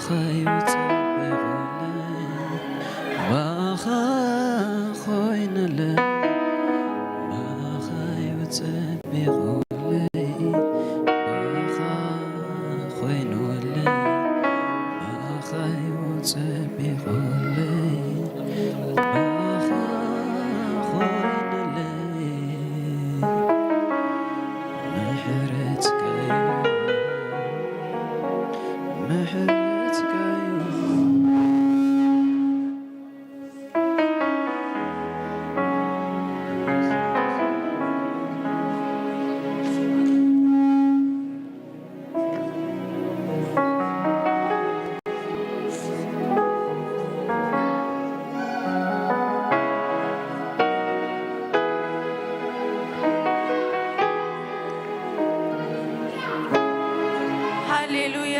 ብኣኻዩ ጸቢቑለይ፣ ብኣኻ ኮይነለይ፣ ብኣኻዩ ጸቢቑለይ፣ ብኣኻ ኮይኑለይ፣ ብኣኻዩ ጸቢቑለይ፣ ብኣኻ ኮይኑለይ። ምሕረትካዩ፣ ምሕረትካዩ። ሃሌሉያ።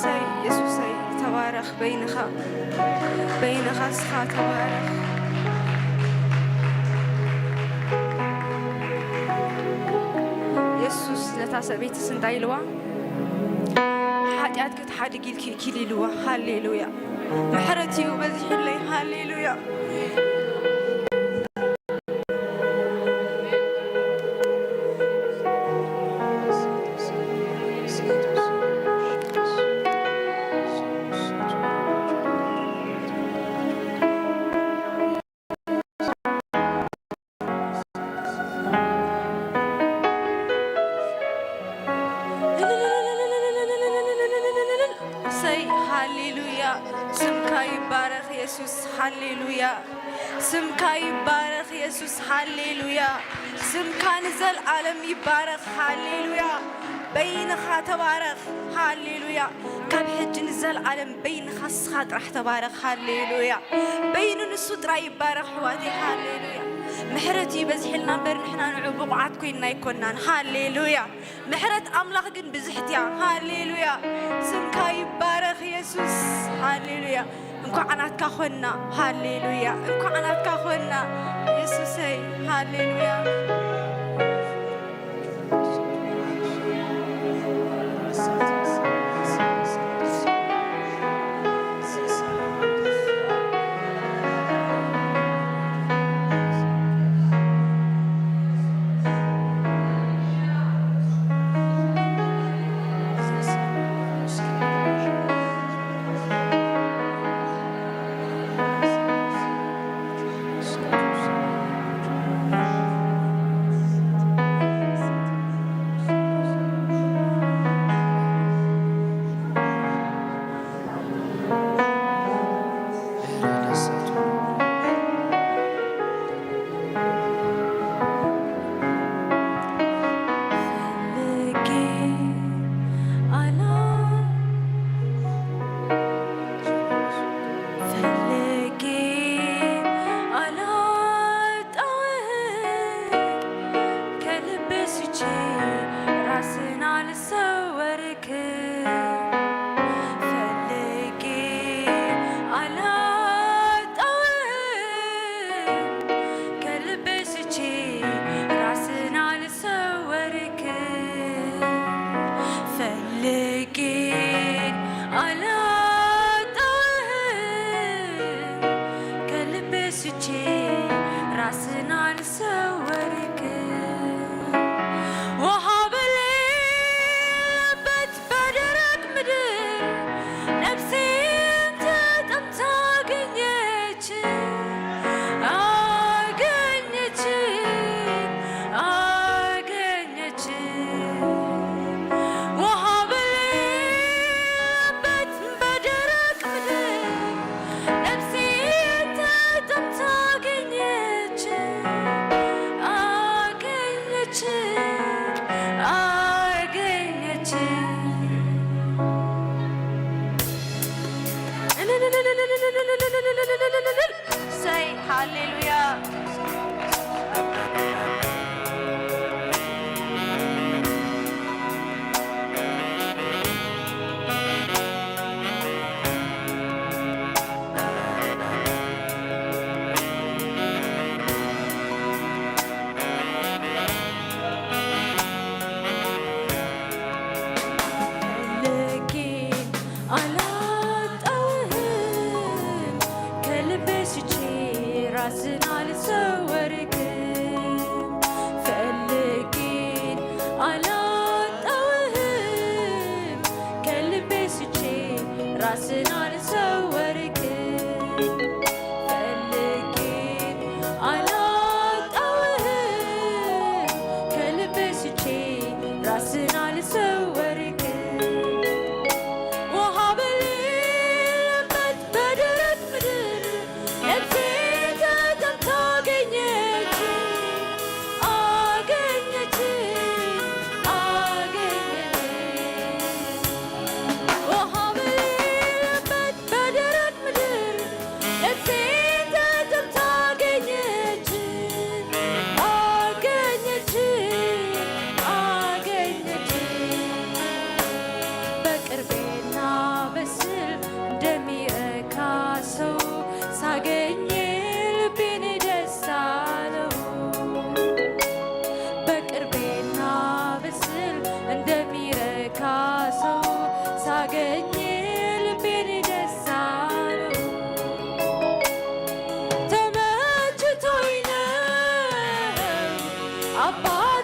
ሰይ የሱሰይ፣ ተባረኽ። በይንኻ፣ በይንኻ እስኻ ተባረኽ። የሱስ ነታ ሰበይትስ እንታይ ኢልዋ? ሓጢኣት ክትሓድግ ኢልኪ ኢኪ ኢልዋ። ሃሌሉያ። ምሕረት እዩ በዚሕለይ። ሃሌሉያ። እሰይ፣ ሃሌሉያ። ስምካ ይባረኽ የሱስ። ሃሌሉያ። ስምካ ይባረኽ የሱስ። ሃሌሉያ። ስምካ ንዘልኣለም ይባረኽ። ሃሌሉያ። በይንኻ ተባረኽ። ሃሌሉያ። ካብ ሕጂ ንዘልኣለም በይንኻ እስኻ ጥራሕ ተባረኽ። ሃሌሉያ። በይኑ ንሱ ጥራይ ይባረኽ ኣሕዋተይ። ሃሌሉያ። ምሕረት እዩ በዚሕልና እምበር ንሕና ንዑ ብቑዓት ኮይንና ኣይኮናን። ሃሌሉያ። ምሕረት ኣምላኽ ግን ብዝሕት እያ። ሃሌሉያ። ስምካ ይባረኽ የሱስ። ሃሌሉያ። እንኳዕ ናትካ ኾንና። ሃሌሉያ። እንኳዕ ናትካ ኾንና የሱሰይ። ሃሌሉያ።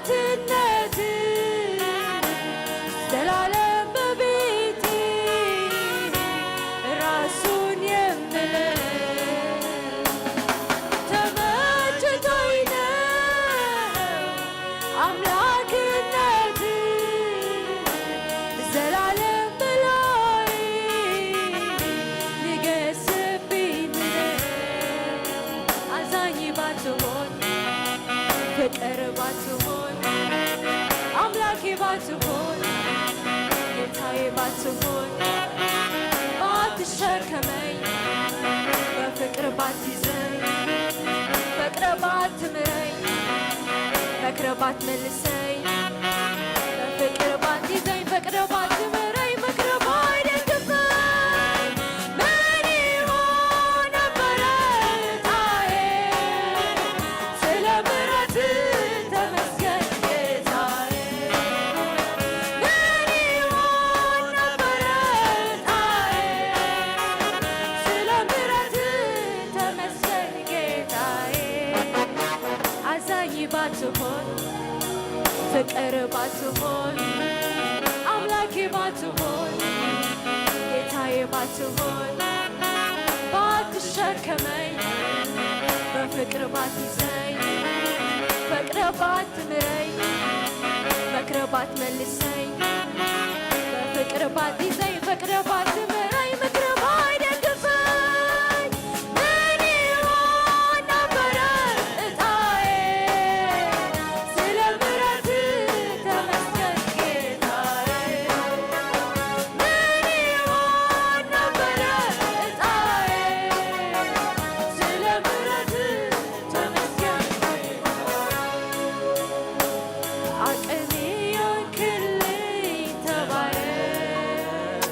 ትነት ዘላለም በቤቴ ራሱን የምለው ተመችቶኝ ነው አምላክነት ዘላለም በላይ ንገስብኝ አዛኝ ባትሆን ፍቅር ባትሆን አምላኬ ባትሆን ጌታዬ ባትሆን ባትሸከመኝ በፍቅር ባትይዘኝ ፈቅረ ባትምረኝ መክረ ባትመልሰኝ በፍቅር ባትይዘኝ ፈቅረ ባትምረኝ መክረ ባይደግፈኝ ምን ይሆን ነበረ ዕጣዬ? ስለ ምሕረት ተመስገን ጌታዬ። ምን ይሆን ነበረ ዕጣዬ? ስለ ምሕረት ተመስገን ጌታዬ። አዛኝ ባትሆን ፍቅር ባትሆን አምላኬ ባትሆን ጌታዬ ባትሆን ባትሸከመኝ በፍቅር ባትይዘኝ ፈቅረ ባትምረኝ መክረ ባትመልሰኝ በፍቅር ባትይዘኝ ፈቅረ ባትምረኝ ምክረ ባይደግፈኝ ምን ይሆን ነበረ ዕጣዬ? ስለ ምሕረት ተመስገን ጌታዬ። ምን ይሆን ነበረ ዕጣዬ? ስለ ምሕረት ተመስገን ጌታዬ። አቅሜ የሆንክልኝ ተባረክ፣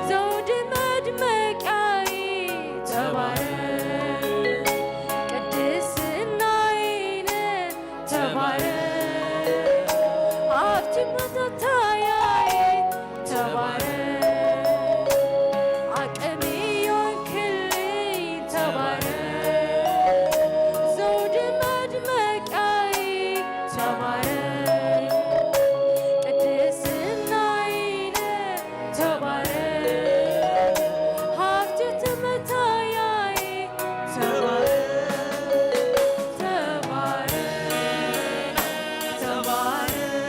ዘውድ መድመቂያዬ ተባረክ፣ ቅድስናዬ ነህ ተባረክ፣ ሀብት መታያዬ ተባረክ፣ አቅሜ የሆንክልኝ ተባረክ፣ ዘውድ መድመቂያዬ ተባረክ፣ ቅድስናዬ ነህ ተባረክ፣ ሀብት መታያዬ ተባረክ፣ ተባረክ፣ ተባረክ፣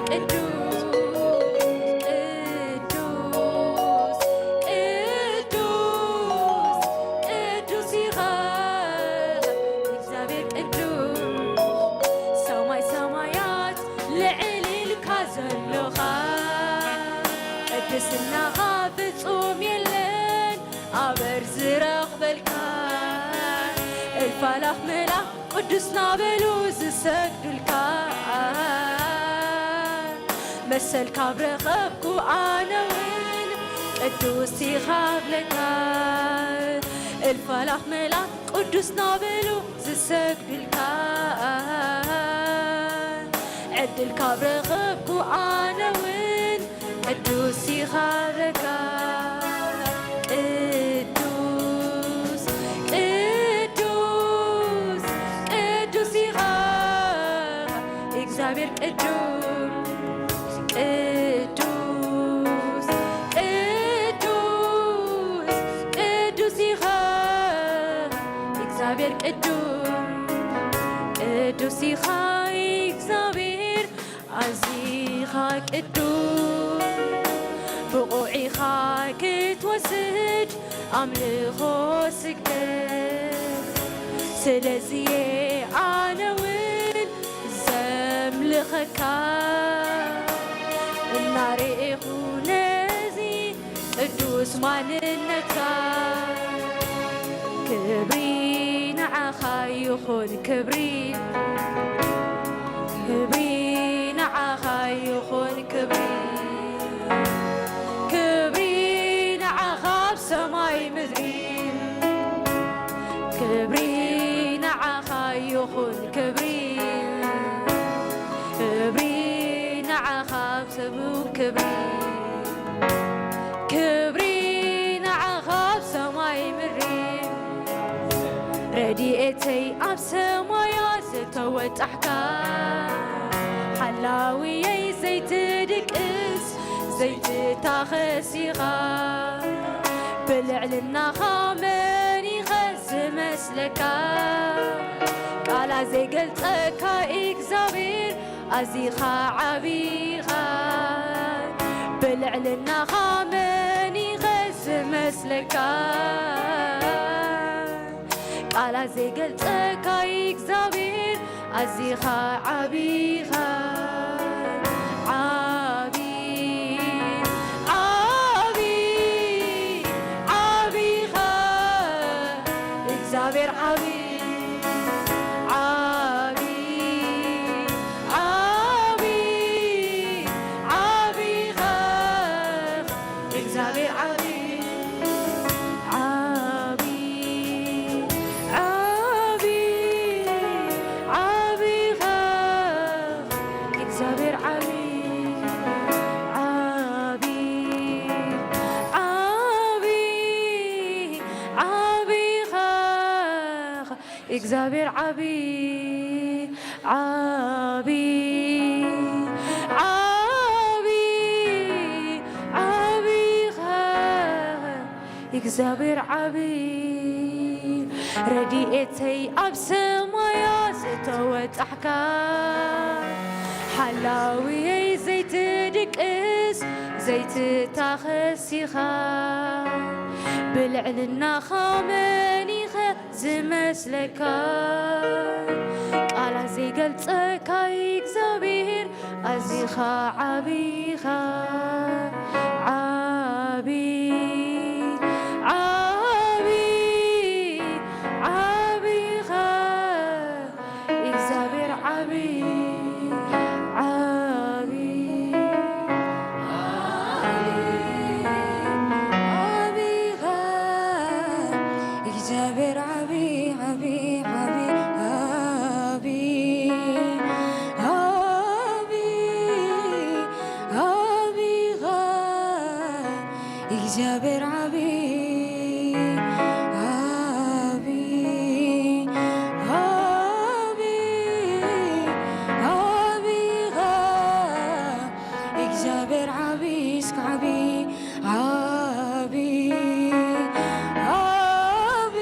ቅዱስ፣ ቅዱስ፣ ቅዱስ፣ ቅዱስ ኢኻ እግዚኣብሔር ቅዱስ። ሰማይ ሰማያት ልዕል ኢልካ ዘሎኻ፣ ቅድስናኻ ፍጹም የለን ኣበር ዝረኽበልካ። እልፍ ኣላፍ መልኣኽ ቅዱስ ናበሉ ዝሰግዱልካ፣ መሰል ካብ ረኸብኩ ኣነ እውን ቅዱስ ኢኻ ብለካ። እልፍ ኣላፍ መልኣኽ ቅዱስ ናበሉ ዝሰግዱልካ፣ ዕድል ካብ ረኸብኩ ኣነ እውን ቅዱስ ኢኻ ብለካ። ቅዱስ፣ ቅዱስ፣ ቅዱስ ኢኻ እግዚኣብሔር ቅዱስ። ቅዱስ፣ ቅዱስ፣ ቅዱስ ኢኻ እግዚኣብሔር ቅዱስ። ቅዱስ ኢኻ እግዚኣብሔር ኣዚኻ ቅዱስ፣ ብቑዕ ኢኻ ክትወስድ ኣምልኾ ስግደት። ስለዚየ ኣነ እውን ዘምልኸካ፣ እናርኤኹ ነዚ ቅዱስ ማንነትካ። ክብሪ ንዓኻ ይኹን ክብሪ፣ ክብሪ ንዓኻ ይኹን ክብሪ፣ ክብሪ ንዓኻ ኣብ ሰማይ ምድሪ። ክብሪ ንዓኻ ይኹን ክብሪ፣ ክብሪ ንዓኻ ኣብ ሰሙን ክብሪ፣ ክብሪ ንዓኻ ኣብ ሰማይ ምድሪ። ረድኤተይ ኣብ ሰማያት ዝተወጣሕካ፣ ሓላውየይ ዘይትድቅስ ዘይትታኸስ ኢኻ። ብልዕልናኻ መን ኢኸ ዝመስለካ? ቃላት ዘይገልጸካ እግዚኣብሔር ኣዚኻ ዓቢኻ። ብልዕልናኻ መን ኢኸ ዝመስለካ? ቃላት ዘይገልጸካ እግዚኣብሔር ኣዚኻ ዓቢኻ። ዓቢ፣ ዓቢ፣ ዓቢኻ እግዚኣብሔር ዓቢ። ዓቢ፣ ዓቢ፣ ዓቢኻ እግዚኣብሔር ዓቢ። ዓቢ፣ ዓቢ፣ ዓቢኻ እግዚኣብሔር ዓቢ። ዓቢ፣ ዓቢ፣ ዓቢኻ እግዚኣብሔር ዓቢ። ዓቢ፣ ዓቢ፣ ዓቢኻ እግዚኣብሔር ዓቢ። ረድኤተይ ኣብ ሰማያት ዝተወጣሕካ፣ ሓላውየይ ዘይትድቅስ ዘይትታኸስ ኢኻ። ብልዕልናኻ መን ኢኸ ዝመስለካ? ቃላት ዘይገልጸካ እግዚኣብሔር ኣዚኻ ዓቢኻ። ዓቢ፣ ዓቢ፣ ዓቢኻ እግዚኣብሔር ዓቢ፣ ዓቢ፣ ዓቢ፣ ዓቢኻ እግዚኣብሔር ዓቢ፣ ዓቢ፣ ዓቢ፣ ዓቢ፣ ዓቢ፣ ዓቢኻ እግዚኣብሔር ዓቢ፣ ዓቢ፣ ዓቢ፣ ዓቢኻ እግዚኣብሔር ዓቢ፣ እስከ ዓቢ፣ ዓቢ፣ ዓቢ፣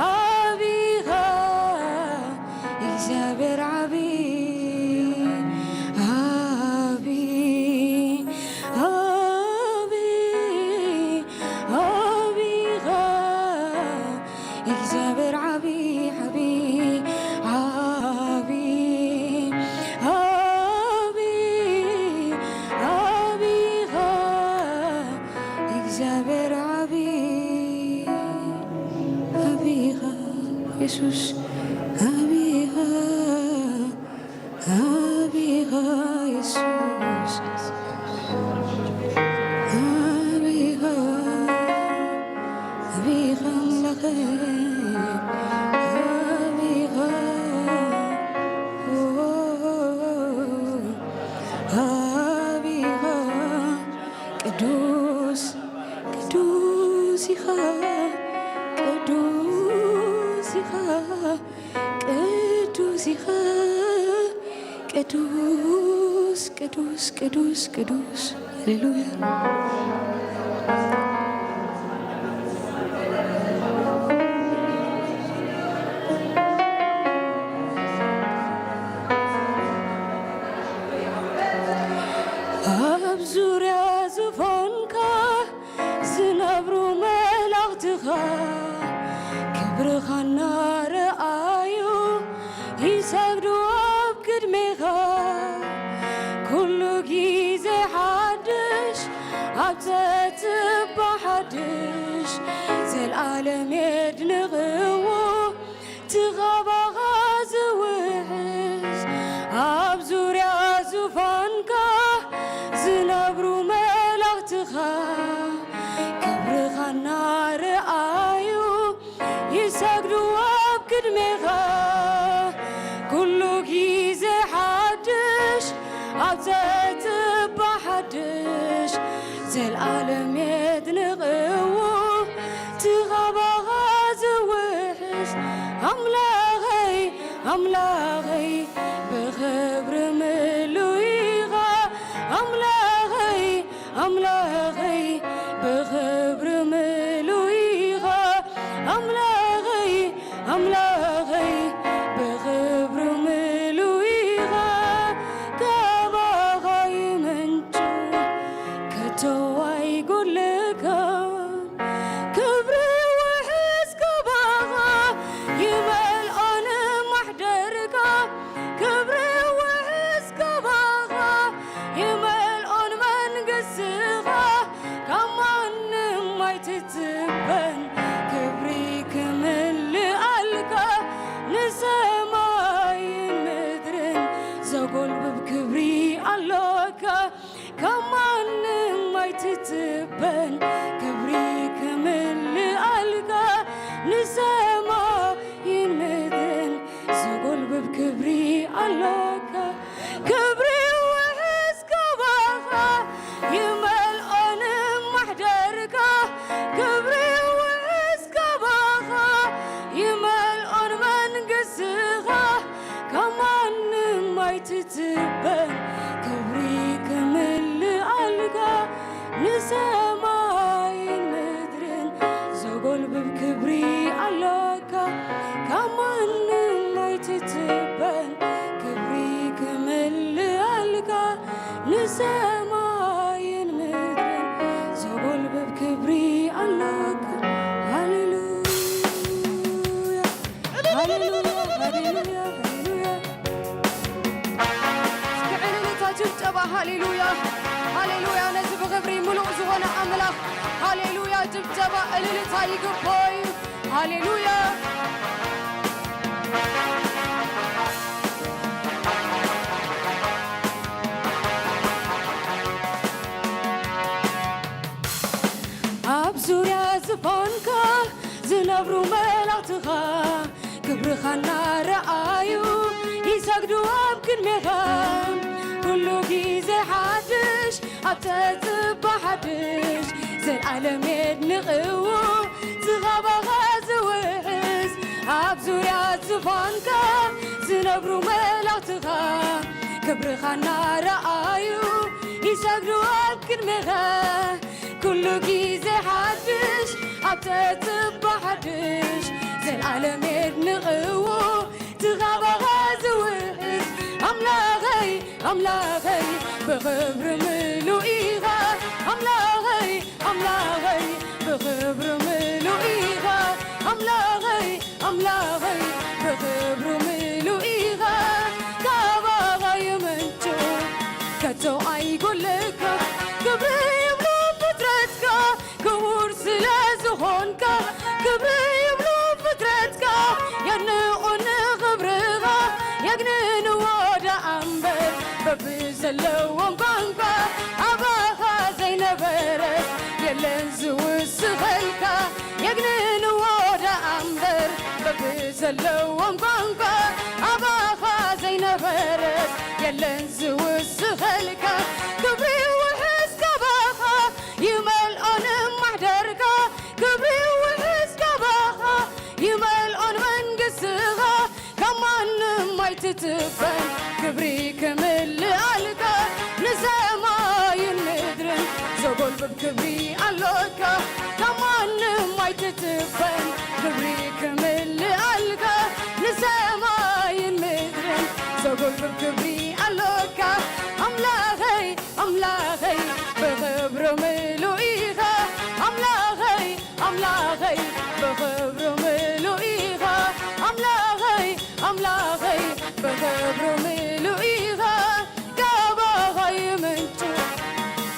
ዓቢኻ እግዚኣብሔር ዓቢ፣ ኣቢኻ የሱስ፣ ኣቢኻ፣ ኣቢኻ ኣምላኸ፣ ኣቢኻ፣ ኣቢኻ ቅዱስ፣ ቅዱስ ኢኻ፣ ቅዱስ ኢኻ። ቅዱስ ኢኻ፣ ቅዱስ፣ ቅዱስ፣ ቅዱስ፣ ቅዱስ። ሃሌሉያ። ኣብ ዙርያ ዙፋንካ ዝነብሩ መላእኽትኻ ክብርኻ እናረኣዩ ይሰግዱ ኣብ ቅድሜኻ። ኩሉ ግዜ ሓድሽ ኣብ ትጽባሕ ሓድሽ ዘልኣለም የድንቕዎ። ትኻባኻ ዝውሕዝ ኣብ ዙርያ ዙፋንካ ዝነብሩ መላእኽትኻ ክብርኻ እናረኣዩ ይሰግዱ ኣብ ቅድሜኻ። ኩሉ ግዜ ሓድሽ ኣብ ትጽባሕ ሓድሽ ዘልኣለም የድንቕዎ። ትኻባኻ ዝውሕዝ ኣምላኸይ፣ ኣምላኸይ ብኽብሪ ምሉእ ኢኻ። ኣምላኸይ፣ ኣምላኸይ ብኽብሪ ምሉእ ኢኻ። ኣምላኸይ፣ ኣምላኸይ ብኽብሪ ምሉእ ኢኻ። ካባኻ ይምንጩ ከቶ ኣይጎድለካን። ክብሪ ውሕስ ካባኻ ይመልኦ ንማሕደርካ። ክብሪ ውሕስ ካባኻ ይመልኦ ንመንግስትኻ። ካብ ማንም ኣይትጽበን ክብሪ ክምልኣልካ። ንሰማይን ምድርን ዘጎልብብ ክብሪ ኣሎካ። ካብ ማንም ኣይትጽበን ክብሪ ክምልኣልካ። ንሰማይን ምድርን ዘጎልብብ ክብሪ ኣሎካ። ክብሪ ውሕስ ካባኻ ይመልኦ ንማሕደርካ። ክብሪ ውሕስ ካባኻ ይመልኦ ንመንግስትኻ። ካብ ማንም ኣይትጽበን ክብሪ ክምልኣልካ። ንሰማይን ምድርን ዘጎልብብ ክብሪ ኣሎካ። ካብ ማንም ኣይትጽበን ክብሪ ክምልኣልካ። ንሰማይን ምድርን ዘጎልብብ ክብሪ ኣሎካ። ሃሌሉያ፣ ሃሌሉያ፣ ሃሌሉያ፣ ሃሌሉያ። እስኪ ዕልልታ፣ ጭብጨባ፣ ሃሌሉያ፣ ሃሌሉያ። ነዚ ብኽብሪ ምሉእ ዝኾነ ኣምላኽ፣ ሃሌሉያ፣ ጭብጨባ፣ እልልታ ይግባኦ እዩ። ሃሌሉያ። ኣብ ዙርያ ዝፋንካ ዝነብሩ መላእኽትኻ ክብርኻ እናረኣዩ ይሰግዱ ኣብ ቅድሜኻ። ኩሉ ግዜ ሓድሽ ኣብ ተጽባ ሓድሽ ዘልኣለም የድንቕዎ ዝኻባኻ ዝውሕዝ ኣብ ዙርያ ዝፋንካ ዝነብሩ መላእኽትኻ ክብርኻ እናረኣዩ ይሰግዱ ኣብ ቅድሜኻ። ኩሉ ግዜ ሓድሽ ኣብ ተጽባ ሓድሽ ዘልኣለም የድንቕዎ ዝኻባኻ ዝውሕዝ ኣምላኸይ ኣምላኸይ ብኽብሪ ምሉእ ኢኻ ኣምላኸይ ኣምላኸይ ብኽብሪ ምሉእ ኢኻ ኣምላኸይ ኣምላኸይ ብኽብሪ ምሉእ ኢኻ ካባኻ ይምንጩ ከቶ ኣይጎለካ ክብሪ ይብሉ ፍጥረትካ ክቡር ስለ ዝኾንካ ክብሪ ይብሉ ፍጥረትካ የድንቑ ንኽብርኻ የግንኑ ወዳ ኣምበር በብዘለዎም ቋንቋ ኣባኻ ዘይነበረ የለን ዝውስኸልካ። የግንን ወዳ ኣምበር በብዘለዎም ቋንቋ ኣባኻ ዘይነበረ የለን ዝውስኸልካ። ክብሪ ውሕስ ካባኻ ይመልኦን ማሕደርካ። ክብሪ ውሕስ ካባኻ ይመልኦን መንግስትኻ። ካብ ማንም ኣይትትበን ክብሪ ክምልኣልካ። ንሰማይን ምድርን ዘጎልብብ ክብሪ ኣሎካ። ካብ ማንም ኣይትትበን ክብሪ ክምልኣልካ። ንሰማይን ምድርን ዘጎልብብ ክብሪ ኣሎካ። ኣምላኸይ ኣምላኸይ ብኽብሪ ምሉእ ኢኻ። ኣምላኸይ ኣምላኸይ ብኽብሪ ምሉእ ኢኻ። ኣምላኸይ ኣምላኸይ ብኽብሪ ምሉእ ኢኻ። ካባኻ ይምንጩ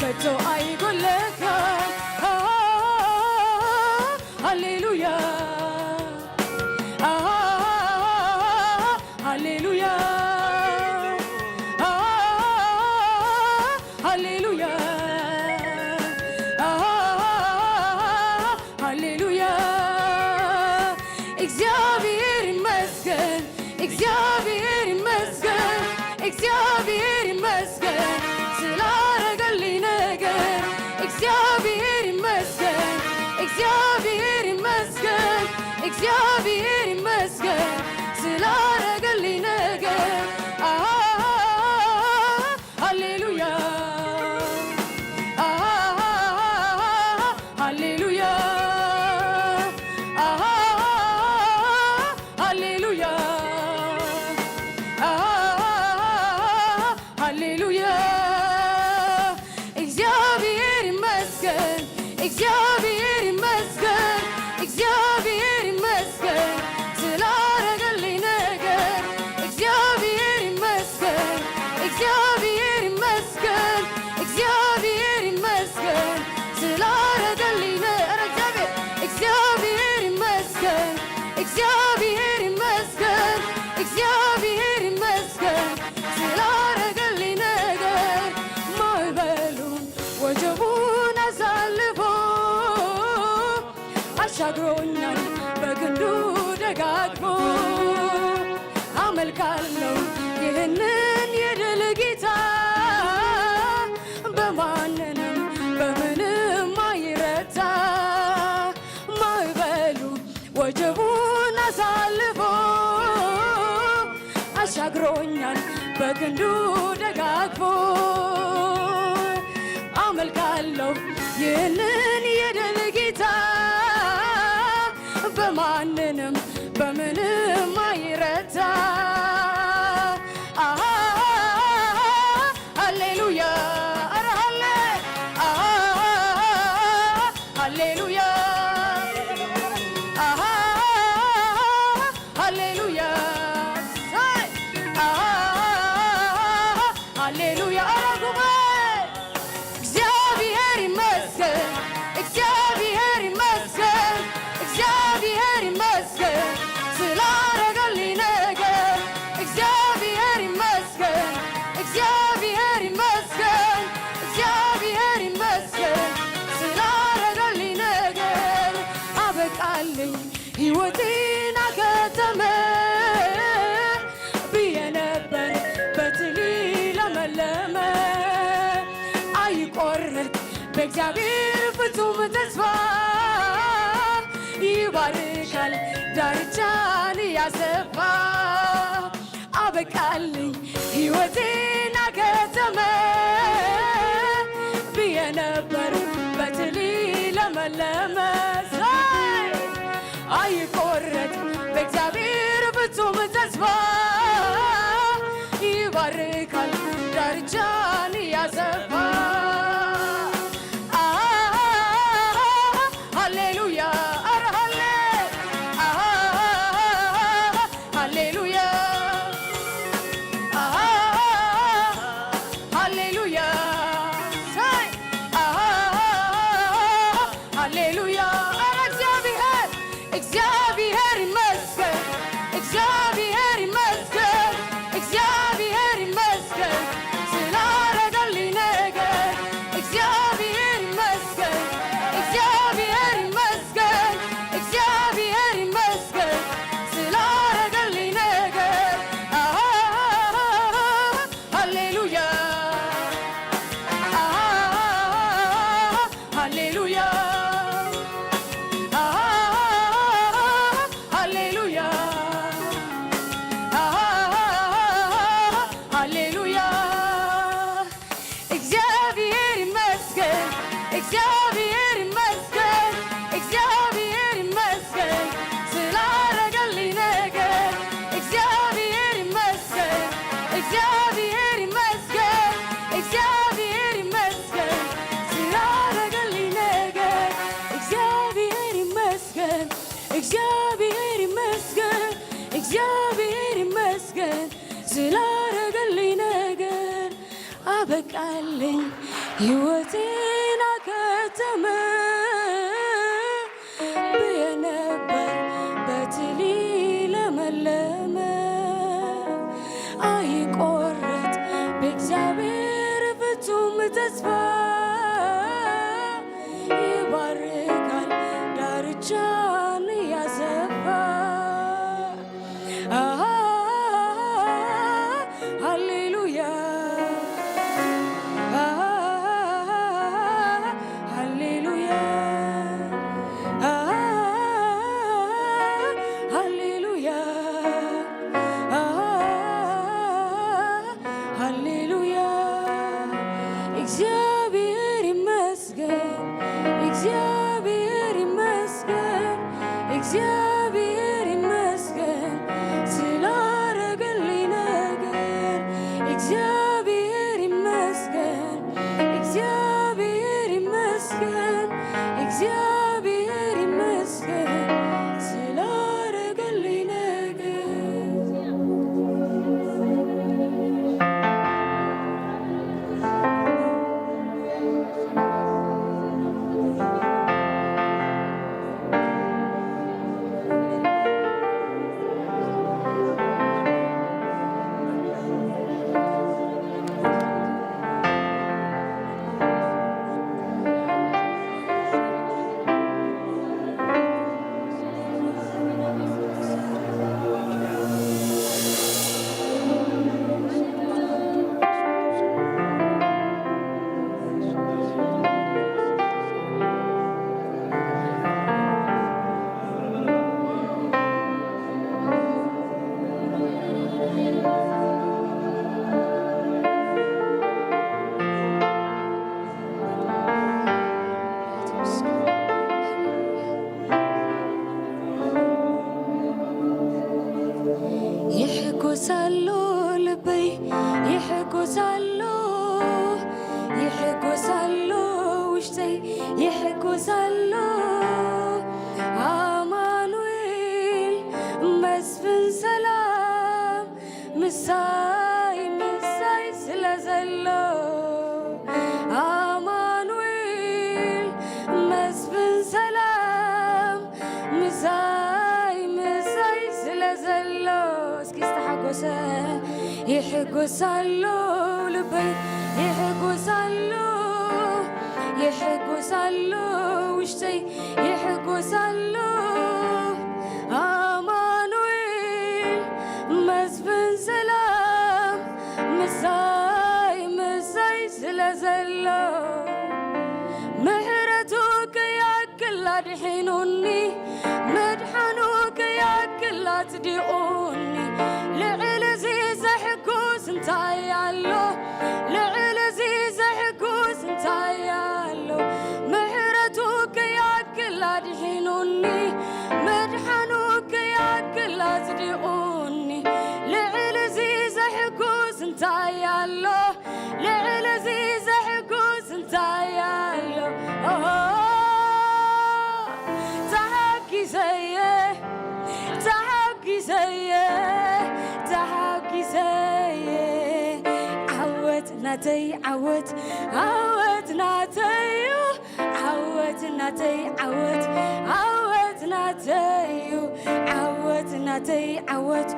ከቶ ኣይጎለካ። ሃሌሉያ ሃሌሉያ ሃሌሉያ ሃሌሉያ። እግዚኣብሔር ይመስገን፣ እግዚኣብሔር ይመስገን፣ እግዚኣብሔር ይመስገን ስላረገልኝ ነገር። እግዚኣብሔር ይመስገን፣ እግዚኣብሔር ይመስገን፣ እግዚኣብሔር ይመስገን ስላረገልኝ ነገር። ሃሌሉያ ሃሌሉያ ሃሌሉያ ሃሌሉያ። እግዚኣብሔር ይመስገን፣ እግዚኣብሔር ይመስገን፣ እግዚኣብሔር ይመስገን ስላረገልኝ ነገር። እግዚኣብሔር ይመስገን፣ እግዚኣብሔር ይመስገን፣ እግዚኣብሔር ይመስገን ስላረገልኝ ነ-፣ ኧረ እግዚኣብሔር፣ እግዚኣብሔር ይመስገን፣ እግዚኣብሔር ይመስገን፣ እግዚኣብሔር ይመስገን ስላረገልኝ ነገር። ማዕበሉን ወጀቡን አሳልፎ አሻግሮኛል በክንዱ ደጋግፎ። አመልካለሁ ይህንን የድል ጌታ፣ በማንንም በምንም አይረታ። ማዕበሉ ወጀቡን አሳልፎ አሻግሮኛል በክንዱ ደጋግፎ። አመልካለሁ ይህንን የድል ጌታ፣ በማንንም በምንም አይረታ። አሃ ሃሌሉያ፣ ኧረ ሃሌ፣ አሃ ሃሌሉያ፣ አሃ ሃሌሉያ፣ ሳይ፣ አሃ ሃሌሉያ። ኧረ ጉባኤ፣ እግዚአብሔር ይመስገን፣ እግዚአብሔር ይመስገን፣ እግዚአብሔር ይመስገን ስላረገልኝ ነገር። እግዚአብሔር ይመስገን፣ እግዚአብሔር ይመስገን፣ እግዚአብሔር ይመስገን ስላረገልኝ ነገር። አበቃልኝ ህይወቴን አከተመ ብዬ ነበር በትል ለመለመ። አይቆረጥ በእግዚአብሔር ፍጹም ተስፋ፣ ይባርካል ዳርቻን ያሰፋ። አበቃልኝ ህይወቴን አከተመ ብዬ ነበር በትል ለመለመ። ሳይ አይቆረጥ በእግዚአብሔር ፍጹም ተስፋ፣ ይባርካል ዳርቻን ያሰፋ። አሃ ሃሌሉያ፣ ኧረ ሃሌ፣ አሃ ሃሌሉያ፣ አሃ ሃሌሉያ፣ ሳይ፣ አሃ ሃሌሉያ። ኧረ እግዚአብሔር፣ እግዚአብሔር ይመስገን፣ እግዚአብሔር ይመስገን፣ እግዚኣብሔር ይመስገን፣ እግዚኣብሔር ይመስገን ስላረገልኝ ነገር። እግዚኣብሔር ይመስገን፣ እግዚኣብሔር ይመስገን፣ እግዚኣብሔር ይመስገን ስላረገልኝ ነገር። አበቃልኝ ሕይወቴን አከተመ። ብየ ነበር በትሊ ለመለመ። አይቆረጥ በእግዚአብሔር ፍጹም ተስፋ። ይባርካል ዳርቻን ያሰፋ። አሃ፣ ሃሌሉያ። አሃ፣ ሃሌሉያ። አሃ፣ ሃሌሉያ። አሃ፣ ሃሌሉያ። እግዚአብሔር ይመስገን፣ እግዚአብሔር ይመስገን፣ እግዚአብሔር ይመስገን ስላረገልኝ ነገር። እግዚአብሔር ይመስገን፣ እግዚአብሔር ይመስገን፣ እግዚአብሔር ይመስገን ስላረገልኝ ነገር። ይሕጎሳሉ ልበይ፣ ይሕጎሳሉ፣ ይሕጎሳሉ ውሽጠይ፣ ይሕጎሳሉ። ኣማኑኤል መስፍን ሰላም ምሳይ፣ ምሳይ ስለ ዘሎ። ኣማኑኤል መስፍን ሰላም ምሳይ፣ ምሳይ ስለ ዘሎ። እስኪ ዝተሓጎሰ ይሕጎሳሉ ልበይ፣ ይሕጎሳሉ፣ ይሕጎሳሉ ውሽጠይ፣ ይሕጎሳሉ። ኣማኑኤል መስፍን ሰላም ምሳይ፣ ምሳይ ስለ ዘሎ። ምሕረቱ ከያክል ኣድሒኑኒ፣ ምድሓኑ ከያክል ኣጽዲቑኒ። ልዕሊ እዚ ዘሕጉስ እንታይ ኣሎ? ልዕሊ እዚ ዘሕጉስ እንታይ ኣሎ? ምሕረቱ ከያክል ኣድሒኑኒ፣ ምድሓኑ ከያክል ኣጽዲቑኒ። ልዕሊ እዚ ዘሕጉስ እንታይ ኣሎ? ልዕሊ እዚ ዘሕጉስ እንታይ ኣሎ? ኦሆ፣ ተሓጊሰየ፣ ተሓጊሰየ፣ ተሓጊሰየ። ዓወት ናተይ ዓወት፣ ዓወት ናተይ'ዩ። ዓወት ናተይ ዓወት፣ ዓወት ናተይ'ዩ። ዓወት ናተይ ዓወት፣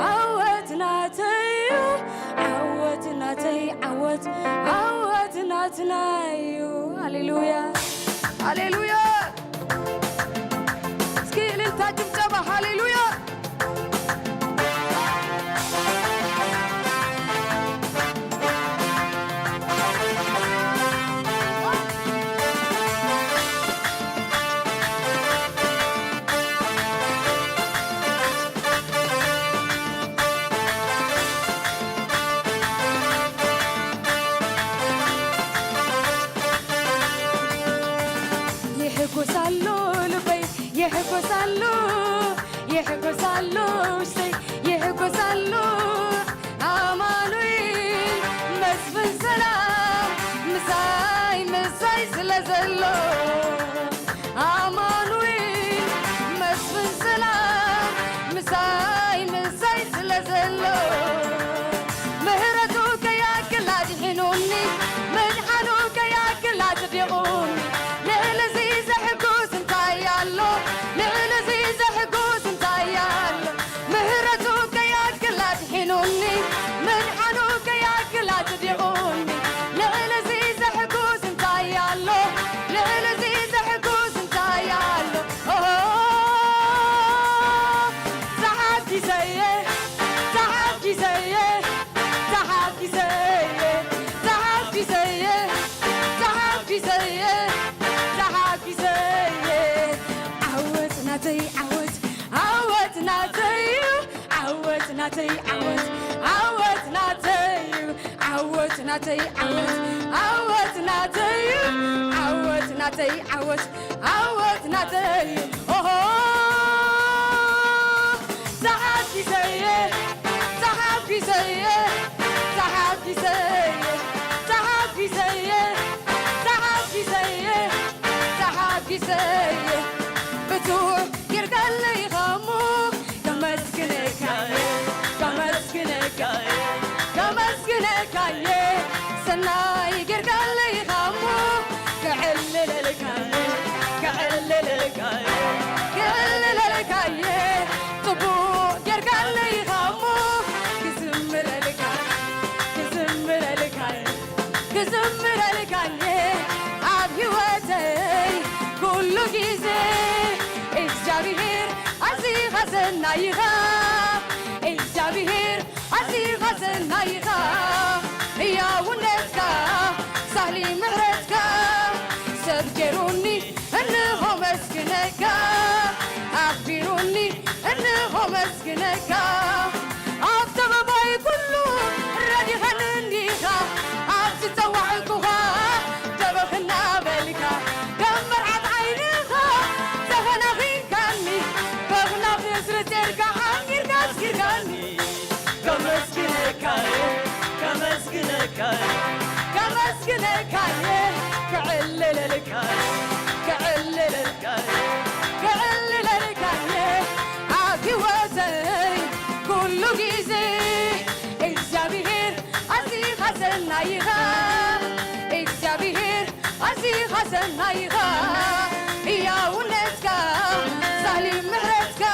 ዓወት ናተይ'ዩ። ዓወት ናተይ ዓወት፣ ዓወት ናትና'ዩ። ሃሌሉያ፣ ሃሌሉያ። እስኪ እልልታ፣ ጭብጨባ፣ ሃሌሉያ። ዘሎ ኣማኑኤል መስፍን ሰላም ምሳይ ምሳይ ስለ ዘሎ ምህረቱ ከያክል ኣድሒኑኒ ምድሓኑ ከያክል ኣጽዲቑኒ ልዕሊ እዚ ዘሕጉስ እንታይ ኣሎ ልዕሊ እዚ ዘሕጉስ እንታይ ኣሎ ምህረቱ ከያክል ኣድሒኑኒ ምድሓኑ ከያክል ኣጽዲቑኒ ልዕሊ እዚ ዘሕጉስ እንታይ ኣሎ ልዕሊ እዚ ዘሕጉስ እንታይ ኣሎ ኦሆ ተሓጊሰየ ተሓጊሰየ ተሓጊሰየ ተሓጊሰየ ተሓጊሰየ ተሓጊሰየ ዓወት ናተይ ዓወት ዓወት ናተይ እዩ ዓወት ናተይ ዓወት ዓወት ናተይ እዩ ዓወት ናተይ ዓወት ዓወት ናተይ እዩ ዓወት ናተይ ዓወት ዓወት ናተይ እዩ ኦሆ ተሓጊሰየ ተሓጊሰየ ተሓጊሰየ ተሓጊሰየ ተሓጊሰየ ተሓጊሰየ ብትውዕ ጌርካለይ ኻሞ ከመስግነካየ ከመስግነካየ ከመስግነካየ ሰናይ ጌርካለይ ኻሞ ክዕልለልካየ ክዕልለልካየ ክዕልለልካየ ጽቡቕ ጌርካለይ ኻሞ ክዝምረልካ ክዝምረልካየ ክዝምረልካየ ኣብ ህይወተይ ኩሉ ግዜ እግዚኣብሔር ኣዚኻ ሰናይ ኢኻ እግዚኣብሔር ኣዚኻ ሰናይ ኢኻ ህያውነትካ ሳህሊ ምሕረትካ ሰብ ገይሩኒ እንሆ መስግነካ ኣኽቢሩኒ እንሆ መስግነካ ኣብ ጥበባይ ኩሉ ረዲኸኒ እንዲኻ ኣብ ዝጸዋዕኩኻ ደበኽ እናበልካ ከም መርዓት ዓይንኻ ተኸናኺንካኒ በኽናፍ ንስሪ ጼርካ ሓንጊርካ ኣስጊርካኒ ከመስግነካየ ከመስግነካየ ከመስግነካየ ክዕልለልካየ ክዕልለልካየ ክዕልለልካየ ኣብ ህይወተይ ኩሉ ግዜ እግዚኣብሔር ኣዚኻ ሰናይ ኢኻ እግዚኣብሔር ኣዚኻ ሰናይ ኢኻ ህያውነትካ ሳህሊ ምሕረትካ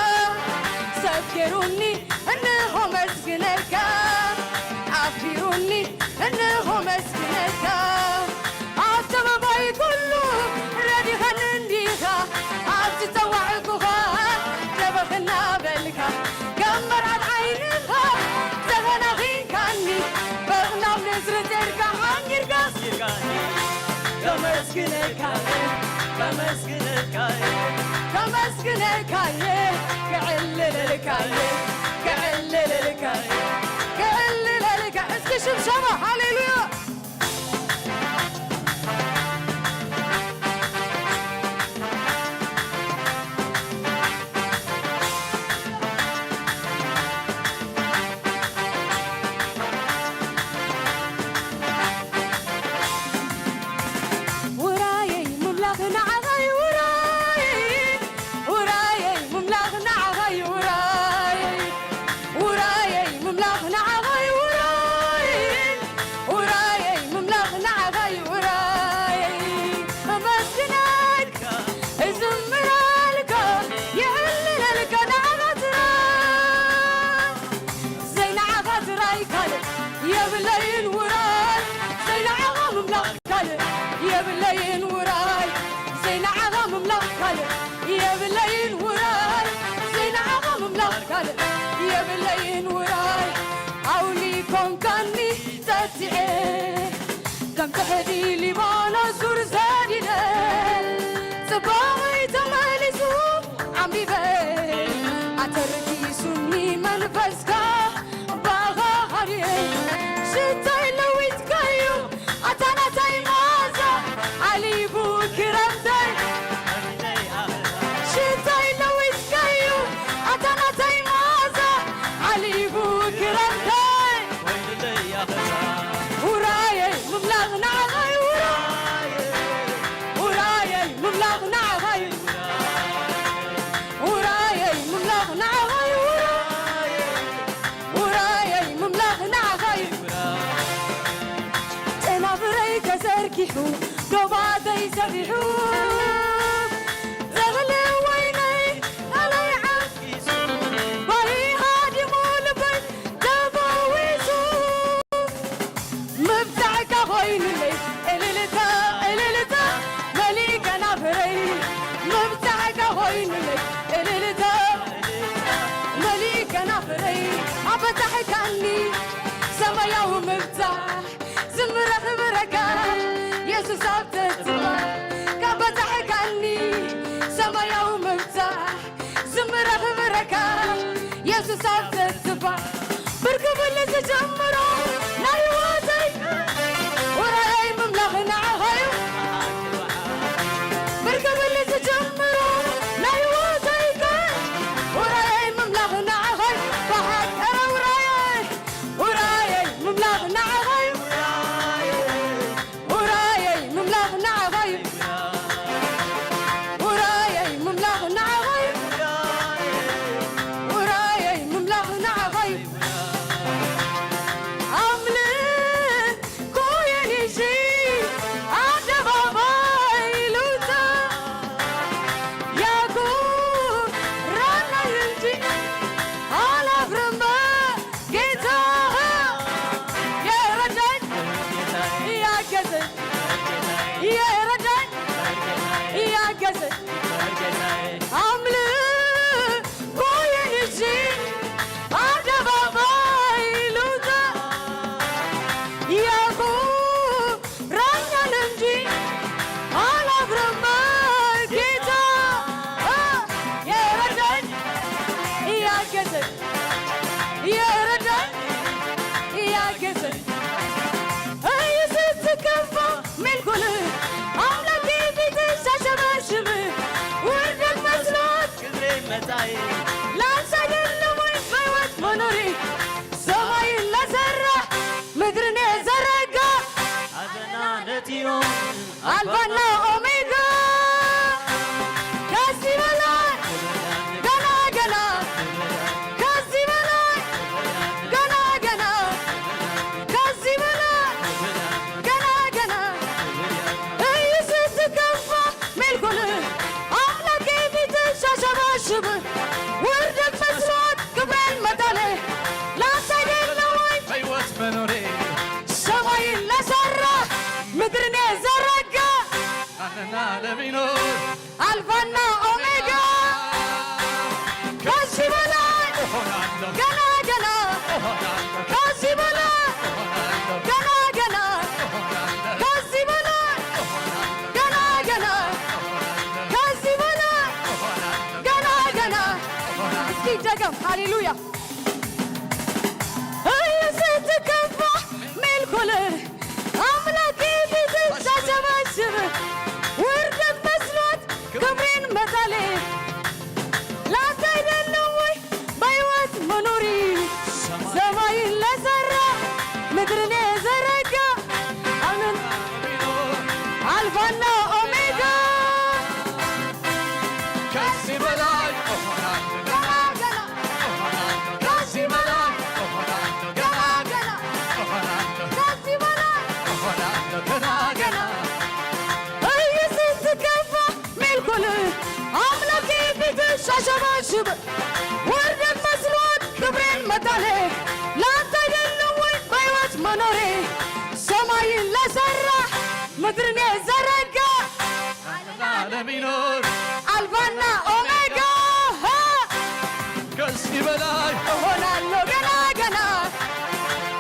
ሰብ ገይሩኒ እንሆ መስግነካ ኣኽቢሩኒ እንሆ መስግነካ ኣብ ጥበባይ ኩሉ ረዲኸኒ እንዲኻ ኣብ ዝጸዋዕኩኻ ደበኽ እናበልካ ከም መርዓት ዓይንኻ ተኸናኺንካኒ በቕናም ንስሪ ዜርካ ሓንጊርካ ከመስግነካ ከመስግነካ ከመስግነካየ ክዕልለልካየ ክዕልለልካየ ክዕልለልካ እስኪ ሽብሸባ ሃሌሉያ ውራየይ ምምላኽ ንዓኻ እዩ ውራየይ ውራየይ ምምላኽ ንዓኻ እዩ ውራየይ ውራየይ ምምላኽ ንዓኻ እዩ ውራየይ ውራየይ ምምላኽ ንዓኻ እዩ ውራየይ እመስግነልካ እዝምረልካ የዕልለልካ ንዓኻ ጥራይ ዘይንዓኻ ጥራይ ካልእ የብለይን ውራይ ዘይንዓኻ ምምላኽ ካልእ የብለይን ውራይ ዘይንዓኻ ምምላኽ ካልእ የብለይን ውራይ ዘይንዓኻ ምምላኽ ካልእ የብለይን ውራይ ኣውሊ ኮንካኒ ጠቲዐ ከም ጽሕዲ ሊባኖስ ሱር ሰዲደ ጽባቐይ ተመሊሱ ዓምቢበ ኣተርኪሱኒ መንፈስካ ባኻ ሓርየ ሽታይ ለዊጥካዩ ኣታ ናታይ መዓዛ ዓሊቡ ክረምተይ ሽታይ ለዊጥካዩ ኣታ ናታይ መዓዛ ዓሊቡ ክረምተይ ውራየይ ምምላኽ ንዓኻይ ውራየይ ዶባተይ ሰቢሑ፣ ዘብል ወይነይ ካልኣይ ዓንኪሱ፣ ባይ ሃዲሙ ልበይ ተፈዊሱ። ምብጻሕካ ኮይኑለይ እልልታ፣ እልልታ፣ መሊእ ከናፍረይ። ምብጻሕካ ኮይኑለይ እልልታ፣ መሊእ ከናፍረይ። ኣበጻሕካኒ ሰማያዊ ምብጻሕ ዝምረ ክብረካ የሱስ ኣብ ተስፋ ካብ በጻሕካኒ ሰማያዊ ምብጻሕ ዝምረ ክብረካ የሱስ ኣብ ተስፋ ብርክ ብል ዝጀምሮ ናይ ህይወተይ ውራየይ ምምላኽ ንዓኻዩ ብርክ ብል ዝጀምሮ ናይ ህይወተይ ውራየይ ምምላኽ ንዓኻዩ ብሓቂ ኧረ ውራየይ ውራየይ ምምላኽ ንዓኻዩ ውራየይ ምምላኽ ንዓኻዩ ውራየይ ምምላኽ ንዓኻዩ ውራየይ ምምላኽ ንዓኻዩ ኣምልኮየን ይዚ ኣደባባይ ልውጣ ያኩራናይ እንጂ ኣላፍርም ጌታ የረዳኝ ያገዘኝ የረዳኝ ያገዘኝ አምልኮዬን ይዤ አደባባይ ልውጣ ያኩራኛል እንጂ አላፍርም በጌታ የረዳኝ ያገዘኝ የረዳኝ ያገዘኝ እይ ስትከፋ ሜልኮል አምላኬ ፊት ሳሸበሽብ ውርደት መስሎት ክብሬ መታይ ላንተ አይደለም ወይ በሕይወት መኖሬ ሰማይን ለሰራ ምድርን የዘረጋ አዘና ነቲዮ አልፋና ኦሜጋ ከዚህ በላይ ገና ገና ከዚህ በላይ ገና ገና ከዚህ በላይ ገና ገና እይ ስትከፋ ሜልኮል አምላኬ ፊት ሳሸበሽብ ውርደት መስሎት ክብሬን መጣል ላንተ አይደለም ወይ በሕይወት መኖሬ ሰማይን ለሰራ ምድርን የዘረጋ አለና ለሚኖር አልፋና ኦሜጋ ከዚህ በላይ እሆናለሁ ገና ገና እሆናለሁ ከዚህ በላይ እሆናለሁ ገና ገና እሆናለሁ ከዚህ በላይ እሆናለሁ ገና ገና እሆናለሁ ከዚህ በላይ እሆናለሁ ገና ገና እሆናለሁ እስኪ ደገም ሃሌሉያ እይ ስትከፋ ሜልኮል አምላኬ ፊት ሳሸበሽብ ውርደት መስሎት ክብሬን መጣሌ ላንተ አይደለም ወይ በሕይወት መኖሪ ሰማይን ለሰራ ምድርን የዘረጋ አምን አልፋና ኦሜጋ ከዚህ በላይ እሆናለሁ ገና ገና እሆናለሁ ከዚህ በላይ እሆናለሁ ገና ገና እሆናለሁ ከዚህ በላይ እሆናለሁ ገና ገና እይ ስትከፋ ሜልኮል አምላኬ ፊት ሳሸበሽብ ውርደት መስሎት ክብሬን መጣሌ ላንተ አይደለም ወይ በሕይወት መኖሬ ሰማይን ለሰራ ምድርን የዘረጋ ለሚኖር አልፋና ኦሜጋ ከዚህ በላይ እሆናለሁ ገና ገና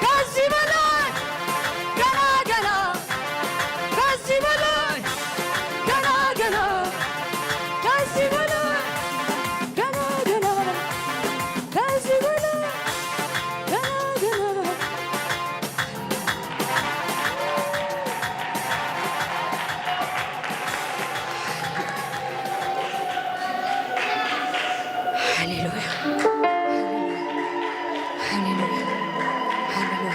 ከዚህ በላይ ገና ገና ከዚህ በላይ ገና ገና ከዚህ በላይ ገና ገና ከዚህ በላይ ገና ገና ሃሌሉያ ሃሌሉያ ሃሌሉያ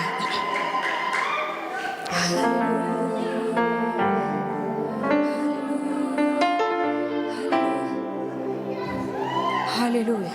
ሃሌሉያ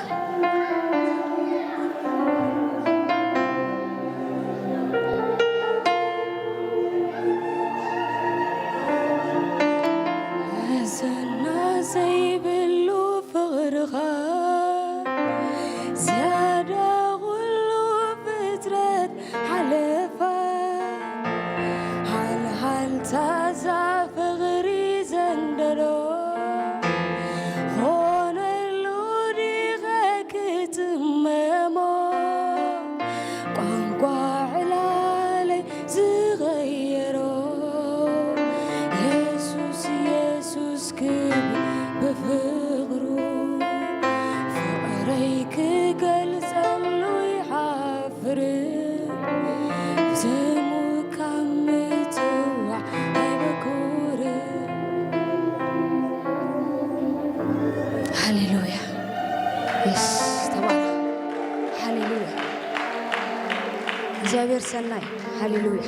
ሰናይ። ሃሌሉያ።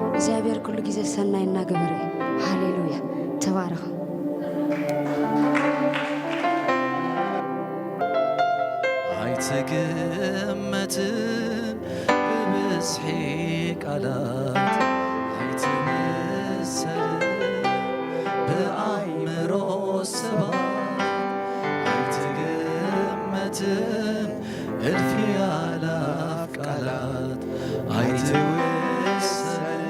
እግዚኣብሔር ኩሉ ግዜ ሰናይ እናገበረ እዩ። ሃሌሉያ። ተባረኹ። ኣይትግመትን ብብዝሒ ቃላት ኣይትምሰልን ብኣእምሮ ሰባት ኣይትግመትን እልፊ ኣላፍ ቃላት ኣይትውሰን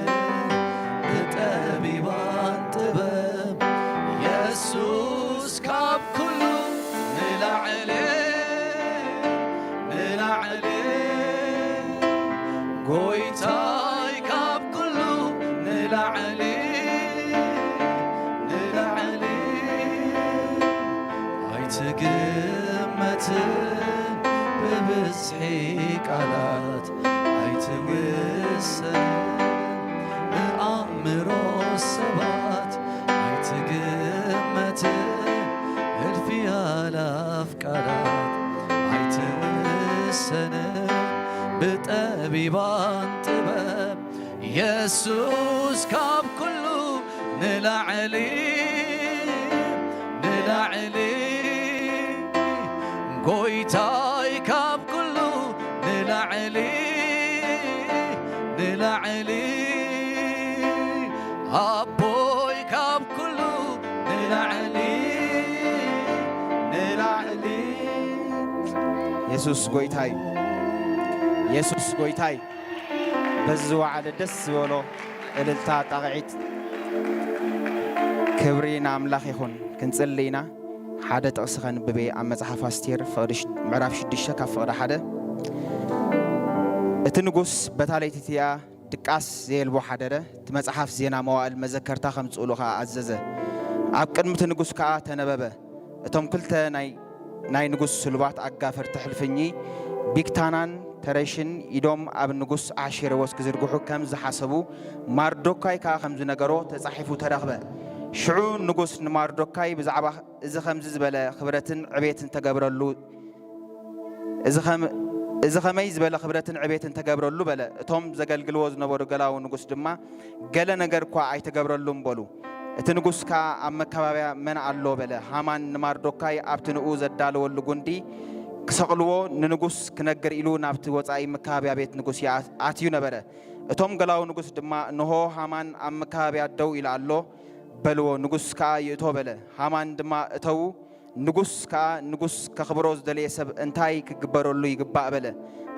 ብጠቢባን ጥበብ የሱስ ካብ ኩሉ ንላዕሊ ንላዕሊ ጎይታይ ካብ ኩሉ ንላዕሊ ንላዕሊ ኣይትግመትን ብብዝሒ ቃላት ኣይትውሰን ብኣእምሮ ሰባት ኣይትግመትን እልፊ ኣላፍ ቃላት ኣይትውሰንን ብጠቢባን ጥበብ የሱስ ካብ ኩሉ ንላዕሊ ንላዕሊ ጎይታይ ካብ ኩሉ ንላዕሊ ንላዕሊ ኣቦይ ካብ ኩሉ ንላዕሊ ንላዕሊ የሱስ ጎይታይ የሱስ ጎይታይ በዚ ዝወዓለ ደስ ዝበሎ እልልታ ጣቕዒት ክብሪ ንኣምላኽ ይኹን። ክንጽሊ ኢና። ሓደ ጥቕሲ ከንብብ እየ ኣብ መጽሓፍ ኣስቴር ፍቕዲ ሽድ- ምዕራፍ ሽዱሽተ ካብ ፍቕዲ ሓደ እቲ ንጉስ በታ ለይቲ እቲኣ ድቃስ ዘየልቦ ሓደረ። እቲ መጽሓፍ ዜና መዋእል መዘከርታ ከምጽእሉ ከኣ ኣዘዘ። ኣብ ቅድሚ እቲ ንጉስ ከኣ ተነበበ። እቶም ክልተ ናይ ናይ ንጉስ ስሉባት ኣጋፈርቲ ሕልፍኚ ቢግታናን ተሬሽን ኢዶም ኣብ ንጉስ ኣሕሽረዎስ ክዝርግሑ ከም ዝሓሰቡ ማርዶካይ ከኣ ከም ዝነገሮ ተጻሒፉ ተረኽበ። ሽዑ ንጉስ ንማርዶካይ ብዛዕባ እዚ ከምዚ ዝበለ ክብረትን ዕቤትን ተገብረሉ እዚ ከም- እዚ ከመይ ዝበለ ክብረትን ዕቤትን ተገብረሉ በለ። እቶም ዘገልግልዎ ዝነበሩ ገላዊ ንጉስ ድማ ገለ ነገር እኳ ኣይተገብረሉን በሉ። እቲ ንጉስ ከኣ ኣብ መካባብያ መን ኣሎ በለ። ሃማን ንማርዶካይ ኣብቲ ንኡ ዘዳለወሉ ጉንዲ ክሰቕልዎ ንንጉስ ክነግር ኢሉ ናብቲ ወጻኢ መካባብያ ቤት ንጉስ ይኣ- ኣትዩ ነበረ። እቶም ገላዊ ንጉስ ድማ እንሆ ሃማን ኣብ መካባብያ ደው ኢሉ ኣሎ በልዎ። ንጉስ ከኣ ይእቶ በለ። ሃማን ድማ እተዉ ንጉስ ከኣ ንጉስ ከኽብሮ ዝደለየ ሰብ እንታይ ክግበረሉ ይግባእ በለ።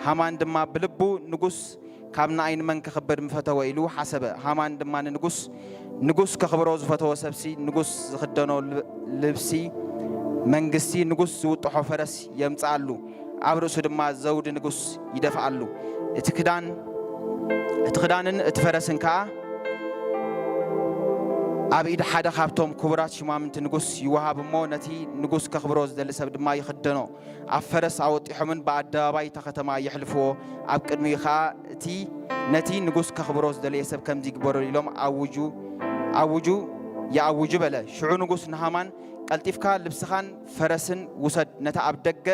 ሃማን ድማ ብልቡ ንጉስ ካብ ንኣይ ንመን ከኽብር ምፈተወ ኢሉ ሓሰበ። ሃማን ድማ ንንጉስ ንጉስ ከኽብሮ ዝፈተወ ሰብሲ ንጉስ ዝኽደኖ ልብ- ልብሲ መንግስቲ ንጉስ ዝውጥሖ ፈረስ የምጽኣሉ ኣብ ርእሱ ድማ ዘውዲ ንጉስ ይደፍኣሉ። እቲ ክዳን እቲ ክዳንን እቲ ፈረስን ከኣ ኣብ ኢድ ሓደ ካብቶም ክቡራት ሽማምንቲ ንጉስ ይወሃብ እሞ ነቲ ንጉስ ከኽብሮ ዝደሊ ሰብ ድማ ይኽደኖ። ኣብ ፈረስ ኣወጢሖምን ብኣደባባይ እታ ከተማ የሕልፍዎ። ኣብ ቅድሚኡ ኸኣ እቲ ነቲ ንጉስ ከኽብሮ ዝደለየ ሰብ ከምዚ ይግበረሉ ኢሎም ኣውጁ ኣውጁ ይኣውጁ በለ። ሽዑ ንጉስ ንሃማን ቀልጢፍካ ልብስኻን ፈረስን ውሰድ፣ ነታ ኣብ ደገ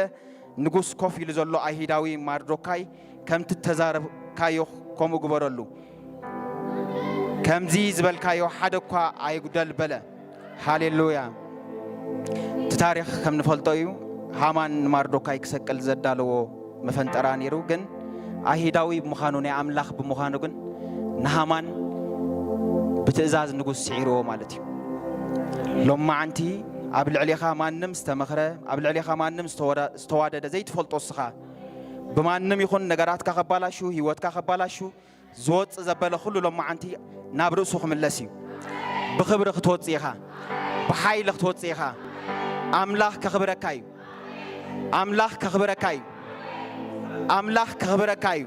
ንጉስ ኮፍ ኢሉ ዘሎ ኣይሁዳዊ ማርዶካይ ከምቲ እተዛረብካዮ ከምኡ ግበረሉ። ከምዚ ዝበልካዮ ሓደ እኳ ኣይጉደል በለ። ሃሌሉያ። እቲ ታሪኽ ከም ንፈልጦ እዩ። ሃማን ንማርዶካይ ክሰቅል ዘዳለዎ መፈንጠራ ነይሩ። ግን ኣይሁዳዊ ብምዃኑ ናይ ኣምላኽ ብምዃኑ ግን ንሃማን ብትእዛዝ ንጉስ ስዒርዎ ማለት እዩ። ሎማዓንቲ ኣብ ልዕሌኻ ማንም ዝተመኽረ ኣብ ልዕሌኻ ማንም ዝተወዳ- ዝተዋደደ ዘይትፈልጦ እስኻ ብማንም ይኹን ነገራትካ ከባላሹ ህይወትካ ከባላሹ ዝወጽእ ዘበለ ኩሉ ሎማዓንቲ ናብ ርእሱ ክምለስ እዩ። ብኽብሪ ክትወጽእ ኢኻ። ብሓይሊ ክትወጽእ ኢኻ። ኣምላኽ ከኽብረካ እዩ። ኣምላኽ ከኽብረካ እዩ። ኣምላኽ ከኽብረካ እዩ።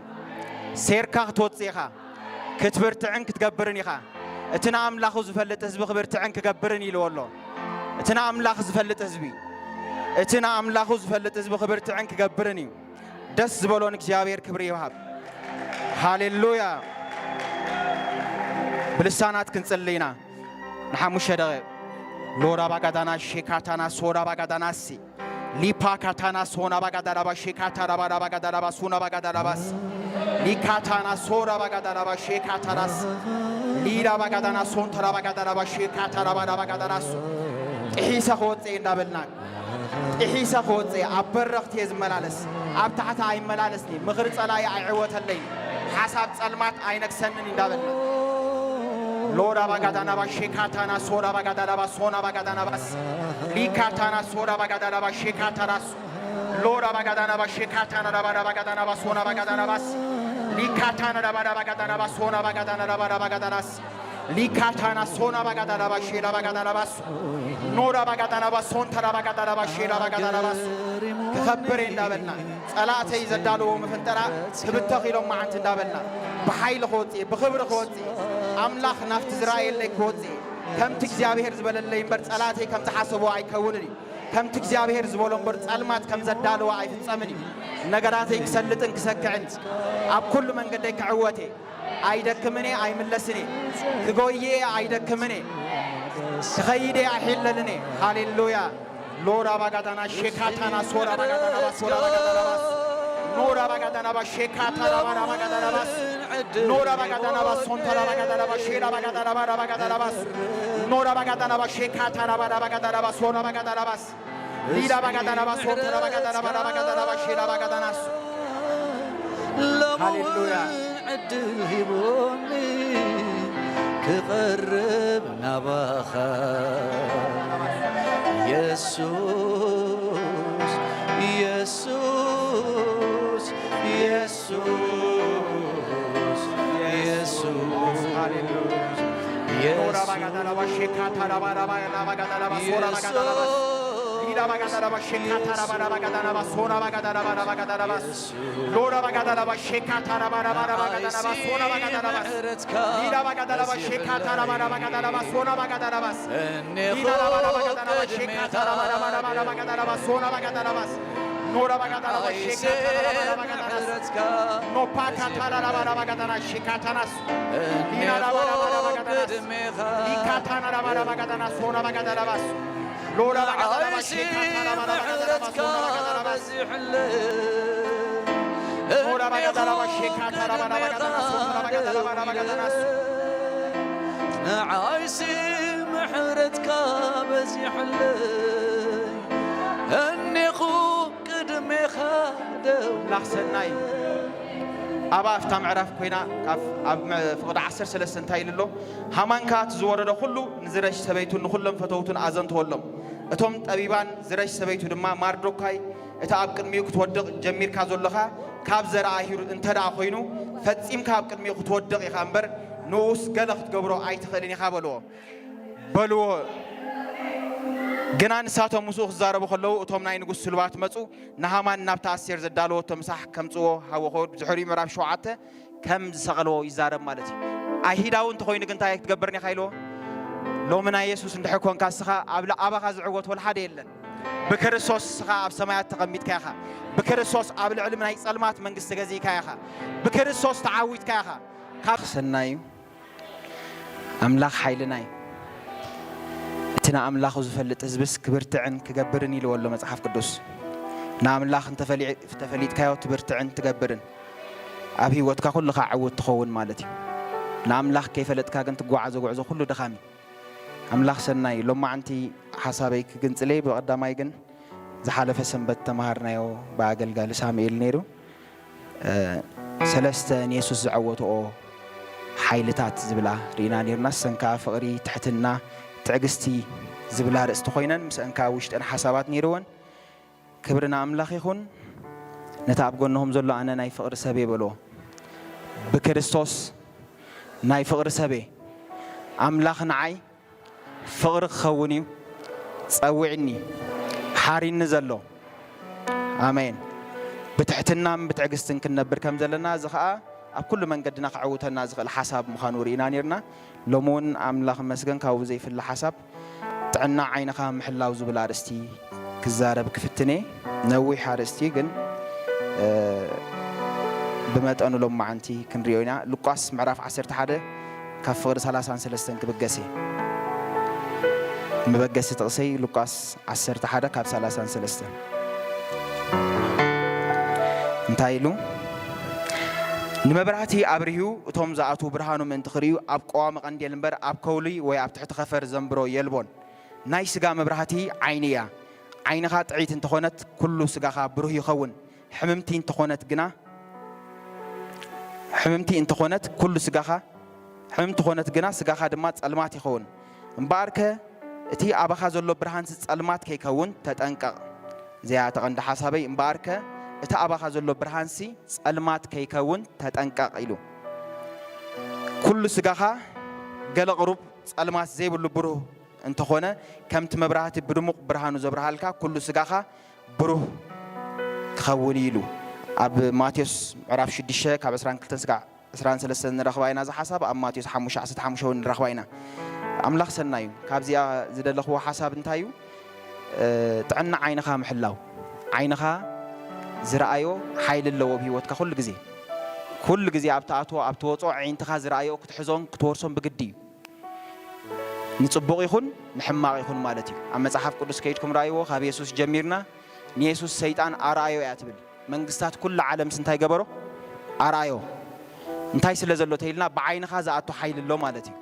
ሴርካ ክትወጽእ ኢኻ። ክትብርትዕን ክትገብርን ኢኻ። እቲ ንኣምላኹ ዝፈልጥ ህዝቢ ክብርትዕን ክገብርን ኢልዎ ኣሎ። እቲ ንኣምላኽ ዝፈልጥ ህዝቢ እቲ ንኣምላኹ ዝፈልጥ ህዝቢ ክብርትዕን ክገብርን እዩ። ደስ ዝበሎ ንእግዚኣብሔር ክብሪ ይውሃብ። ሃሌሉያ። ብልሳናት ክንጽሊ ኢና። ንሓሙሽተ ደቂቕ ሎራ ባጋዳና ሼካታና ሶራ ባጋዳናሲ ሊፓ ካታና ሶና ባጋዳላባ ሼካታ ራባራ ባጋዳላባ ሶና ባጋዳላባስ ሊካታና ሶራ ባጋዳላባ ሼካታራስ ሊራ ባጋዳና ሶንታ ራባጋዳላባ ሼካታ ራባራ ባጋዳላስ ጥሒሰ ክወፅእ እንዳበልና ጥሒሰ ክወፅእ ኣብ በረኽቲ እየ ዝመላለስ። ኣብ ታሕቲ ኣይመላለስኒ። ምኽሪ ፀላኢ ኣይዕወተለይ። ሓሳብ ጸልማት ኣይነግሰንን እንዳበልና ሎራ ባጋዳናባ ሼካታና ሶራ ባጋዳናባ ሶና ባጋዳናባስ ሊካታና ሶራ ባጋዳናባ ሼካታራስ ሎራ ባጋዳናባ ሼካታና ዳባዳ ባጋዳናባ ሶና ባጋዳናባስ ሊካታና ዳባዳ ባጋዳናባ ሶና ባጋዳና ዳባዳ ባጋዳናስ ሊካታና ሶና ባጋዳናባ ሼላ ባጋዳናባስ ኖራ ባጋዳናባ ሶንተራ ባጋዳናባ ሼላ ባጋዳናባስ ክኸብር እንዳበልና ጸላእተይ ዘዳለዎ መፈንጠራ ክብተኽ ኢሎም መዓንቲ እንዳበልና ብሓይሊ ክወጽእ ብኽብሪ ክወጽእ ኣምላኽ ናብቲ ዝረኣየለይ ክወጽእ ከምቲ እግዚኣብሔር ዝበለለይ እምበር ጸላእተይ ከም ዝሓሰቦ ኣይከውንን እዩ። ከምቲ እግዚኣብሔር ዝበሎ እምበር ጸልማት ከም ዘዳለወ ኣይፍጸምን እዩ። ነገራተይ ክሰልጥን ክሰክዕን ኣብ ኩሉ መንገደይ ክዕወት እየ። ኣይደክምን እየ ኣይምለስን እየ። ክጎይ እየ ኣይደክምን እየ። ክኸይድ እየ ኣይሕለልን እየ። ሃሌሉያ። ሎራ ባጋዳና ሼካታና ሶራ ባጋዳና ባሶራ ባጋዳና ባስ ኖራ ባጋዳና ባሼካታ ራባራ ባጋዳና ባስ ኖራ ባጋዳና ባስ ሶንታ ራባጋዳና ባሼላ ባጋዳና ባራ ባጋዳና ባስ ኖራ ባጋዳና ባሼካታ ራባራ ባጋዳና ባስ ሆራ ባጋዳና ባስ ሊዳ ባጋዳና ባስ ሆንታ ራባጋዳና ባራ ባጋዳና ባሼላ ባጋዳናስ ሃሌሉያ። ዕድል ሂቦኒ ክቐርብ ናባኻ የሱስ የሱስ የሱስ የሱስ ሃሌሉያ። ኖራ ባጋዳና ባሼካታ ራባራ ባጋዳና ባሶራ ባጋዳና ባስ ሊዳ ባጋዳና ባሼካታ ራባራ ባጋዳና ባሶራ ባጋዳና ባራ ባጋዳና ባስ ሎራ ባጋዳና ባሼካታ ራባራ ባራ ባጋዳና ባሶና ባጋዳና ባስ ሊዳ ባጋዳና ባሼካታ ራባራ ባጋዳና ባሶና ባጋዳና ባስ ሊዳ ራባራ ባጋዳና ባሼካታ ራባራ ባራ ባራ ባጋዳና ባሶና ባጋዳና ባስ ኖራ ባጋዳና ባሼካታ ራባራ ባጋዳና ባስ ኖፓካታ ራባራ ባጋዳና ሼካታናስ ሊዳ ራባራ ባራ ባጋዳናስ ሊካታና ራባራ ባጋዳና ሶና ባጋዳና ባስ ሎራ ባጋዳና ባሼካታ ራባራ ባጋዳና ባሶና ባጋዳና ባስ ንዓይሲ ምሕረትካ በዚሕለይ እኔኹ ቅድሜኻ ደው ኣምላኽ ሰናይ ኣብ ኣብታ ምዕራፍ ኮይና ኣብ ፍቕዲ ዓሰርተ ሰለስተ እንታይ ኢሉ ኣሎ? ሃማን ከኣ እቲ ዝወረዶ ኩሉ ንዝረሽ ሰበይቱን ንኹሎም ፈተውቱን ኣዘንተወሎም። እቶም ጠቢባን ዝረሽ ሰበይቱ ድማ ማርዶካይ እቲ ኣብ ቅድሚኡ ክትወድቕ ጀሚርካ ዘሎኻ ካብ ዘርኣ ኣሂሩ እንተ ደኣ ኾይኑ፣ ፈጺምካ ኣብ ቅድሚኡ ክትወድቕ ኢኻ እምበር፣ ንኡስ ገለ ክትገብሮ ኣይትኽእልን ኢኻ በልዎ። በልዎ። ግና ንሳቶም ምስኡ ክዛረቡ ከለዉ፣ እቶም ናይ ንጉስ ስሉባት መጹ፣ ንሃማን ናብታ ኣስቴር ዘዳለወቶ ምሳሕ ከምጽዎ ሃወኾ። ድሕሪኡ ምዕራፍ ሸውዓተ ከም ዝሰቐልዎ ይዛረብ ማለት እዩ። ኣይሂዳዊ እንተኾይኑ ግን እንታይ ክትገብር ኢኻ ኢልዎ? ሎሚ ናይ የሱስ እንድሕር ኮንካ እስኻ ኣብ ኣባኻ ዝዕወት ወላ ሓደ የለን። ብክርስቶስ እስኻ ኣብ ሰማያት ተቐሚጥካ ኢኻ። ብክርስቶስ ኣብ ልዕሊ ናይ ጸልማት መንግስቲ ገዚእካ ኢኻ። ብክርስቶስ ተዓዊትካ ኢኻ። ካብ ሰናይ እዩ። ኣምላኽ ሓይልና እዩ። እቲ ንኣምላኹ ዝፈልጥ ህዝብስ ክብርትዕን ክገብርን ኢልዎ ኣሎ መጽሓፍ ቅዱስ። ንኣምላኽ እንተፈሊ- እንተፈሊጥካዮ ትብርትዕን ትገብርን ኣብ ህይወትካ ኩልኻ ዕውት ትኸውን ማለት እዩ። ንኣምላኽ ከይፈለጥካ ግን ትጓዓዞ ጉዕዞ ኩሉ ድኻም እዩ። ኣምላኽ ሰናይ እዩ። ሎማዓንቲ ሓሳበይ ክግንጽለይ ብቐዳማይ ግን ዝሓለፈ ሰንበት ተማሃርናዮ ብኣገልጋሊ ሳሙኤል ነይሩ። ሰለስተ ንየሱስ ዘዐወትኦ ሓይልታት ዝብላ ርኢና ነርና። ሰንካ ፍቕሪ፣ ትሕትና፣ ትዕግስቲ ዝብላ ርእስቲ ኮይነን ምስአን ከዓ ውሽጠን ሓሳባት ነይርወን። ክብሪ ንኣምላኽ ይኹን። ነቲ ኣብ ጎንኹም ዘሎ ኣነ ናይ ፍቕሪ ሰብ እየ በልዎ። ብክርስቶስ ናይ ፍቕሪ ሰብ እየ። ኣምላኽ ንዓይ ፍቕሪ ክኸውን እዩ ጸዊዕኒ ሓሪኒ ዘሎ። ኣሜን። ብትሕትናን ብትዕግስትን ክንነብር ከም ዘለና፣ እዚ ኸኣ ኣብ ኩሉ መንገድና ከዕውተና ዝኽእል ሓሳብ ምዃኑ ርኢና ኔርና። ሎሚ እውን ኣምላኽ ይመስገን፣ ካብኡ ዘይፍለ ሓሳብ ጥዕና ዓይንኻ ምሕላው ዝብል ኣርእስቲ ክዛረብ ክፍትን እየ። ነዊሕ ኣርእስቲ ግን፣ እ፣ ብመጠኑ ሎማዓንቲ ክንሪኦ ኢና። ሉቃስ ምዕራፍ ዓሰርተ ሓደ ካብ ፍቕዲ ሰላሳን ሰለስተን ክብገስ እየ። መበገሲ ጥቕሰይ ሉቃስ ዓሰርተ ሓደ ካብ ሰላሳን ሰለስተን። እንታይ ኢሉ? ንመብራህቲ ኣብሪሁ እቶም ዝኣትዉ ብርሃኑ ምእንቲ ክርእዩ ኣብ ቀዋሚ ቀንዴል እምበር ኣብ ከውሊ ወይ ኣብ ትሕቲ ኸፈር ዘንብሮ የልቦን። ናይ ስጋ መብራህቲ ዓይኒ እያ። ዓይንኻ ጥዕይቲ እንተኾነት ኩሉ ስጋኻ ብሩህ ይኸውን። ሕምምቲ እንተኾነት ግና ሕምምቲ እንተኾነት ኩሉ ስጋኻ ሕምምቲ ኾነት ግና ስጋኻ ድማ ጸልማት ይኸውን። እምበኣርከ እቲ ኣባኻ ዘሎ ብርሃንሲ ጸልማት ከይከውን ተጠንቀቕ። እዚኣ እታ ቀንዲ ሓሳበይ። እምበኣርከ እቲ ኣባኻ ዘሎ ብርሃንሲ ጸልማት ከይከውን ተጠንቀቕ ኢሉ። ኩሉ ስጋኻ ገለ ቅሩብ ጸልማት ዘይብሉ ብሩህ እንተኾነ፣ ከምቲ መብራህቲ ብድሙቕ ብርሃኑ ዘብርሃልካ ኩሉ ስጋኻ ብሩህ ክኸውን እዩ ኢሉ። ኣብ ማቴዎስ ምዕራፍ ሽዱሽተ ካብ ዕስራን ክልተን ስጋዕ ዕስራን ሰለስተን ንረኽባ ኢና። እዚ ሓሳብ ኣብ ማቴዎስ ሓሙሽተ ዓሰርተ ሓሙሽተ እውን ንረኽባ ኢና። ኣምላኽ ሰናዩ። ካብዚኣ ዝደለኽዎ ሓሳብ እንታይ እዩ? እ፣ ጥዕና ዓይንኻ ምሕላው። ዓይንኻ ዝረኣዮ ሓይሊ ኣለዎ ኣብ ህይወትካ። ኩሉ ግዜ፣ ኩሉ ግዜ ኣብ ትኣትዎ ኣብ ትወፅኦ ኣዒንትኻ ዝረኣዮ ክትሕዞን ክትወርሶን ብግዲ እዩ። ንጽቡቕ ይኹን ንሕማቕ ይኹን ማለት እዩ። ኣብ መጽሓፍ ቅዱስ ከይድኩም ረኣይዎ፣ ካብ የሱስ ጀሚርና ንየሱስ ሰይጣን ኣርኣዮ እያ ትብል። መንግስታት ኩላ ዓለምስ እንታይ ገበሮ? ኣርኣዮ። እንታይ ስለ ዘሎ ተይልና፣ ብዓይንኻ ዝኣቱ ሓይሊ ኣሎ ማለት እዩ።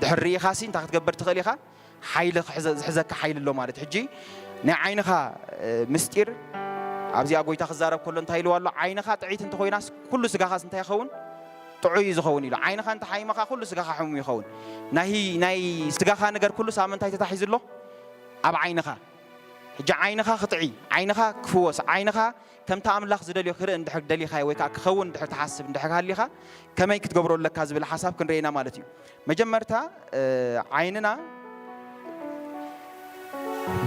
ድሕሪ ርኢኻሲ እንታይ ክትገብር ትኽእል ኢኻ? ሓይሊ ክሕዘ-፣ ዝሕዘካ ሓይሊ ኣሎ ማለት እዩ። ሕጂ ናይ ዓይንኻ፣ እ፣ ምስጢር ኣብዚኣ ጎይታ ክዛረብ ከሎ እንታይ ኢልዋ ኣሎ? ዓይንኻ ጥዕይቲ እንተኾይናስ ኩሉ ስጋኻስ እንታይ ይኸውን? ጥዑይ እዩ ዝኸውን ኢሉ። ዓይንኻ እንተሓሚምካ ኩሉ ስጋኻ ሕሙም ይኸውን። ናይ፣ ናይ ስጋኻ ነገር ኩሉስ ኣብ ምንታይ ተታሒዙ ኣሎ? ኣብ ዓይንኻ። ሕጂ ዓይንኻ ክጥዒ፣ ዓይንኻ ክፍወስ፣ ዓይንኻ ከምቲ ኣምላኽ ዝደልዮ ክርኢ እንድሕር ደሊኻዮ ወይ ከዓ ክኸውን እንድሕር ትሓስብ እንድሕር ሃሊኻ ከመይ ክትገብሮ ኣለካ ዝብል ሓሳብ ክንርኢ ኢና ማለት እዩ። መጀመርታ፣ እ፣ ዓይንና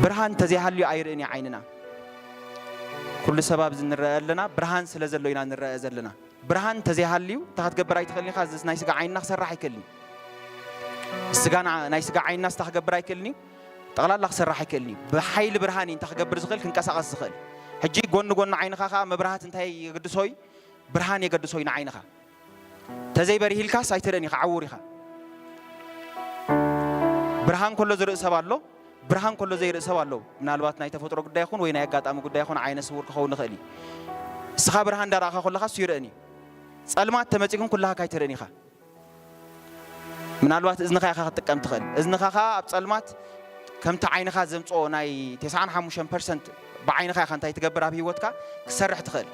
ብርሃን እንተዘይሃልዩ ኣይርእን እዩ ዓይንና። ኩሉ ሰብ ኣብዚ ንረአ ኣለና፣ ብርሃን ስለ ዘሎ ኢና ንረአ ዘለና። ብርሃን እንተዘይሃልዩ እንታይ ክትገብር ኣይትኽእልን ኢኻ። እዚ ናይ ስጋ ዓይንና ክሰርሕ ኣይክእልን እዩ። ስጋና፣ ናይ ስጋ ዓይንና ስታ ክገብር ኣይክእልን እዩ። ጠቕላላ ክሰርሕ ኣይክእልን እዩ። ብሓይሊ ብርሃን እዩ እንታይ ክገብር ዝኽእል፣ ክንቀሳቐስ ዝኽእል። ሕጂ ጎኒ ጎኒ ዓይንኻ ኸዓ መብራህቲ እንታይ የገድሶ እዩ? ብርሃን የገድሶ እዩ ንዓይንኻ። ተዘይበሪሂልካስ ኣይትርእን ኢኻ፣ ዕዉር ኢኻ። ብርሃን ከሎ ዝርኢ ሰብ ኣሎ፣ ብርሃን ከሎ ዘይርኢ ሰብ ኣሎ። ምናልባት ናይ ተፈጥሮ ጉዳይ ይኹን ወይ ናይ ኣጋጣሚ ጉዳይ ይኹን ዓይነ ስውር ክኸውን ይኽእል እዩ። እስኻ ብርሃን እንዳረኣኻ ከለኻ እሱ ይርእን እዩ። ጸልማት ተመጺእ ግን ኩላኻ ኣይትርእን ኢኻ። ምናልባት እዝንኻ ኢኻ ክትጥቀም ትኽእል። እዝንኻ ኸኣ ኣብ ጸልማት ከምቲ ዓይንኻ ዘምጽኦ ናይ ተስዓን ሓሙሽተን ፐርሰንት ብዓይንኻ ኢኻ እንታይ ትገብር ኣብ ህይወትካ ክትሰርሕ ትኽእል።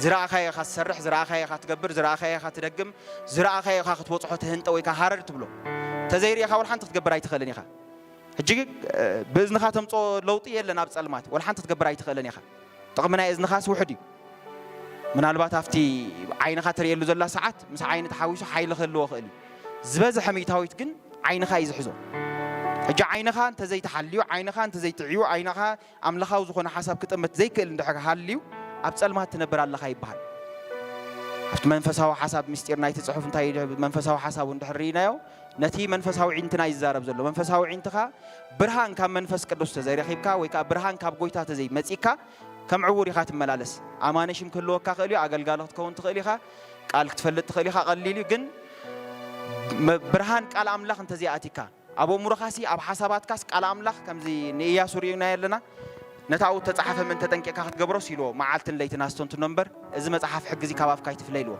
ዝረኣኻዮ ኢኻ ትሰርሕ፣ ዝረኣኻዮ ኢኻ ትገብር፣ ዝረኣኻዮ ኢኻ ትደግም፣ ዝረኣኻዮ ኢኻ ክትበጽሖ ትህንጠ ወይ ከኣ ሃረር ትብሎ። ተዘይርኢኻ ወላ ሓንቲ ክትገብር ኣይትኽእልን ኢኻ። ሕጂ፣ እ፣ ብእዝንኻ ተምጽኦ ለውጢ የለን ኣብ ጸልማት፣ ወላ ሓንቲ ክትገብር ኣይትኽእልን ኢኻ። ጥቕሚ ናይ እዝንኻስ ውሑድ እዩ። ምናልባት ኣብቲ ዓይንኻ ትርእየሉ ዘላ ሰዓት ምስ ዓይኒ ተሓዊሱ ሓይሊ ክህልዎ ይኽእል እዩ። ዝበዝሐ ሚእታዊት ግን ዓይንኻ እዩ ዝሕዞ። ሕጂ ዓይንኻ እንተዘይተሓልዩ፣ ዓይንኻ እንተዘይጥዕዩ፣ ዓይንኻ ኣምላኻዊ ዝኾነ ሓሳብ ክጥምት ዘይክእል እንድሕር ሃልዩ፣ ኣብ ጸልማት ትነብር ኣለኻ ይበሃል። ኣብቲ መንፈሳዊ ሓሳብ ምስጢር ናይቲ ጽሑፍ እንታይ እዩ? መንፈሳዊ ሓሳቡ እንድሕር ርኢናዮ፣ ነቲ መንፈሳዊ ዒንትና እዩ ዝዛረብ ዘሎ። መንፈሳዊ ዒንትኻ ብርሃን ካብ መንፈስ ቅዱስ ተዘይረኺብካ ወይ ከኣ ብርሃን ካብ ጎይታ ተዘይመጺካ ከም ዕዉር ኢኻ ትመላለስ። ኣማነ ሽም ክህልወካ ክእል እዩ፣ ኣገልጋሊ ክትከውን ትኽእል ኢኻ፣ ቃል ክትፈልጥ ትኽእል ኢኻ፣ ቀሊል እዩ። ግን መ-፣ ብርሃን ቃል ኣምላኽ እንተዘይኣቲካ፣ ኣብ ኣእምሮኻሲ ኣብ ሓሳባትካስ ቃል ኣምላኽ ከምዚ ንኢያሱ ርእዩናዮ ኣለና። ነቲ ኣብኡ እተጻሕፈ መን ተጠንቂቕካ ክትገብሮስ ኢልዎ፣ መዓልትን ለይትን ኣስተንትኖ እምበር፣ እዚ መጽሓፍ ሕጊ እዚ ካብ ኣፍካ ኣይትፍለ ኢልዎ።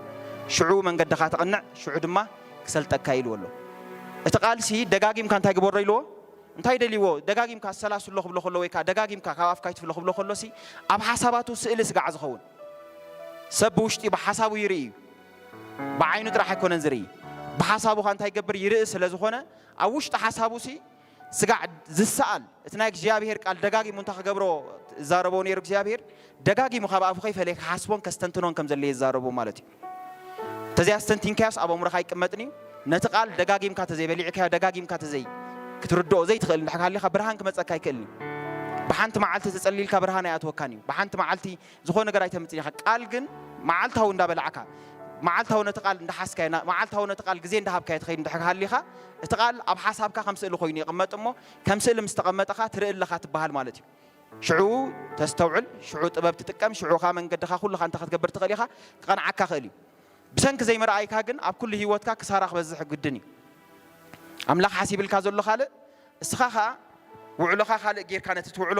ሽዑ መንገድኻ ትቕንዕ፣ ሽዑ ድማ ክሰልጠካ ኢልዎ ኣሎ። እቲ ቃልሲ ደጋጊምካ እንታይ ግበሮ ኢልዎ? እንታይ ደልይዎ? ደጋጊምካ ኣሰላስሎ ክብሎ ከሎ ወይ ከኣ ደጋጊምካ ካብ ኣፍካ ኣይትፍሎ ክብሎ ከሎሲ፣ ኣብ ሓሳባቱ ስእሊ ስጋዕ ዝኸውን። ሰብ ብውሽጢ ብሓሳቡ ይርኢ እዩ። ብዓይኑ ጥራሕ ኣይኮነን ዝርኢ። ብሓሳቡ ኸኣ እንታይ ይገብር? ይርኢ ስለ ዝኾነ፣ ኣብ ውሽጢ ሓሳቡሲ ስጋዕ ዝሰኣል፣ እቲ ናይ እግዚኣብሄር ቃል ደጋጊሙ እንታይ ክገብሮ ዝዛረቦ ነይሩ እግዚኣብሄር? ደጋጊሙ ካብ ኣፉ ከይፈለየ ክሓስቦን ከስተንትኖን ከም ዘድለየ ዝዛረቦ ማለት እዩ። እንተዘይ ኣስተንቲንካዮስ ኣብ ኣእምሮኻ ኣይቅመጥን እዩ። ነቲ ቃል ደጋጊምካ ተዘይበሊዕካዮ፣ ደጋጊምካ ተዘይ ክትርድኦ ዘይትኽእል እንድሕር ሃሊኻ ብርሃን ክመጸካ ኣይክእልን እዩ። ብሓንቲ መዓልቲ ተጸሊልካ ብርሃን ኣይኣትወካን እዩ። ብሓንቲ መዓልቲ ዝኾነ ነገር ኣይተምጽእን ኢኻ። ቃል ግን መዓልታዊ እንዳበላዕካ፣ መዓልታዊ ነቲ ቃል እንዳሓዝካዮ፣ ና-፣ መዓልታዊ ነቲ ቃል ግዜ እንዳሃብካዮ ትኸይድ እንድሕር ሃሊኻ፣ እቲ ቃል ኣብ ሓሳብካ ከም ስእሊ ኮይኑ ይቕመጥ እሞ፣ ከም ስእሊ ምስ ተቐመጠ ኸኣ ትርኢ ኣለኻ ትበሃል ማለት እዩ። ሽዑ ተስተውዕል፣ ሽዑ ጥበብ ትጥቀም፣ ሽዑ ኸኣ መንገድኻ ኩልኻ እንታይ ክትገብር ትኽእል ኢኻ፣ ክቐንዓካ ክእል እዩ። ብሰንኪ ዘይምርኣይካ ግን ኣብ ኩሉ ህይወትካ ክሳራ ክበዝሕ ግድን እዩ። ኣምላኽ ሓሲብልካ ዘሎ ካልእ፣ እስኻ ኸኣ ውዕሎኻ ካልእ ጌርካ ነቲ ትውዕሎ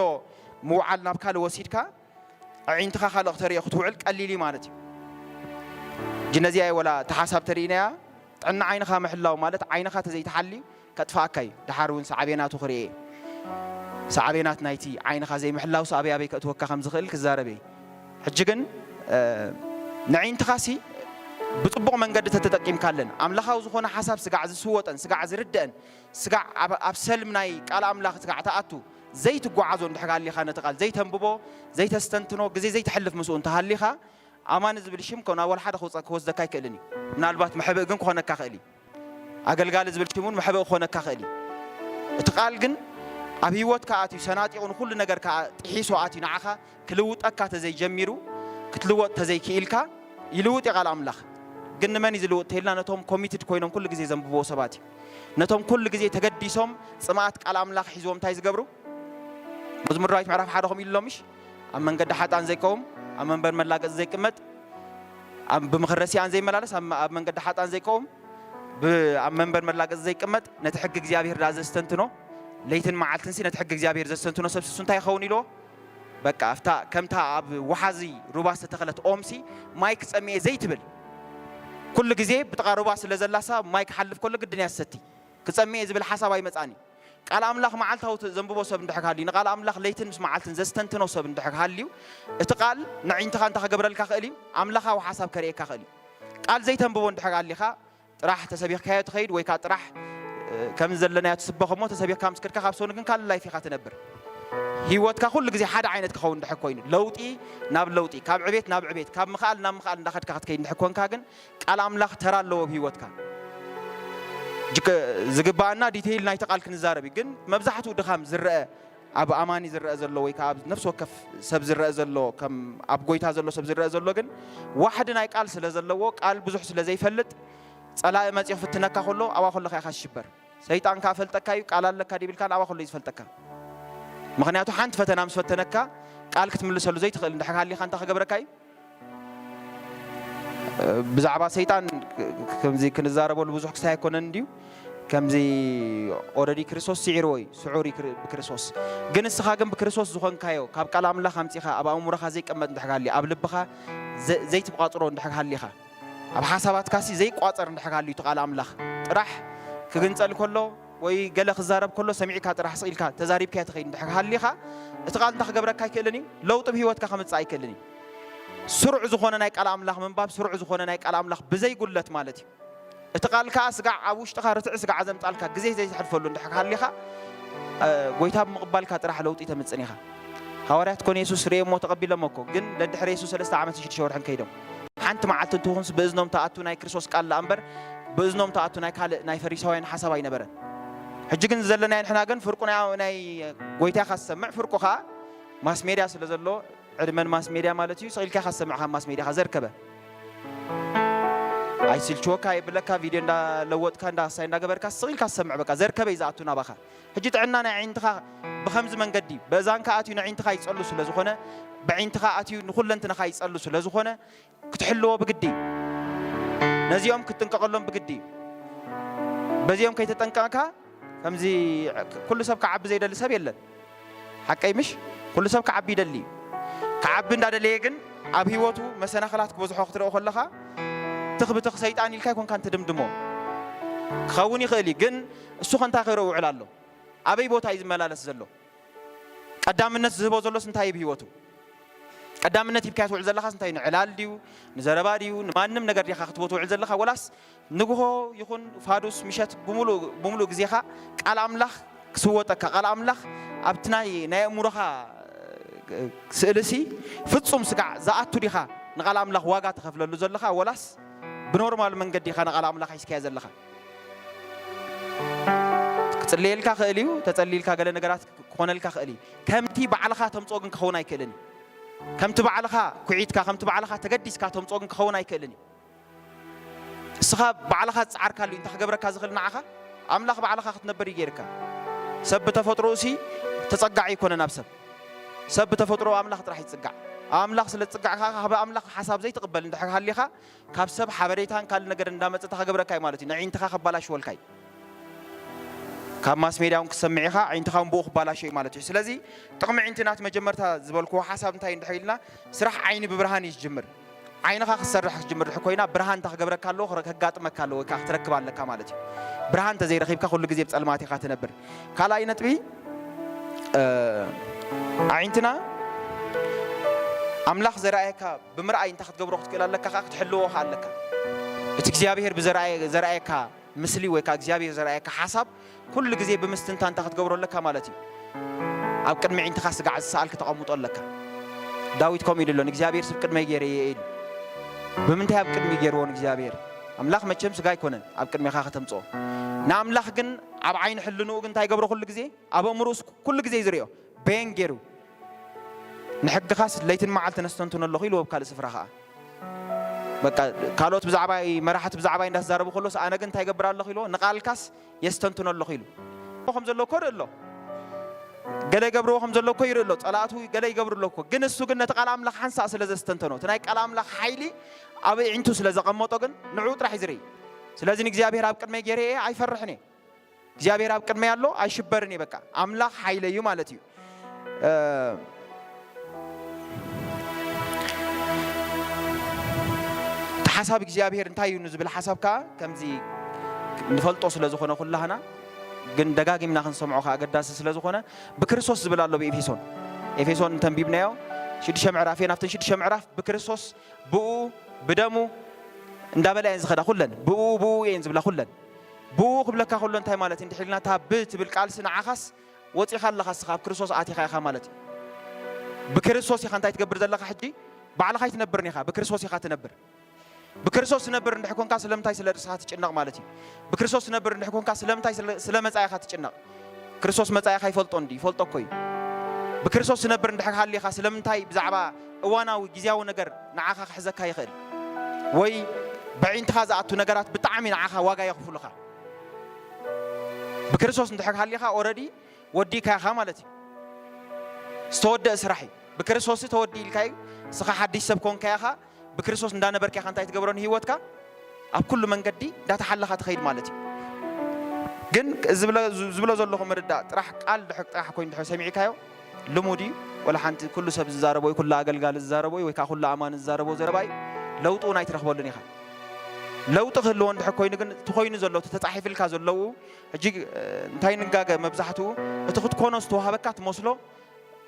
ምውዓል ናብ ካልእ ወሲድካ፣ ኣዒንትኻ ካልእ ክተርእዮ ክትውዕል ቀሊል እዩ ማለት እዩ። ነዚኣ ወላ ተሓሳብ ተርእናያ ጥዕና ዓይንኻ ምሕላው ማለት ዓይንኻ ተዘይተሓልዩ ከጥፍኣካ እዩ። ደሓር እውን ሳዕቤናቱ ክርእየ ሳዕቤናት ናይቲ ዓይንኻ ዘይምሕላው ኣበይ ኣበይ ከእትወካ ከም ዝኽእል ክዛረብ እየ። ሕጂ ግን ንዒንትኻሲ ብፅቡቕ መንገዲ ተተጠቂምካለን ኣምላኻዊ ዝኾነ ሓሳብ ስጋዕ ዝስወጠን ስጋዕ ዝርድአን ስጋዕ ኣብ ሰልም ናይ ቃል ኣምላኽ ስጋዕ ተኣቱ ዘይትጓዓዞ እንድሕር ሃሊኻ ነቲ ቃል ዘይተንብቦ ዘይተስተንትኖ ግዜ ዘይተሕልፍ ምስኡ እንተሃሊኻ ኣማኒ ዝብል ሽም ኮ ናብ ወላ ሓደ ክወፀ- ክወስደካ ኣይክእልን እዩ። ምናልባት መሕብእ ግን ክኾነካ ክእል እዩ። ኣገልጋሊ ዝብል ሽም እውን መሕብእ ክኾነካ ክእል እዩ። እቲ ቃል ግን ኣብ ህይወትካ ኣትዩ ሰናጢቑ ንኩሉ ነገር ከዓ ጥሒሱ ኣትዩ ንዓኻ ክልውጠካ ተዘይጀሚሩ ክትልወጥ ተዘይክኢልካ ይልውጥ እዩ ቃል ኣምላኽ። ግን ንመን እዩ ዝልውጥ ተይልና ነቶም ኮሚትድ ኮይኖም ኩሉ ግዜ ዘንብብዎ ሰባት እዩ። ነቶም ኩሉ ግዜ ተገዲሶም ፅምኣት ቃል ኣምላኽ ሒዝዎም እንታይ ዝገብሩ መዝሙር ዳዊት ምዕራፍ ሓደ ከምኡ ኢሉ ኣሎ ምሽ ኣብ መንገዲ ሓጣን ዘይቀውም ኣብ መንበር መላገፂ ዘይቅመጥ ኣብ ብምኽሪ ረሲኣን ዘይመላለስ ኣብ ኣብ መንገዲ ሓጣን ዘይቀውም ብ- ኣብ መንበር መላገፂ ዘይቅመጥ ነቲ ሕጊ እግዚኣብሔር ዳ ዘስተንትኖ ለይትን መዓልትንሲ ነቲ ሕጊ እግዚኣብሔር ዘስተንትኖ ሰብ ስሱ እንታይ ይኸውን ኢልዎ በቃ ኣብታ ከምታ ኣብ ወሓዚ ሩባ ዝተተኸለት ኦምሲ ማይ ክፀምኤ ዘይትብል ኩሉ ግዜ ብጥቓ ሩባ ስለ ዘላሳ ማይ ክሓልፍ ከሎ ግድን እያ ትሰቲ ክፀምኤ ዝብል ሓሳብ ኣይመፃኒ ቃል ኣምላኽ መዓልታዊ ዘንብቦ ሰብ እንድሕር ሃልዩ ንቃል ኣምላኽ ለይትን ምስ መዓልትን ዘስተንትኖ ሰብ እንድሕር ሃልዩ እቲ ቃል ንዒንትኻ እንታ ክገብረልካ ክእል እዩ ኣምላኻዊ ሓሳብ ከርእየካ ክእል እዩ ቃል ዘይተንብቦ እንድሕር ኣሊኻ ጥራሕ ተሰቢኽካዮ ትኸይድ ወይ ከዓ ጥራሕ ከም ዘለናዮ ትስበኽ እሞ ተሰቢኽካ ምስ ከድካ ካብ ሰኑ ግን ካልእ ላይፍ ኢኻ ትነብር ህይወትካ ኩሉ ግዜ ሓደ ዓይነት ክኸውን እንድሕር ኮይኑ ለውጢ ናብ ለውጢ ካብ ዕቤት ናብ ዕቤት ካብ ምኽኣል ናብ ምኽኣል እንዳኸድካ ክትከይድ እንድሕር ኮንካ ግን ቃል ኣምላኽ ተራ ኣለዎ ኣብ ህይወትካ ዝግባኣና ዲቴይል ናይቲ ቃል ክንዛረብ እዩ ግን መብዛሕትኡ ድኻም ዝረአ ኣብ ኣማኒ ዝረአ ዘሎ ወይ ከዓ ኣብ ነፍሲ ወከፍ ሰብ ዝረአ ዘሎ ከም ኣብ ጎይታ ዘሎ ሰብ ዝረአ ዘሎ ግን ዋሕዲ ናይ ቃል ስለ ዘለዎ ቃል ብዙሕ ስለ ዘይፈልጥ ጸላኢ መጺኡ ክፍትነካ ከሎ ኣብኣ ከለኻ ኢኻ ትሽበር ሰይጣን ከዓ ፈልጠካ እዩ ቃል ኣለካ ዲብልካ ኣብኣ ከሎ እዩ ዝፈልጠካ ምክንያቱ ሓንቲ ፈተና ምስ ፈተነካ ቃል ክትምልሰሉ ዘይትኽእል እንድሕር ሃሊኻ እንታይ ክገብረካ እዩ ብዛዕባ ሰይጣን ከምዚ ክንዛረበሉ ብዙሕ ክሳይ ኣይኮነን እንድዩ ከምዚ ኦረዲ ክርስቶስ ስዒርዎ እዩ ስዑር እዩ ብክርስቶስ ግን እስኻ ግን ብክርስቶስ ዝኾንካዮ ካብ ቃል ኣምላኽ ኣምፂኻ ኣብ ኣእምሮኻ ዘይቀመጥ እንድሕር ሃልዩ ኣብ ልብኻ ዘይትቋፅሮ እንድሕር ሃሊኻ ኣብ ሓሳባትካሲ ዘይቋፀር እንድሕር ሃልዩ እቲ ቃል ኣምላኽ ጥራሕ ክግንፀል ከሎ ወይ ገለ ክዛረብ ከሎ ሰሚዕካ ጥራሕ ስቕ ኢልካ ተዛሪብካዮ ትኸይድ እንድሕር ሃሊኻ እቲ ቃል እንታይ ክገብረካ ኣይክእልን እዩ ለውጢ ብህይወትካ ከምፅእ ኣይክእልን እዩ ስሩዕ ዝኾነ ናይ ቃል ኣምላኽ ምንባብ ስሩዕ ዝኾነ ናይ ቃል ኣምላኽ ብዘይጉለት ማለት እዩ እቲ ቃል ከዓ ስጋዕ ኣብ ውሽጥኻ ርትዒ ስጋዕ ዘምፃልካ ግዜ ዘይተሕልፈሉ እንድሕር ሃሊኻ ጎይታ ብምቕባልካ ጥራሕ ለውጢ ተምፅን ኢኻ ሃዋርያት ኮነ የሱስ ርእየሞ ተቐቢሎሞ እኮ ግን ደድሕሪ የሱስ ሰለስተ ዓመትን ሽዱሽተ ወርሕን ከይዶም ሓንቲ መዓልቲ እንትኹንስ ብእዝኖም ተኣቱ ናይ ክርስቶስ ቃል ደኣ እምበር ብእዝኖም ተኣቱ ናይ ካልእ ናይ ፈሪሳውያን ሓሳብ ኣይነበረን ሕጂ ግን ዘለናዮ ንሕና ግን ፍርቁ ናይ ናይ ጎይታ ኢኻ ዝሰምዕ ፍርቁ ከዓ ማስ ሜድያ ስለ ዘሎ ዕድመን ማስ ሜድያ ማለት እዩ ስቕ ኢልካ ኢኻ ዝሰምዕ ካብ ማስ ሜድያ ኢኻ ዘርከበ ኣይስልችወካ የብለካ ቪድዮ እንዳለወጥካ እንዳሳይ እንዳገበርካ ስቕ ኢልካ ዝሰምዕ በቃ ዘርከበ እዩ ዝኣቱ ናባኻ ሕጂ ጥዕና ናይ ዓይንትኻ ብኸምዚ መንገዲ በእዛንካ ኣትዩ ንዓይንትኻ ይጸሉ ስለ ዝኾነ ብዓይንትኻ ኣትዩ ንኹለንትናኻ ይጸሉ ስለ ዝኾነ ክትሕልዎ ብግዲ ነዚኦም ክትጥንቀቐሎም ብግዲ በዚኦም ከይተጠንቀቕካ ከምዚ ኩሉ ሰብ ክዓቢ ዘይደሊ ሰብ የለን ሓቀይ ምሽ ኩሉ ሰብ ክዓቢ ይደሊ እዩ ክዓቢ እንዳደለየ ግን ኣብ ህይወቱ መሰናኽላት ክበዝሖ ክትረኦ ከለኻ ትኽ ብትኽ ሰይጣን ኢልካ ይኮንካ እንትድምድሞ ክኸውን ይኽእል እዩ ግን እሱ ከንታይ ክረው ውዕል ኣሎ ኣበይ ቦታ እዩ ዝመላለስ ዘሎ ቀዳምነት ዝህቦ ዘሎስ እንታይ እዩ ብህይወቱ ቀዳምነት ሂብካዮ ትውዕል ዘለኻስ እንታይ ንዕላል ድዩ ንዘረባ ድዩ ንማንም ነገር ዲኻ ክትቦ ትውዕል ዘለኻ ወላስ ንግሆ ይኹን ፋዱስ ምሸት ብምሉእ ግዜኻ ቃል ኣምላኽ ክስወጠካ ቃል ኣምላኽ ኣብቲ ናይ ናይ ኣእምሮኻ ስእልሲ ፍጹም ስጋዕ ዝኣቱ ዲኻ ንቓል ኣምላኽ ዋጋ ትኸፍለሉ ዘለኻ ወላስ ብኖርማል መንገዲ ኢኻ ንቓል ኣምላኽ ሒዝካዮ ዘለኻ ክጽልየልካ ክእል እዩ ተጸሊልካ ገለ ነገራት ክኾነልካ ክእል እዩ ከምቲ ባዕልኻ ተምፅኦ ግን ክኸውን ኣይክእልን እዩ ከምቲ ባዕልኻ ኩዒትካ ከምቲ ባዕልኻ ተገዲስካ ተምፅኦ ግን ክኸውን ኣይክእልን እዩ እስኻ ባዕልኻ ዝፀዓርካሉ እዩ እንታይ ክገብረካ ዝኽእል ንዓኻ ኣምላኽ ባዕልኻ ክትነብር እዩ ገይርካ ሰብ ብተፈጥሮኡ ሲ ተፀጋዒ ይኮነ ናብ ሰብ ሰብ ብተፈጥሮ ኣምላኽ ጥራሕ ይፅጋዕ ኣምላኽ ስለ ዝፅጋዕ ካብ ኣምላኽ ሓሳብ ዘይትቕበል እንድሕር ሃሊኻ ካብ ሰብ ሓበሬታን ካልእ ነገር እንዳመፀ እንታይ ክገብረካ እዩ ማለት እዩ ንዒንትኻ ከባላሽወልካ እዩ ካብ ማስ ሜድያ እውን ክሰምዕ ኢኻ ዓይንትኻ እውን ብኡ ክባላሾ እዩ ማለት እዩ ስለዚ ጥቕሚ ዒንቲ ናት መጀመርታ ዝበልክዎ ሓሳብ እንታይ እንድሕር ኢልና ስራሕ ዓይኒ ብብርሃን እዩ ዝጅምር ዓይንኻ ክትሰርሕ ክትጅምር ድሕር ኮይና፣ ብርሃን እንታይ ክገብረካ ኣለዎ? ክረ-፣ ከጋጥመካ ኣለዎ ወይ ከዓ ክትረክብ ኣለካ ማለት እዩ። ብርሃን እንተዘይረኺብካ፣ ኩሉ ግዜ ብጸልማት ኢኻ ትነብር። ካልኣይ ነጥቢ፣ እ፣ ኣዒንትና ኣምላኽ ዘርኣየካ ብምርኣይ እንታይ ክትገብሮ ክትክእል ኣለካ? ከዓ ክትሕልዎ ከዓ ኣለካ። እቲ እግዚኣብሔር ብዘርኣየ-፣ ዘርኣየካ ምስሊ ወይ ከዓ እግዚኣብሔር ዘርኣየካ ሓሳብ ኩሉ ግዜ ብምስትንታን እንታይ ክትገብሮ ኣለካ ማለት እዩ? ኣብ ቅድሚ ኣዒንትኻ ስጋዕ ዝሰኣል ክተቐምጦ ኣለካ። ዳዊት ከምኡ ኢሉ ኣሎ፣ "ንእግዚኣብሔር ስብ ቅድመይ ገይረየ" ኢሉ። ብምንታይ ኣብ ቅድሚ ገይርዎ ንእግዚኣብሔር? ኣምላኽ መቸም ስጋ ኣይኮነን ኣብ ቅድሜኻ ከተምጽኦ። ንኣምላኽ ግን ኣብ ዓይኒ ሕልንኡ ግን እንታይ ይገብሮ? ኩሉ ግዜ ኣብ ኣእምሮኡስ ኩሉ ግዜ እዩ ዝርእዮ። በየን ገይሩ? "ንሕግኻስ ለይትን መዓልትን ኣስተንትኖ ኣለኹ" ኢልዎ ኣብ ካልእ ስፍራ ኸዓ። በቃ ካልኦት ብዛዕባይ፣ መራሕቲ ብዛዕባይ እንዳተዛረቡ ከሎስ ኣነ ግን እንታይ ይገብር ኣለኹ ኢልዎ? "ንቓልካስ የስተንትኖ ኣለኹ" ኢሉ። ከም ዘሎ እኮ ይርኢ ኣሎ። ገለ ይገብርዎ ከም ዘሎ እኮ ይርኢ ኣሎ። ጸላእቱ ገለ ይገብሩ ኣሎ እኮ። ግን እሱ ግን ነቲ ቃል ኣምላኽ ሓንሳእ ስለ ዘስተንተኖ፣ እቲ ናይ ቃል ኣምላኽ ሓይሊ ኣብ ኣዒንቱ ስለ ዘቐመጦ ግን ንዕኡ ጥራሕ እዩ ዝርኢ። ስለዚ ንእግዚኣብሔር ኣብ ቅድመይ ገይረ እየ ኣይፈርሕን እየ። እግዚኣብሔር ኣብ ቅድመይ ኣሎ ኣይሽበርን እየ። በቃ ኣምላኽ ሓይለይ እዩ ማለት እዩ። እ፣ እቲ ሓሳብ እግዚኣብሔር እንታይ እዩ ንዝብል ሓሳብ ከኣ ከምዚ ንፈልጦ ስለ ዝኾነ ኩላህና፣ ግን ደጋጊምና ክንሰምዖ ከኣ ኣገዳሲ ስለ ዝኾነ፣ ብክርስቶስ ዝብል ኣሎ ብኤፌሶን። ኤፌሶን እንተንቢብናዮ ሽዱሽተ ምዕራፍ እየን። ኣብተን ሽዱሽተ ምዕራፍ ብክርስቶስ፣ ብኡ፣ ብደሙ እንዳበላ እየን ዝኸዳ ኩለን። ብኡ፣ ብኡ እየን ዝብላ ኩለን። ብኡ ክብለካ ከሎ እንታይ ማለት እንድሕር ኢልና፣ እታ ብ ትብል ቃልሲ ንዓኻስ ወጺኻ ኣለኻ፣ እስኻ ኣብ ክርስቶስ ኣቲኻ ኢኻ ማለት እዩ። ብክርስቶስ ኢኻ እንታይ ትገብር ዘለኻ ሕጂ? ባዕልኻ ኣይትነብርን ኢኻ፣ ብክርስቶስ ኢኻ ትነብር። ብክርስቶስ ትነብር እንድሕር ኮንካ ስለምንታይ ስለ ርእስኻ ትጭነቕ ማለት እዩ? ብክርስቶስ ትነብር እንድሕር ኮንካ ስለምንታይ ስለ፣ ስለ መጻኢኻ ትጭነቕ? ክርስቶስ መጻኢኻ ይፈልጦ እንዲ፣ ይፈልጦ እኮ እዩ። ብክርስቶስ ትነብር እንድሕር ሃሊኻ ስለምንታይ ብዛዕባ እዋናዊ ግዝያዊ ነገር ንዓኻ ክሕዘካ ይኽእል? ወይ በዒንትኻ ዝኣቱ ነገራት ብጣዕሚ ንዓኻ ዋጋ የኽፍሉኻ? ብክርስቶስ እንድሕር ሃሊኻ ኦረዲ ወዲእካ ኢኻ ማለት እዩ። ዝተወደአ ስራሕ እዩ። ብክርስቶስ ተወዲ ኢልካ እዩ። እስኻ ሓድሽ ሰብ ኮንካ ኢኻ። ብክርስቶስ እንዳነበርካ ኢኻ እንታይ ትገብሮ ንህይወትካ? ኣብ ኩሉ መንገዲ እንዳተሓለኻ ትኸይድ ማለት እዩ። ግን ዝብለ-፣ ዝብሎ ዘለኹ ምርዳእ ጥራሕ ቃል ድሕር ጥራሕ ኮይኑ ድሕር ሰሚዕካዮ ልሙድ እዩ። ወላ ሓንቲ ኩሉ ሰብ ዝዛረቦ እዩ፣ ኩሉ ኣገልጋሊ ዝዛረቦ እዩ፣ ወይ ከዓ ኩሉ ኣማኒ ዝዛረቦ ዘረባ እዩ። ለውጢ እውን ኣይትረኽበሉን ኢኻ። ለውጢ ክህልዎ እንድሕር ኮይኑ ግን እቲ ኮይኑ ዘሎ፣ እቲ ተጻሒፍልካ ዘለዉ ሕጂ፣ እ፣ እንታይ ንጋገ መብዛሕትኡ እቲ ክትኮኖ ዝተዋህበካ ትመስሎ፣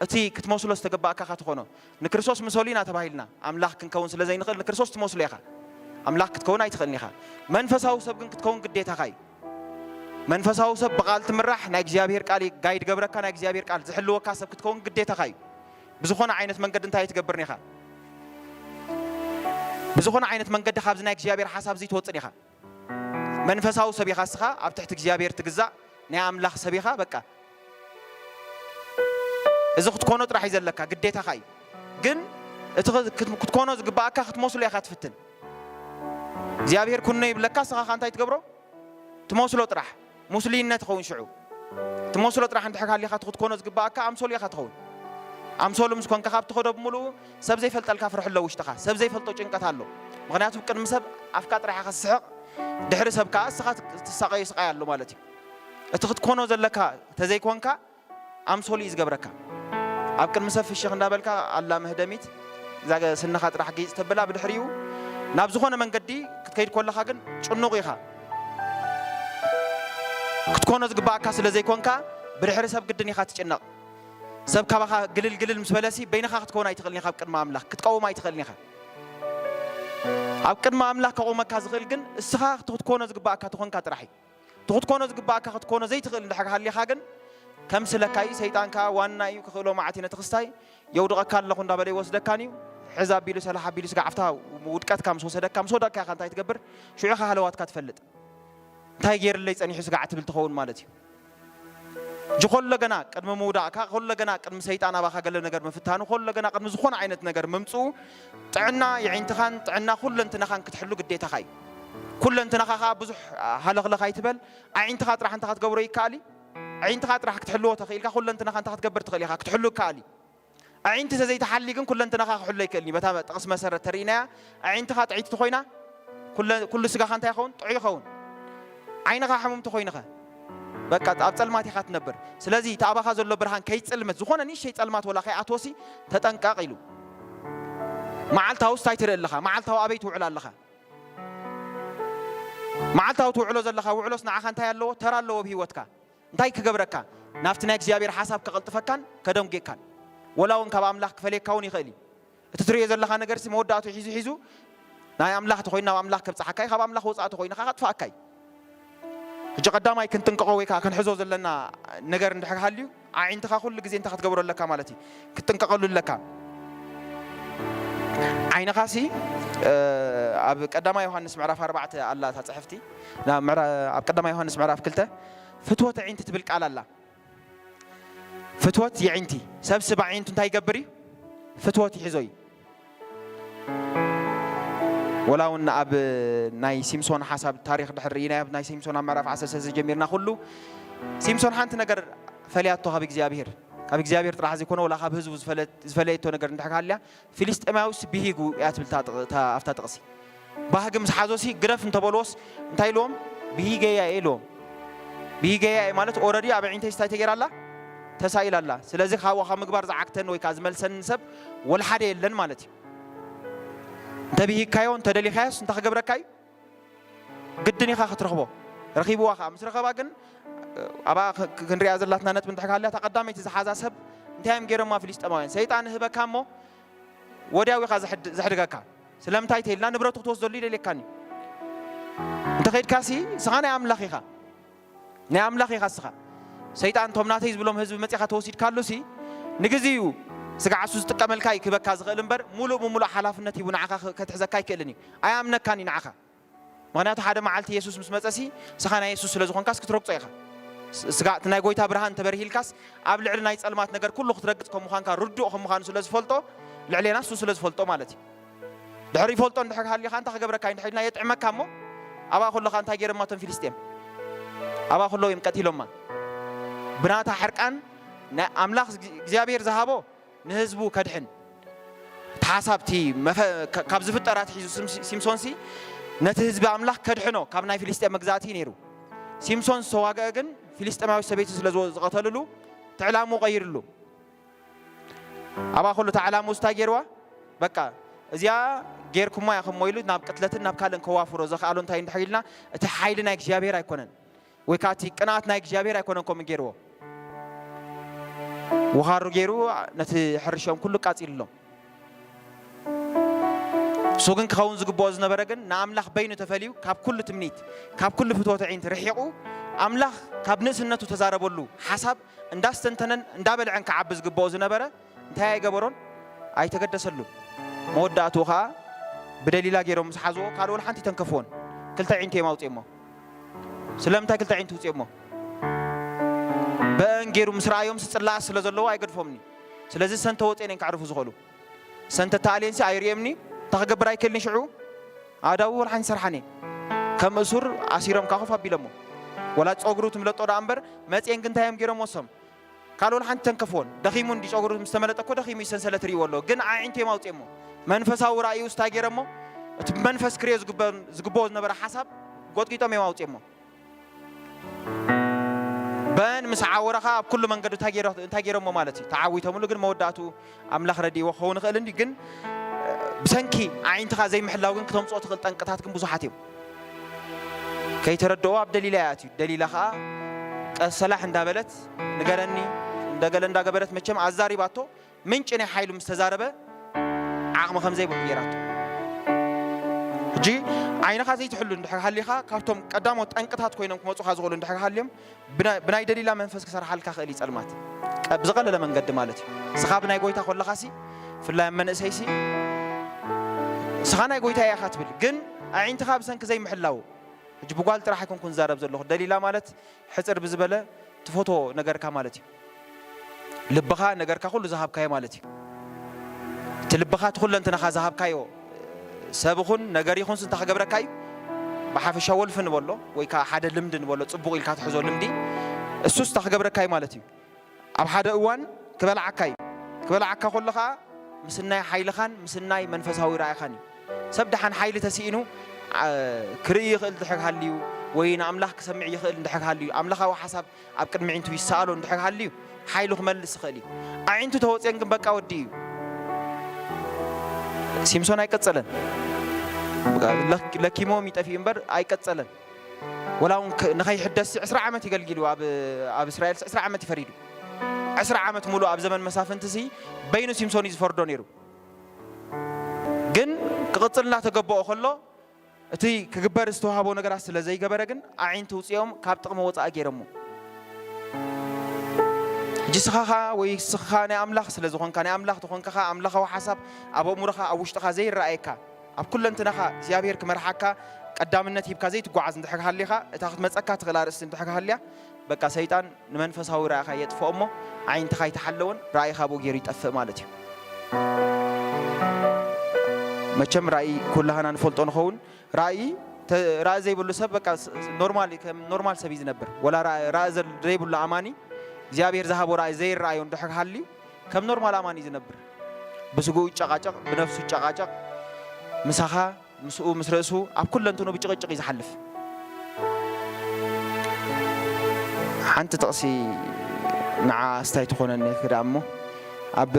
እቲ ክትመስሎ ዝተገባእካ ኢኻ ትኾኖ። ንክርስቶስ ምሰሉ ኢና ተባሂልና። ኣምላኽ ክንከውን ስለ ዘይንኽእል ንክርስቶስ ትመስሎ ኢኻ። ኣምላኽ ክትከውን ኣይትኽእልን ኢኻ። መንፈሳዊ ሰብ ግን ክትከውን ግዴታኻ እዩ። መንፈሳዊ ሰብ ብቓል ትምራሕ፣ ናይ እግዚኣብሔር ቃል ጋይድ ገብረካ፣ ናይ እግዚኣብሔር ቃል ዝሕልወካ ሰብ ክትከውን ግዴታኻ እዩ። ብዝኾነ ዓይነት መንገዲ እንታይ ኣይትገብርን ኢኻ? ብዝኾነ ዓይነት መንገዲ ካብዚ ናይ እግዚኣብሔር ሓሳብ እዚ ትወጽን ኢኻ። መንፈሳዊ ሰብ ኢኻ እስኻ፣ ኣብ ትሕቲ እግዚኣብሔር ትግዛእ ናይ ኣምላኽ ሰብ ኢኻ። በቃ እዚ ክትኮኖ ጥራሕ እዩ ዘለካ፣ ግዴታኻ እዩ። ግን እቲ ኽ-፣ ክት-፣ ክትኮኖ ዝግባኣካ ክትመስሎ ኢኻ ትፍትን። እግዚኣብሔር ኩኖ ይብለካ፣ እስኻ ኸ እንታይ ትገብሮ? ትመስሎ ጥራሕ። ሙስሊነት ኸውን ሽዑ። ትመስሎ ጥራሕ እንድሕር ሃሊኻ፣ እቲ ክትኮኖ ዝግባኣካ ኣምሰሉ ኢኻ ትኸውን። ኣምሰሉ ምስ ኮንካ፣ ካብ ትኸዶ ብምሉኡ ሰብ ዘይፈልጠልካ ፍርሒ ኣሎ ውሽጥኻ፣ ሰብ ዘይፈልጦ ጭንቀት ኣሎ። ምኽንያቱ ቅድሚ ሰብ ኣፍካ ጥራሕ ኢኻ ትስሕቕ፣ ድሕሪ ሰብ ከኣ እስኻ ትሳቐዮ ስቓይ ኣሎ ማለት እዩ። እቲ ክትኮኖ ዘለካ ተዘይኮንካ፣ ኣምሰሉ እዩ ዝገብረካ። ኣብ ቅድሚ ሰብ ፍሽኽ እንዳበልካ ኣላ መህደሚት፣ እዛ ገ-፣ ስንኻ ጥራሕ ጌጽ ተብላ፣ ብድሕሪኡ ናብ ዝኾነ መንገዲ ክትከይድ ከለኻ ግን ጭኑቕ ኢኻ። ክትኮኖ ዝግባኣካ ስለ ዘይኮንካ፣ ብድሕሪ ሰብ ግድን ኢኻ ትጭነቕ። ሰብ ካባኻ ግልል ግልል ምስ በለሲ፣ በይንኻ ክትከውን ኣይትኽእልን ኢኻ። ኣብ ቅድሚ ኣምላኽ ክትቀውም ኣይትኽእልን ኢኻ። ኣብ ቅድሚ ኣምላኽ ከቑመካ ዝኽእል ግን፣ እስኻ እቲ ክትኮኖ ዝግባኣካ ተኾንካ ጥራሕ እዩ። እቲ ክትኮኖ ዝግባኣካ ክትኮኖ ዘይትኽእል እንድሕር ሃሊኻ ግን፣ ከምስለካ እዩ። ሰይጣን ከኣ ዋና እዩ፣ ክኽእሎ መዓት እዩ። ነቲ ክስታይ የውድቐካ ኣለኹ እንዳበለ ይወስደካን እዩ። ሕዝ ኣቢሉ፣ ሰላሕ ኣቢሉ፣ ስጋዕ ኣብታ ውድቀትካ ምስ ወሰደካ፣ ምስ ወደቕካ ኢኻ እንታይ ትገብር? ሽዑ ኢኻ ሃለዋትካ ትፈልጥ። እንታይ ገይርለይ ጸኒሑ ስጋዕ ትብል ትኸውን ማለት እዩ። ሕጂ ከሎ ገና ቅድሚ ምውዳቕካ፣ ከሎ ገና ቅድሚ ሰይጣን ኣባኻ ገለ ነገር ምፍታኑ፣ ከሎ ገና ቅድሚ ዝኾነ ዓይነት ነገር ምምጽኡ፣ ጥዕና የዒንትኻን ጥዕና ኩለንትናኻን ክትሕሉ ግዴታኻ እዩ። ኩለንትናኻ ከኣ ብዙሕ ሃለኽለኽ ኣይትበል። ኣዒንትኻ ጥራሕ እንታይ ክትገብሮ ይከኣል እዩ? ኣዒንትኻ ጥራሕ ክትሕልዎ ተኽኢልካ፣ ኩለንትናኻ እንታይ ክትገብር ትኽእል ኢኻ? ክትሕሉ ይከኣል እዩ። ኣዒንቲ ተዘይተሓሊ ግን ኩለንትናኻ ክሕሎ ኣይክእልን እዩ። በታ ጥቕሲ መሰረት ተርኢናያ፣ ኣዒንትኻ ጥዕይቲ ተኾይና፣ ኩለ-፣ ኩሉ ስጋኻ እንታይ ይኸውን? ጥዑይ ይኸውን። ዓይንኻ ሕሙም ተኾይኑኸ? በቃ ኣብ ጸልማት ኢኻ ትነብር። ስለዚ እቲ ኣባኻ ዘሎ ብርሃን ከይጽልመት፣ ዝኾነ ንእሽተይ ጸልማት ወላ ከይኣትወሲ ተጠንቀቕ ኢሉ። መዓልታዊ እንታይ ትርኢ ኣለኻ? መዓልታዊ ኣበይ ትውዕል ኣለኻ? መዓልታዊ ትውዕሎ ዘለኻ ውዕሎስ ንዓኻ እንታይ ኣለዎ? ተራ ኣለዎ ኣብ ህይወትካ? እንታይ ክገብረካ? ናብቲ ናይ እግዚኣብሔር ሓሳብ ከቐልጥፈካን ከደንጌካን፣ ወላ እውን ካብ ኣምላኽ ክፈልየካ እውን ይኽእል እዩ። እቲ ትርእዮ ዘለኻ ነገርሲ መወዳእቱ ሒዙ ሒዙ ናይ ኣምላኽ ተኾይኑ ናብ ኣምላኽ ከብጽሓካ እዩ፣ ካብ ኣምላኽ ወጻኢ ተኾይኑ ኸዓ ከጥፍኣካ እዩ። ሕጂ ቀዳማይ ክንጥንቀቖ ወይ ከዓ ክንሕዞ ዘለና ነገር እንድሕር ሃልዩ፣ ኣዒንትኻ ኩሉ ግዜ እንታይ ክትገብሮ ኣለካ ማለት እዩ? ክትጥንቀቐሉ ኣለካ። ዓይንኻሲ፣ እ፣ ኣብ ቀዳማይ ዮሃንስ ምዕራፍ ኣርባዕተ ኣላ እታ ጽሕፍቲ። ናብ ምዕራ-፣ ኣብ ቀዳማይ ዮሃንስ ምዕራፍ ክልተ፣ "ፍትወት ኣዒንቲ" ትብል ቃል ኣላ። ፍትወት የዒንቲ። ሰብ ስብ ኣዒንቱ እንታይ ይገብር እዩ? ፍትወት ይሕዞ እዩ። ወላ እውን ኣብ ናይ ሲምሶን ሓሳብ ታሪኽ ድሕር ርኢናዮ፣ ኣብ ናይ ሲምሶን ኣብ ምዕራፍ ዓሰርተ ሰለስተ ጀሚርና ኩሉ፣ ሲምሶን ሓንቲ ነገር ፈልያቶ ካብ እግዚኣብሔር። ካብ እግዚኣብሔር ጥራሕ ዘይኮነ፣ ወላ ካብ ህዝቡ ዝፈለ-፣ ዝፈለየቶ ነገር እንድሕር ሃልያ፣ ፊልስጤማዊስ ብሂጉ እያ ትብል እታ ጥቕ-፣ እታ፣ ኣብታ ጥቕሲ። ባህጊ ምስ ሓዞሲ ግደፍ እንተበልዎስ እንታይ ኢልዎም? ብሂገያ እየ ኢልዎም። ብሂገያ እየ ማለት ኦረዲ ኣብ ኣዒንተይስ እንታይ ተገይራ ኣላ? ተሳኢላ ኣላ። ስለዚ ካብኡ ካብ ምግባር ዝዓግተኒ ወይ ከዓ ዝመልሰኒ ሰብ ወላ ሓደ የለን ማለት እዩ። እንተ ብሂግካዮ፣ እንተ ደሊኻዮስ እንታይ ክገብረካ እዩ? ግድን ኢኻ ክትረኽቦ። ረኺብዋ ኸዓ። ምስ ረኸባ ግን፣ ኣብኣ ክ-፣ ክንሪኣ ዘላትና ነጥቢ እንድሕር ሃልያ፣ እታ ቀዳመይቲ ዝሓዛ ሰብ እንታይ እዮም ገይሮማ ፍልስጤማውያን? ሰይጣን ይህበካ እሞ ወዲያው ኢኻ ዘሕድ-፣ ዘሕድገካ። ስለምንታይ ተይልና ንብረቱ ክትወስደሉ ይደልየካኒ። እንተ ኸይድካሲ፣ ስኻ ናይ ኣምላኽ ኢኻ። ናይ ኣምላኽ ኢኻ ስኻ። ሰይጣን እቶም ናተይ ዝብሎም ህዝቢ መጺኻ ተወሲድካሉሲ፣ ንግዜኡ ስጋዕ እሱ ዝጥቀመልካ እዩ ክህበካ ዝኽእል እምበር፣ ሙሉእ ብሙሉእ ሓላፍነት ሂቡ ንዓኻ ክ-፣ ከትሕዘካ ኣይክእልን እዩ። ኣይኣምነካን እዩ ንዓኻ። ምኽንያቱ ሓደ መዓልቲ የሱስ ምስ መጸሲ፣ ስኻ ናይ የሱስ ስለ ዝኾንካስ ክትረግጾ ኢኻ። ስ-፣ ስጋ-፣ እቲ ናይ ጎይታ ብርሃን እንተበርሂልካስ፣ ኣብ ልዕሊ ናይ ጸልማት ነገር ኩሉ ክትረግጽ ከም ምዃንካ ርዱእ ከም ምዃኑ ስለ ዝፈልጦ፣ ልዕሌና እሱ ስለ ዝፈልጦ ማለት እዩ። ድሕሪ ይፈልጦ እንድሕር ሃሊኻ እንታይ ክገብረካ እዩ? እንድሕር ኢልና የጥዕመካ እሞ፣ ኣብኣ ከሎኻ እንታይ ገይሮማ እቶም ፊልስጤም? ኣብኣ ከለዉ እዮም ቀቲሎማ። ብናታ ሕርቃን ናይ ኣምላኽ እግዚኣብሔር ዝሃቦ ንህዝቡ ከድሕን፣ እቲ ሓሳብ እቲ መፈ-፣ ካ-፣ ካብ ዝፍጠር ኣትሒዙ ስም-፣ ሲምሶንሲ ነቲ ህዝቢ ኣምላኽ ከድሕኖ ካብ ናይ ፊልስጤም መግዛእቲ እዩ ነይሩ። ሲምሶን ዝተዋግአ ግን ፊልስጤማዊት ሰበይቲ ስለ ዝወ-፣ ዝቐተልሉ እቲ ዕላምኡ ቀይርሉ። ኣብኣ ከሎ እታ ዕላምኡ እንታይ ገይርዋ? በቃ እዚኣ ጌርኩማ ኢኹም ኢሉ ናብ ቅትለትን ናብ ካልእን ከዋፍሮ ዘኽኣሎ እንታይ እንድሕር ኢልና፣ እቲ ሓይሊ ናይ እግዚኣብሔር ኣይኮነን። ወይ ከዓ እቲ ቅንኣት ናይ እግዚኣብሔር ኣይኮነን ከምኡ ገይርዎ። ወኻሩ ገይሩ ነቲ ሕርሽኦም ኩሉ ኣቃጺልሎም። እሱ ግን ክኸውን ዝግብኦ ዝነበረ ግን ንኣምላኽ በይኑ ተፈልዩ ካብ ኩሉ ትምኒት፣ ካብ ኩሉ ፍትወት ኣዒንቲ ርሒቑ ኣምላኽ ካብ ንእስነቱ ተዛረበሉ ሓሳብ እንዳስተንተነን እንዳበልዐን ክዓቢ ዝግብኦ ዝነበረ እንታይ ኣይገበሮን? ኣይተገደሰሉን። መወዳእትኡ ኸዓ ብደሊላ ገይሮም ምስ ሓዝዎ ካልእ ወላ ሓንቲ ኣይተንከፍዎን። ክልተ ኣዒንቱ እዮም ኣውፅኦሞ። ስለምንታይ ክልተ ኣዒንቱ ውፅኦሞ? በአን ገይሩ ምስ ረኣዮም ጽላኣት ስለ ዘለዎ ኣይገድፎምኒ። ስለዚ ሰንተ ወፅኤን እየን ከዕርፉ ዝኽእሉ። ሰንተ ተኣልየንሲ ኣይርእየምኒ፣ እንታይ ክገብር ኣይክእልኒ ሽዑ? ኣእዳዉ ወላ ሓንቲ ይሰርሓን እየን። ከም እሱር ኣሲሮም ከዓ ኮፍ ኣቢሎሞ። ወላ ጸጉሩ ትምለጦ ደኣ እምበር መፅኤን ግን እንታይ እዮም ገይሮም ወሶም? ካልእ ወላ ሓንቲ ተንከፍዎን። ደኺሙ እንዲ ጸጉሩ ምስ ተመለጠ እኮ ደኺሙ እዩ፣ ሰንሰለት ርእይዎ ኣሎ። ግን ኣዒንቱ እዮም ኣውፅኦሞ። መንፈሳዊ ራእዩ እንታይ ገይሮሞ? እቲ ብመንፈስ ክርእዮ ዝግበ-፣ ዝግብኦ ዝነበረ ሓሳብ ጎጥቂጦም እዮም ኣውፅኦሞ። በን ምስ ዓወረ ኸዓ ኣብ ኩሉ መንገዱ እንታይ ገይሮ-፣ እንታይ ገይሮሞ ማለት እዩ? ተዓዊቶምሉ፣ ግን መወዳእትኡ ኣምላኽ ረዲእዎ ክኸውን ይኽእል እንዲ፣ ግን ብሰንኪ ኣዒንትኻ ዘይምሕላው ግን ክተምፅኦ ትኽእል ጠንቅታት ግን ብዙሓት እዮም። ከይተረድኦ ኣብ ደሊላ እያ ኣትዩ። ደሊላ ኸዓ ቀስ ሰላሕ እንዳበለት ንገረኒ፣ እንደገለ እንዳገበረት መቸም ኣዛሪባቶ፣ ምንጪ ናይ ሓይሉ ምስ ተዛረበ ዓቕሚ ከም ዘይብሉ ገይራቶ። ሕጂ ዓይንኻ ዘይትሕሉ እንድሕር ሃሊኻ፣ ካብቶም ቀዳሞት ጠንቅታት ኮይኖም ክመፁኻ ዝኽእሉ እንድሕር ሃልዮም፣ ብና-፣ ብናይ ደሊላ መንፈስ ክሰርሓልካ ክእል እዩ ጸልማት። ቀ-፣ ብዝቐለለ መንገዲ ማለት እዩ። ንስኻ ብናይ ጎይታ ከለኻሲ፣ ብፍላይ ኣብ መንእሰይሲ፣ ንስኻ ናይ ጎይታ እያ ኢኻ ትብል፣ ግን ኣዒንትኻ ብሰንኪ ዘይምሕላው፣ ሕጂ ብጓል ጥራሕ ኣይኮንኩን ዝዛረብ ዘለኹ። ደሊላ ማለት ሕጽር ብዝበለ ትፈትዎ ነገርካ ማለት እዩ። ልብኻ፣ ነገርካ ኩሉ ዝሃብካዮ ማለት እዩ። እቲ ልብኻ፣ እቲ ኩለንትናኻ ዝሃብካዮ ሰብ ይኹን ነገር ይኹንስ እንታይ ክገብረካ እዩ? ብሓፈሻ ወልፊ ንበሎ ወይ ከዓ ሓደ ልምዲ ንበሎ፣ ጽቡቕ ኢልካ ትሕዞ ልምዲ፣ እሱስ እንታይ ክገብረካ እዩ ማለት እዩ? ኣብ ሓደ እዋን ክበልዓካ እዩ። ክበልዓካ ከሎ ኸዓ ምስናይ ሓይልኻን ምስናይ መንፈሳዊ ራእይኻን እዩ። ሰብ ደሓን ሓይሊ ተስኢኑ፣ ዓ-፣ ክርኢ ይኽእል እንድሕር ሃልዩ፣ ወይ ንኣምላኽ ክሰምዕ ይኽእል እንድሕር ሃልዩ፣ ኣምላኻዊ ሓሳብ ኣብ ቅድሚ ኣዒንቱ ይሰኣሎ እንድሕር ሃልዩ፣ ሓይሉ ክመልስ ይኽእል እዩ። ኣዒንቱ ተወፅየን ግን በቃ ወዲ እዩ። ሲምሶን ኣይቀጸለን። ለኪሞም ይጠፊኡ እምበር ኣይቀጸለን። ወላ እውን ንኸይሕደስ ዕስራ ዓመት ይገልጊሉ ኣብ እስራኤል ዕስራ ዓመት ይፈሪዱ። ዕስራ ዓመት ሙሉ ኣብ ዘመን መሳፍንቲ ሲ በይኑ ሲምሶን እዩ ዝፈርዶ ነይሩ። ግን ክቕጽል እናተገበኦ ከሎ እቲ ክግበር ዝተዋህቦ ነገራት ስለ ዘይገበረ ግን ኣዒንቲ ውፅኦም ካብ ጥቕሚ ወፃኢ ገይረሞ። ሕጂ ስኻኻ ወይ ስኻ ናይ ኣምላኽ ስለ ዝኾንካ ናይ ኣምላኽ ተኾንካ ኣምላኻዊ ሓሳብ ኣብ ኣእምሮኻ ኣብ ውሽጥኻ ዘይረኣየካ ኣብ ኩለንትናኻ እግዚኣብሔር ክመርሓካ ቀዳምነት ሂብካ ዘይትጓዓዝ እንድሕር ሃሊኻ እታ ክትመፀካ ትኽእል ኣርእስቲ እንድሕር ሃልያ በቃ ሰይጣን ንመንፈሳዊ ራእኻ የጥፍኦ እሞ ዓይንትኻ ይተሓለወን ራእይኻ ብኡ ገይሩ ይጠፍእ ማለት እዩ። መቸም ራእይ ኩላህና ንፈልጦ ንኸውን ራእይ ተ- ራእይ ዘይብሉ ሰብ በቃ ስ- ስ- ኖርማል ከም ኖርማል ሰብ እዩ ዝነብር። ወላ ራእይ ራእይ ዘል- ዘይብሉ ኣማኒ እግዚኣብሔር ዝሃቦ ራእይ ዘይረኣዮ እንድሕር ሃልዩ ከም ኖርማል ኣማኒ እዩ ዝነብር። ብስግኡ ይጨቃጨቅ፣ ብነፍሱ ይጨቃጨቅ፣ ምሳኻ ምስኡ ምስ ርእሱ ኣብ ኩለንትኑ ብጭቅጭቅ እዩ ዝሓልፍ። ሓንቲ ጥቕሲ ንዓ ኣስታይ ትኾነኒ ክዳ እሞ ኣብ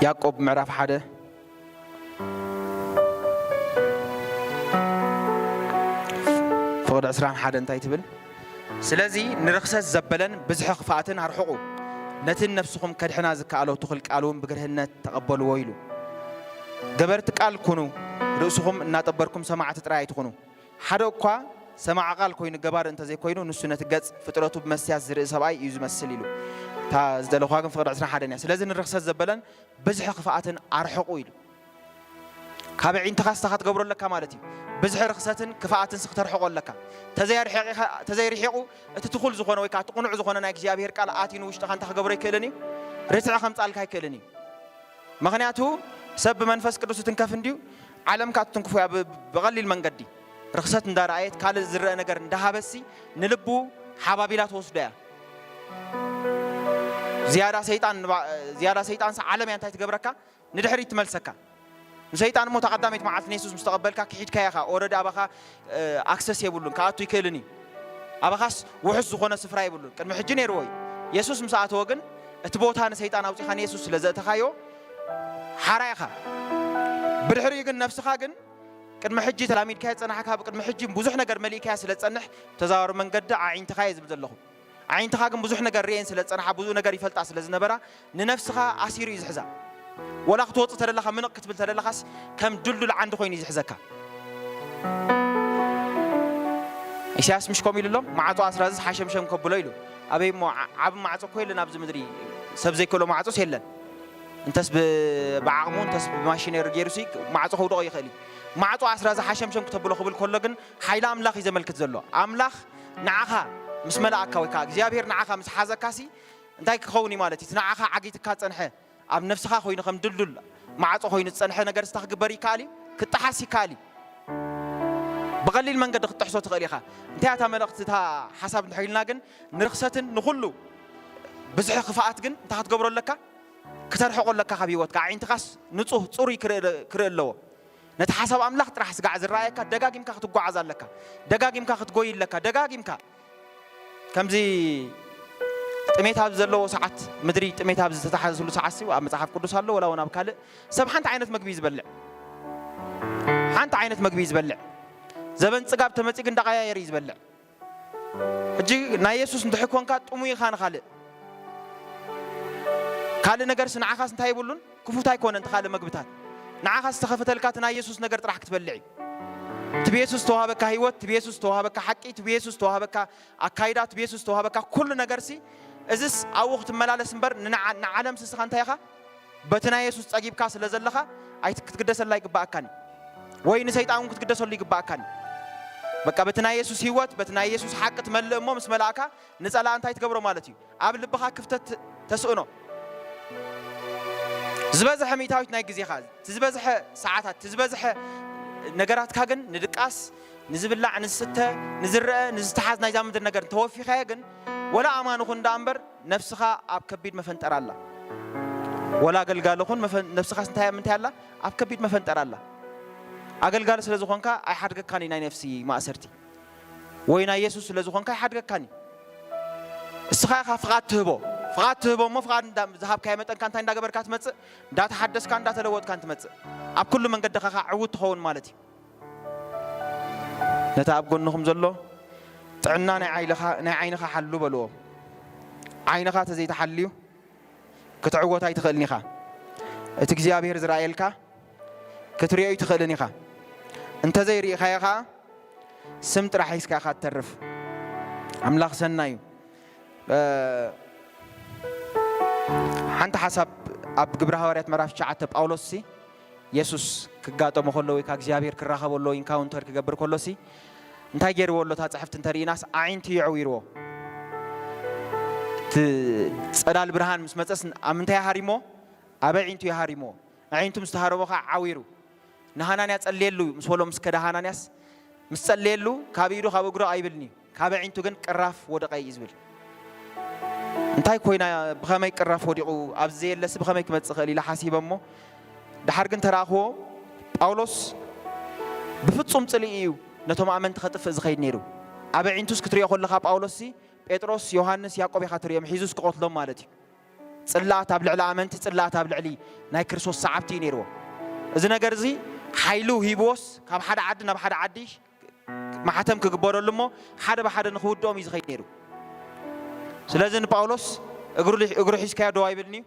ያዕቆብ ምዕራፍ ሓደ ፍቕዲ ዕስራን ሓደን እንታይ ትብል? ስለዚ ንርኽሰት ዘበለን ብዝሒ ክፍኣትን ኣርሕቑ፣ ነቲ ንነፍስኹም ከድሕና ዝከኣሎ ትኹል ቃል እውን ብግርህነት ተቐበልዎ ኢሉ። ገበርቲ ቃል ኩኑ፣ ርእስኹም እናጠበርኩም ሰማዕቲ ጥራይ ኣይትኹኑ። ሓደ እኳ ሰማዒ ቃል ኮይኑ ገባሪ እንተዘይኮይኑ፣ ንሱ ነቲ ገጽ ፍጥረቱ ብመስትያት ዝርኢ ሰብኣይ እዩ ዝመስል ኢሉ። እታ ዝደለኹዋ ግን ፍቕዲ ዕስራን ሓደን እያ። ስለዚ ንርኽሰት ዘበለን ብዝሒ ክፍኣትን ኣርሕቑ ኢሉ። ካብ ኣዒንትኻ ስኻ ክትገብሮ ኣለካ ማለት እዩ። ብዝሒ ርኽሰትን ክፍኣትን ሲ ክተርሕቆ ኣለካ። ተዘይርሒቑ እቲ ትኹል ዝኾነ ወይ ከዓ እቲ ቅኑዕ ዝኾነ ናይ እግዚኣብሔር ቃል ኣትዩ ንውሽጥኻ እንታ ክገብሮ ኣይክእልን እዩ። ርትዒ ከምፃልካ ኣይክእልን እዩ። ምኽንያቱ ሰብ ብመንፈስ ቅዱስ ትንከፍ እንድዩ ዓለም ከዓ ትትንክፎ እያ ብ- ብቐሊል መንገዲ ርኽሰት እንዳረኣየት ካልእ ዝረአ ነገር እንዳሃበሲ ንልቡ ሓባቢላ ትወስዶ እያ። ዝያዳ ሰይጣን ንባ- ዝያዳ ሰይጣንሲ ዓለም እያ እንታይ ትገብረካ ንድሕሪት ትመልሰካ። ንሰይጣን እሞ ተቐዳመይቲ መዓልቲ ንየሱስ ምስ ተቐበልካ ክሒድካዮ ኢኻ። ኦረዲ ኣባኻ ኣክሰስ የብሉን ክኣቱ ይክእልን እዩ። ኣባኻስ ውሑስ ዝኾነ ስፍራ የብሉን። ቅድሚ ሕጂ ነይርዎ እዩ። የሱስ ምስ ኣተወ ግን እቲ ቦታ ንሰይጣን ኣውፂኻ ንየሱስ ስለ ዘእተኻዮ ሓራ ኢኻ። ብድሕሪኡ ግን ነፍስኻ ግን ቅድሚ ሕጂ ተላሚድካዮ ዝፀናሕካ ብቅድሚ ሕጂ ብዙሕ ነገር መሊእካያ ስለ ዝፀንሕ ተዛዋሪ መንገዲ ኣዒንትኻ እየ ዝብል ዘለኹ። ኣዒንትኻ ግን ብዙሕ ነገር ርእየን ስለ ዝፀንሓ ብዙሕ ነገር ይፈልጣ ስለ ዝነበራ ንነፍስኻ ኣሲሩ እዩ ዝሕዛ። ወላ ክትወፅእ ተደለኻ ምንቕ ክትብል ተደለኻስ ከም ድልዱል ዓንዲ ኮይኑ እዩ ዝሕዘካ። ኢሳያስ ምሽ ከምኡ ኢሉ ኣሎ፣ ማዕፆ ኣስራዝስ ሓሸምሸም ከብሎ ኢሉ። ኣበይ እሞ ዓ- ዓቢ ማዕፆ እኮ የለን ኣብዚ ምድሪ። ሰብ ዘይክእሎ ማዕፆስ የለን። እንተስ ብ- ብዓቕሙ እንተስ ብማሽነሪ ገይሩ ሲ ማዕፆ ከውድቆ ይኽእል እዩ። ማዕፆ ኣስራዚ ሓሸምሸም ክተብሎ ክብል ከሎ ግን ሓይሊ ኣምላኽ እዩ ዘመልክት ዘሎ። ኣምላኽ ንዓኻ ምስ መላእካ ወይ ከዓ እግዚኣብሔር ንዓኻ ምስ ሓዘካ ሲ እንታይ ክኸውን እዩ ማለት እዩ? እቲ ንዓኻ ዓጊትካ ዝጸንሐ ኣብ ነፍስኻ ኮይኑ ከም ድልዱል ማዕጾ ኮይኑ ዝጸንሐ ነገር ስታ ክግበር ይከኣል እዩ፣ ክጠሓስ ይከኣል እዩ። ብቐሊል መንገዲ ክትጥሕሶ ትኽእል ኢኻ። እንታይ እታ መልእኽቲ እታ ሓሳብ እንድሕር ኢልና ግን ንርኽሰትን ንኹሉ ብዝሒ ክፍኣት ግን እንታይ ክትገብሮ ኣለካ? ክተርሕቆ ኣለካ ካብ ህይወትካ። ኣዒንትኻስ ንጹህ ጽሩይ ክርኢ ኣለዎ። ነቲ ሓሳብ ኣምላኽ ጥራሕ ስጋዕ ዝረኣየካ ደጋጊምካ ክትጓዓዝ ኣለካ። ደጋጊምካ ክትጎይ ኣለካ። ደጋጊምካ ከምዚ ጥሜት ኣብ ዘለዎ ሰዓት ምድሪ ጥሜት ኣብ ዝተታሓዘሉ ሰዓት ሲ ኣብ መጽሓፍ ቅዱስ ኣሎ ወላ እውን ኣብ ካልእ ሰብ ሓንቲ ዓይነት መግቢ እዩ ዝበልዕ። ሓንቲ ዓይነት መግቢ እዩ ዝበልዕ። ዘበን ጽጋብ ተመጺኡ ግን እንዳቐያየር እዩ ዝበልዕ። ሕጂ ናይ የሱስ እንድሕር ኮንካ ጥሙይ ኢኻ ንኻልእ ካልእ ነገርስ ንዓኻስ እንታይ የብሉን ክፉት ኣይኮነን እቲ ካልእ መግብታት ንዓኻ ዝተኸፈተልካ እቲ ናይ የሱስ ነገር ጥራሕ ክትበልዕ እዩ። እቲ ብየሱስ ዝተዋሃበካ ህይወት እቲ ብየሱስ ዝተዋሃበካ ሓቂ እቲ ብየሱስ ዝተዋሃበካ ኣካይዳ እቲ ብየሱስ ዝተዋሃበካ ኩሉ ነገርሲ እዝስ ኣብኡ ክትመላለስ እምበር ንዓለም ስስኻ እንታይ ኢኻ በቲ ናይ የሱስ ጸጊብካ ስለ ዘለኻ ኣይ ክትግደሰላ ይግባኣካን እዩ ወይ ንሰይጣን እውን ክትግደሰሉ ይግባኣካን እዩ። በቃ በቲ ናይ የሱስ ህይወት በቲ ናይ የሱስ ሓቂ ትመልእ እሞ ምስ መላእካ ንጸላእ እንታይ ትገብሮ ማለት እዩ ኣብ ልብኻ ክፍተት ተስእኖ ዝበዝሐ ሚእታዊት ናይ ግዜኻ እቲ ዝበዝሐ ሰዓታት እቲ ዝበዝሐ ነገራትካ ግን ንድቃስ ንዝብላዕ ንዝስተ ንዝረአ ንዝተሓዝ ናይዛ ምድሪ ነገር እንተወፊኻዮ ግን ወላ ኣማን ኹን ደኣ እምበር ነፍስኻ ኣብ ከቢድ መፈንጠር ኣላ። ወላ ኣገልጋሊ ኹን ነፍስኻስ እንታይ ምንታይ ኣላ ኣብ ከቢድ መፈንጠር ኣላ። ኣገልጋሊ ስለ ዝኾንካ ኣይሓድገካን እዩ ናይ ነፍሲ ማእሰርቲ ወይ ናይ የሱስ ስለ ዝኾንካ ኣይሓድገካን እዩ። እስኻ ኢኻ ፍቓድ ትህቦ። ፍቓድ ትህቦ እሞ፣ ፍቓድ እንዳ-፣ ዝሃብካዮ መጠንካ እንታይ እንዳገበርካ ትመጽእ? እንዳተሓደስካ፣ እንዳተለወጥካን ትመጽእ። ኣብ ኩሉ መንገድኻ ኸዓ ዕዉት ትኸውን ማለት እዩ። ነቲ ኣብ ጎንኹም ዘሎ፣ "ጥዕና ናይ ዓይልኻ-፣ ናይ ዓይንኻ ሓሉ" በልዎ። ዓይንኻ ተዘይተሓልዩ፣ ክትዕወት ኣይትኽእልን ኢኻ። እቲ እግዚኣብሔር ዝረኣየልካ፣ ክትርእዮ ኣይትኽእልን ኢኻ። እንተዘይርኢኻዮ ኸዓ፣ ስም ጥራሕ ሒዝካ ኢኻ ትተርፍ። ኣምላኽ ሰናይ እዩ። እ፣ ሓንቲ ሓሳብ ኣብ ግብረ ሃዋርያት ምዕራፍ ትሽዓተ ጳውሎስ ሲ፣ የሱስ ክጋጠሞ ከሎ ወይ ከኣ እግዚኣብሔር ክራኸቦ ከሎ፣ ኢንካውንተር ክገብር ከሎ ሲ፣ እንታይ ገይርዎ ኣሎ? እታ ጽሕፍቲ እንተርኢናስ፣ ኣዒንቱ የዕዊርዎ። እቲ ጸዳል ብርሃን ምስ መጸስ፣ ኣብ ምንታይ ሃሪሞ? ኣብ ኣዒንቱ እዩ ሃሪሞ። ኣዒንቱ ምስ ተሃረሞ ኸዓ ዓዊሩ። ንሃናንያ ጸልየሉ ምስ በሎ ምስ ከደ ሃናንያስ፣ ምስ ጸለየሉ፣ ካብ ኢዱ ካብ እግሩ ኣይብልን እዩ። ካብ ኣዒንቱ ግን ቅራፍ ወደቐ እዩ ዝብል። እንታይ ኮይና፣ ብኸመይ ቅራፍ ወዲቑ፣ ኣብዚ ዘየለሲ ብኸመይ ክመጽእ ይኽእል ኢለ ሓሲበ እሞ፣ ደሓር ግን ተረኣኽዎ፣ ጳውሎስ ብፍጹም ጽልኢ እዩ ነቶም ኣመንቲ ከጥፍእ ዝኸይድ ነይሩ። ኣብ ኣዒንቱስ ክትሪኦ ከለኻ ጳውሎስሲ፣ ጴጥሮስ፣ ዮሃንስ፣ ያዕቆብ ኢኻ ትሪኦም፣ ሒዙስ ክቐትሎም ማለት እዩ። ጽልኣት ኣብ ልዕሊ ኣመንቲ፣ ጽልኣት ኣብ ልዕሊ ናይ ክርስቶስ ሰዓብቲ እዩ ነይርዎ። እዚ ነገር እዚ ሓይሉ ሂብዎስ ካብ ሓደ ዓዲ ናብ ሓደ ዓዲ ማሕተም ክግበረሉ እሞ ሓደ ብሓደ ንኽውድኦም እዩ ዝኸይድ ነይሩ። ስለዚ ንጳውሎስ እግሩ፣ እግሩ ሒዝካዮ ደው ኣይብልን እዩ።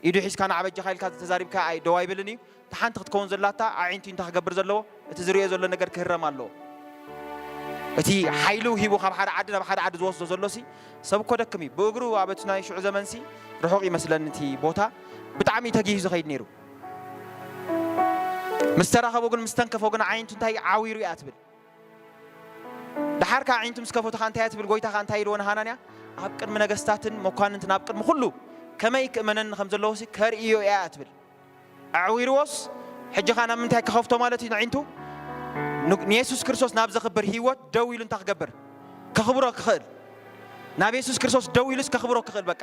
ኢዱ ሒዝካ ንዓ በጃኻ ኢልካ ተዛሪብካ ኣይ-፣ ደው ኣይብልን እዩ። እታ ሓንቲ ክትከውን ዘላታ ኣዒንቱ እንታይ ክገብር ዘለዎ? እቲ ዝርእዮ ዘሎ ነገር ክህረም ኣለዎ። እቲ ሓይሉ ሂቡ ካብ ሓደ ዓዲ ናብ ሓደ ዓዲ ዝወስዶ ዘሎሲ፣ ሰብ እኮ ደክም እዩ። ብእግሩ ኣብ እቲ ናይ ሽዑ ዘመንሲ ርሑቕ ይመስለኒ እቲ ቦታ፣ ብጣዕሚ እዩ ተጊሁ ዝኸይድ ነይሩ። ምስ ተራኸቦ ግን፣ ምስ ተንከፎ ግን ኣዒንቱ እንታይ ዓዊሩ እያ ትብል። ደሓር ከኣ ኣዒንቱ ምስ ከፈቱ ኸኣ እንታይ እያ ትብል? ጎይታ ኸኣ እንታይ ኢልዎ ንሃናንያ? ኣብ ቅድሚ ነገስታትን መኳንንትን ኣብ ቅድሚ ኩሉ ከመይ ክእመነኒ ከም ዘለዎሲ ከርእዮ እያ ትብል። ኣዕዊርዎስ፣ ሕጂ ኸኣ ናብ ምንታይ ክኸፍቶ ማለት እዩ ንዒንቱ? ን-፣ ንየሱስ ክርስቶስ ናብ ዘኽብር ህይወት ደው ኢሉ እንታይ ክገብር? ከኽብሮ ክኽእል። ናብ የሱስ ክርስቶስ ደው ኢሉስ ከኽብሮ ክኽእል በቃ።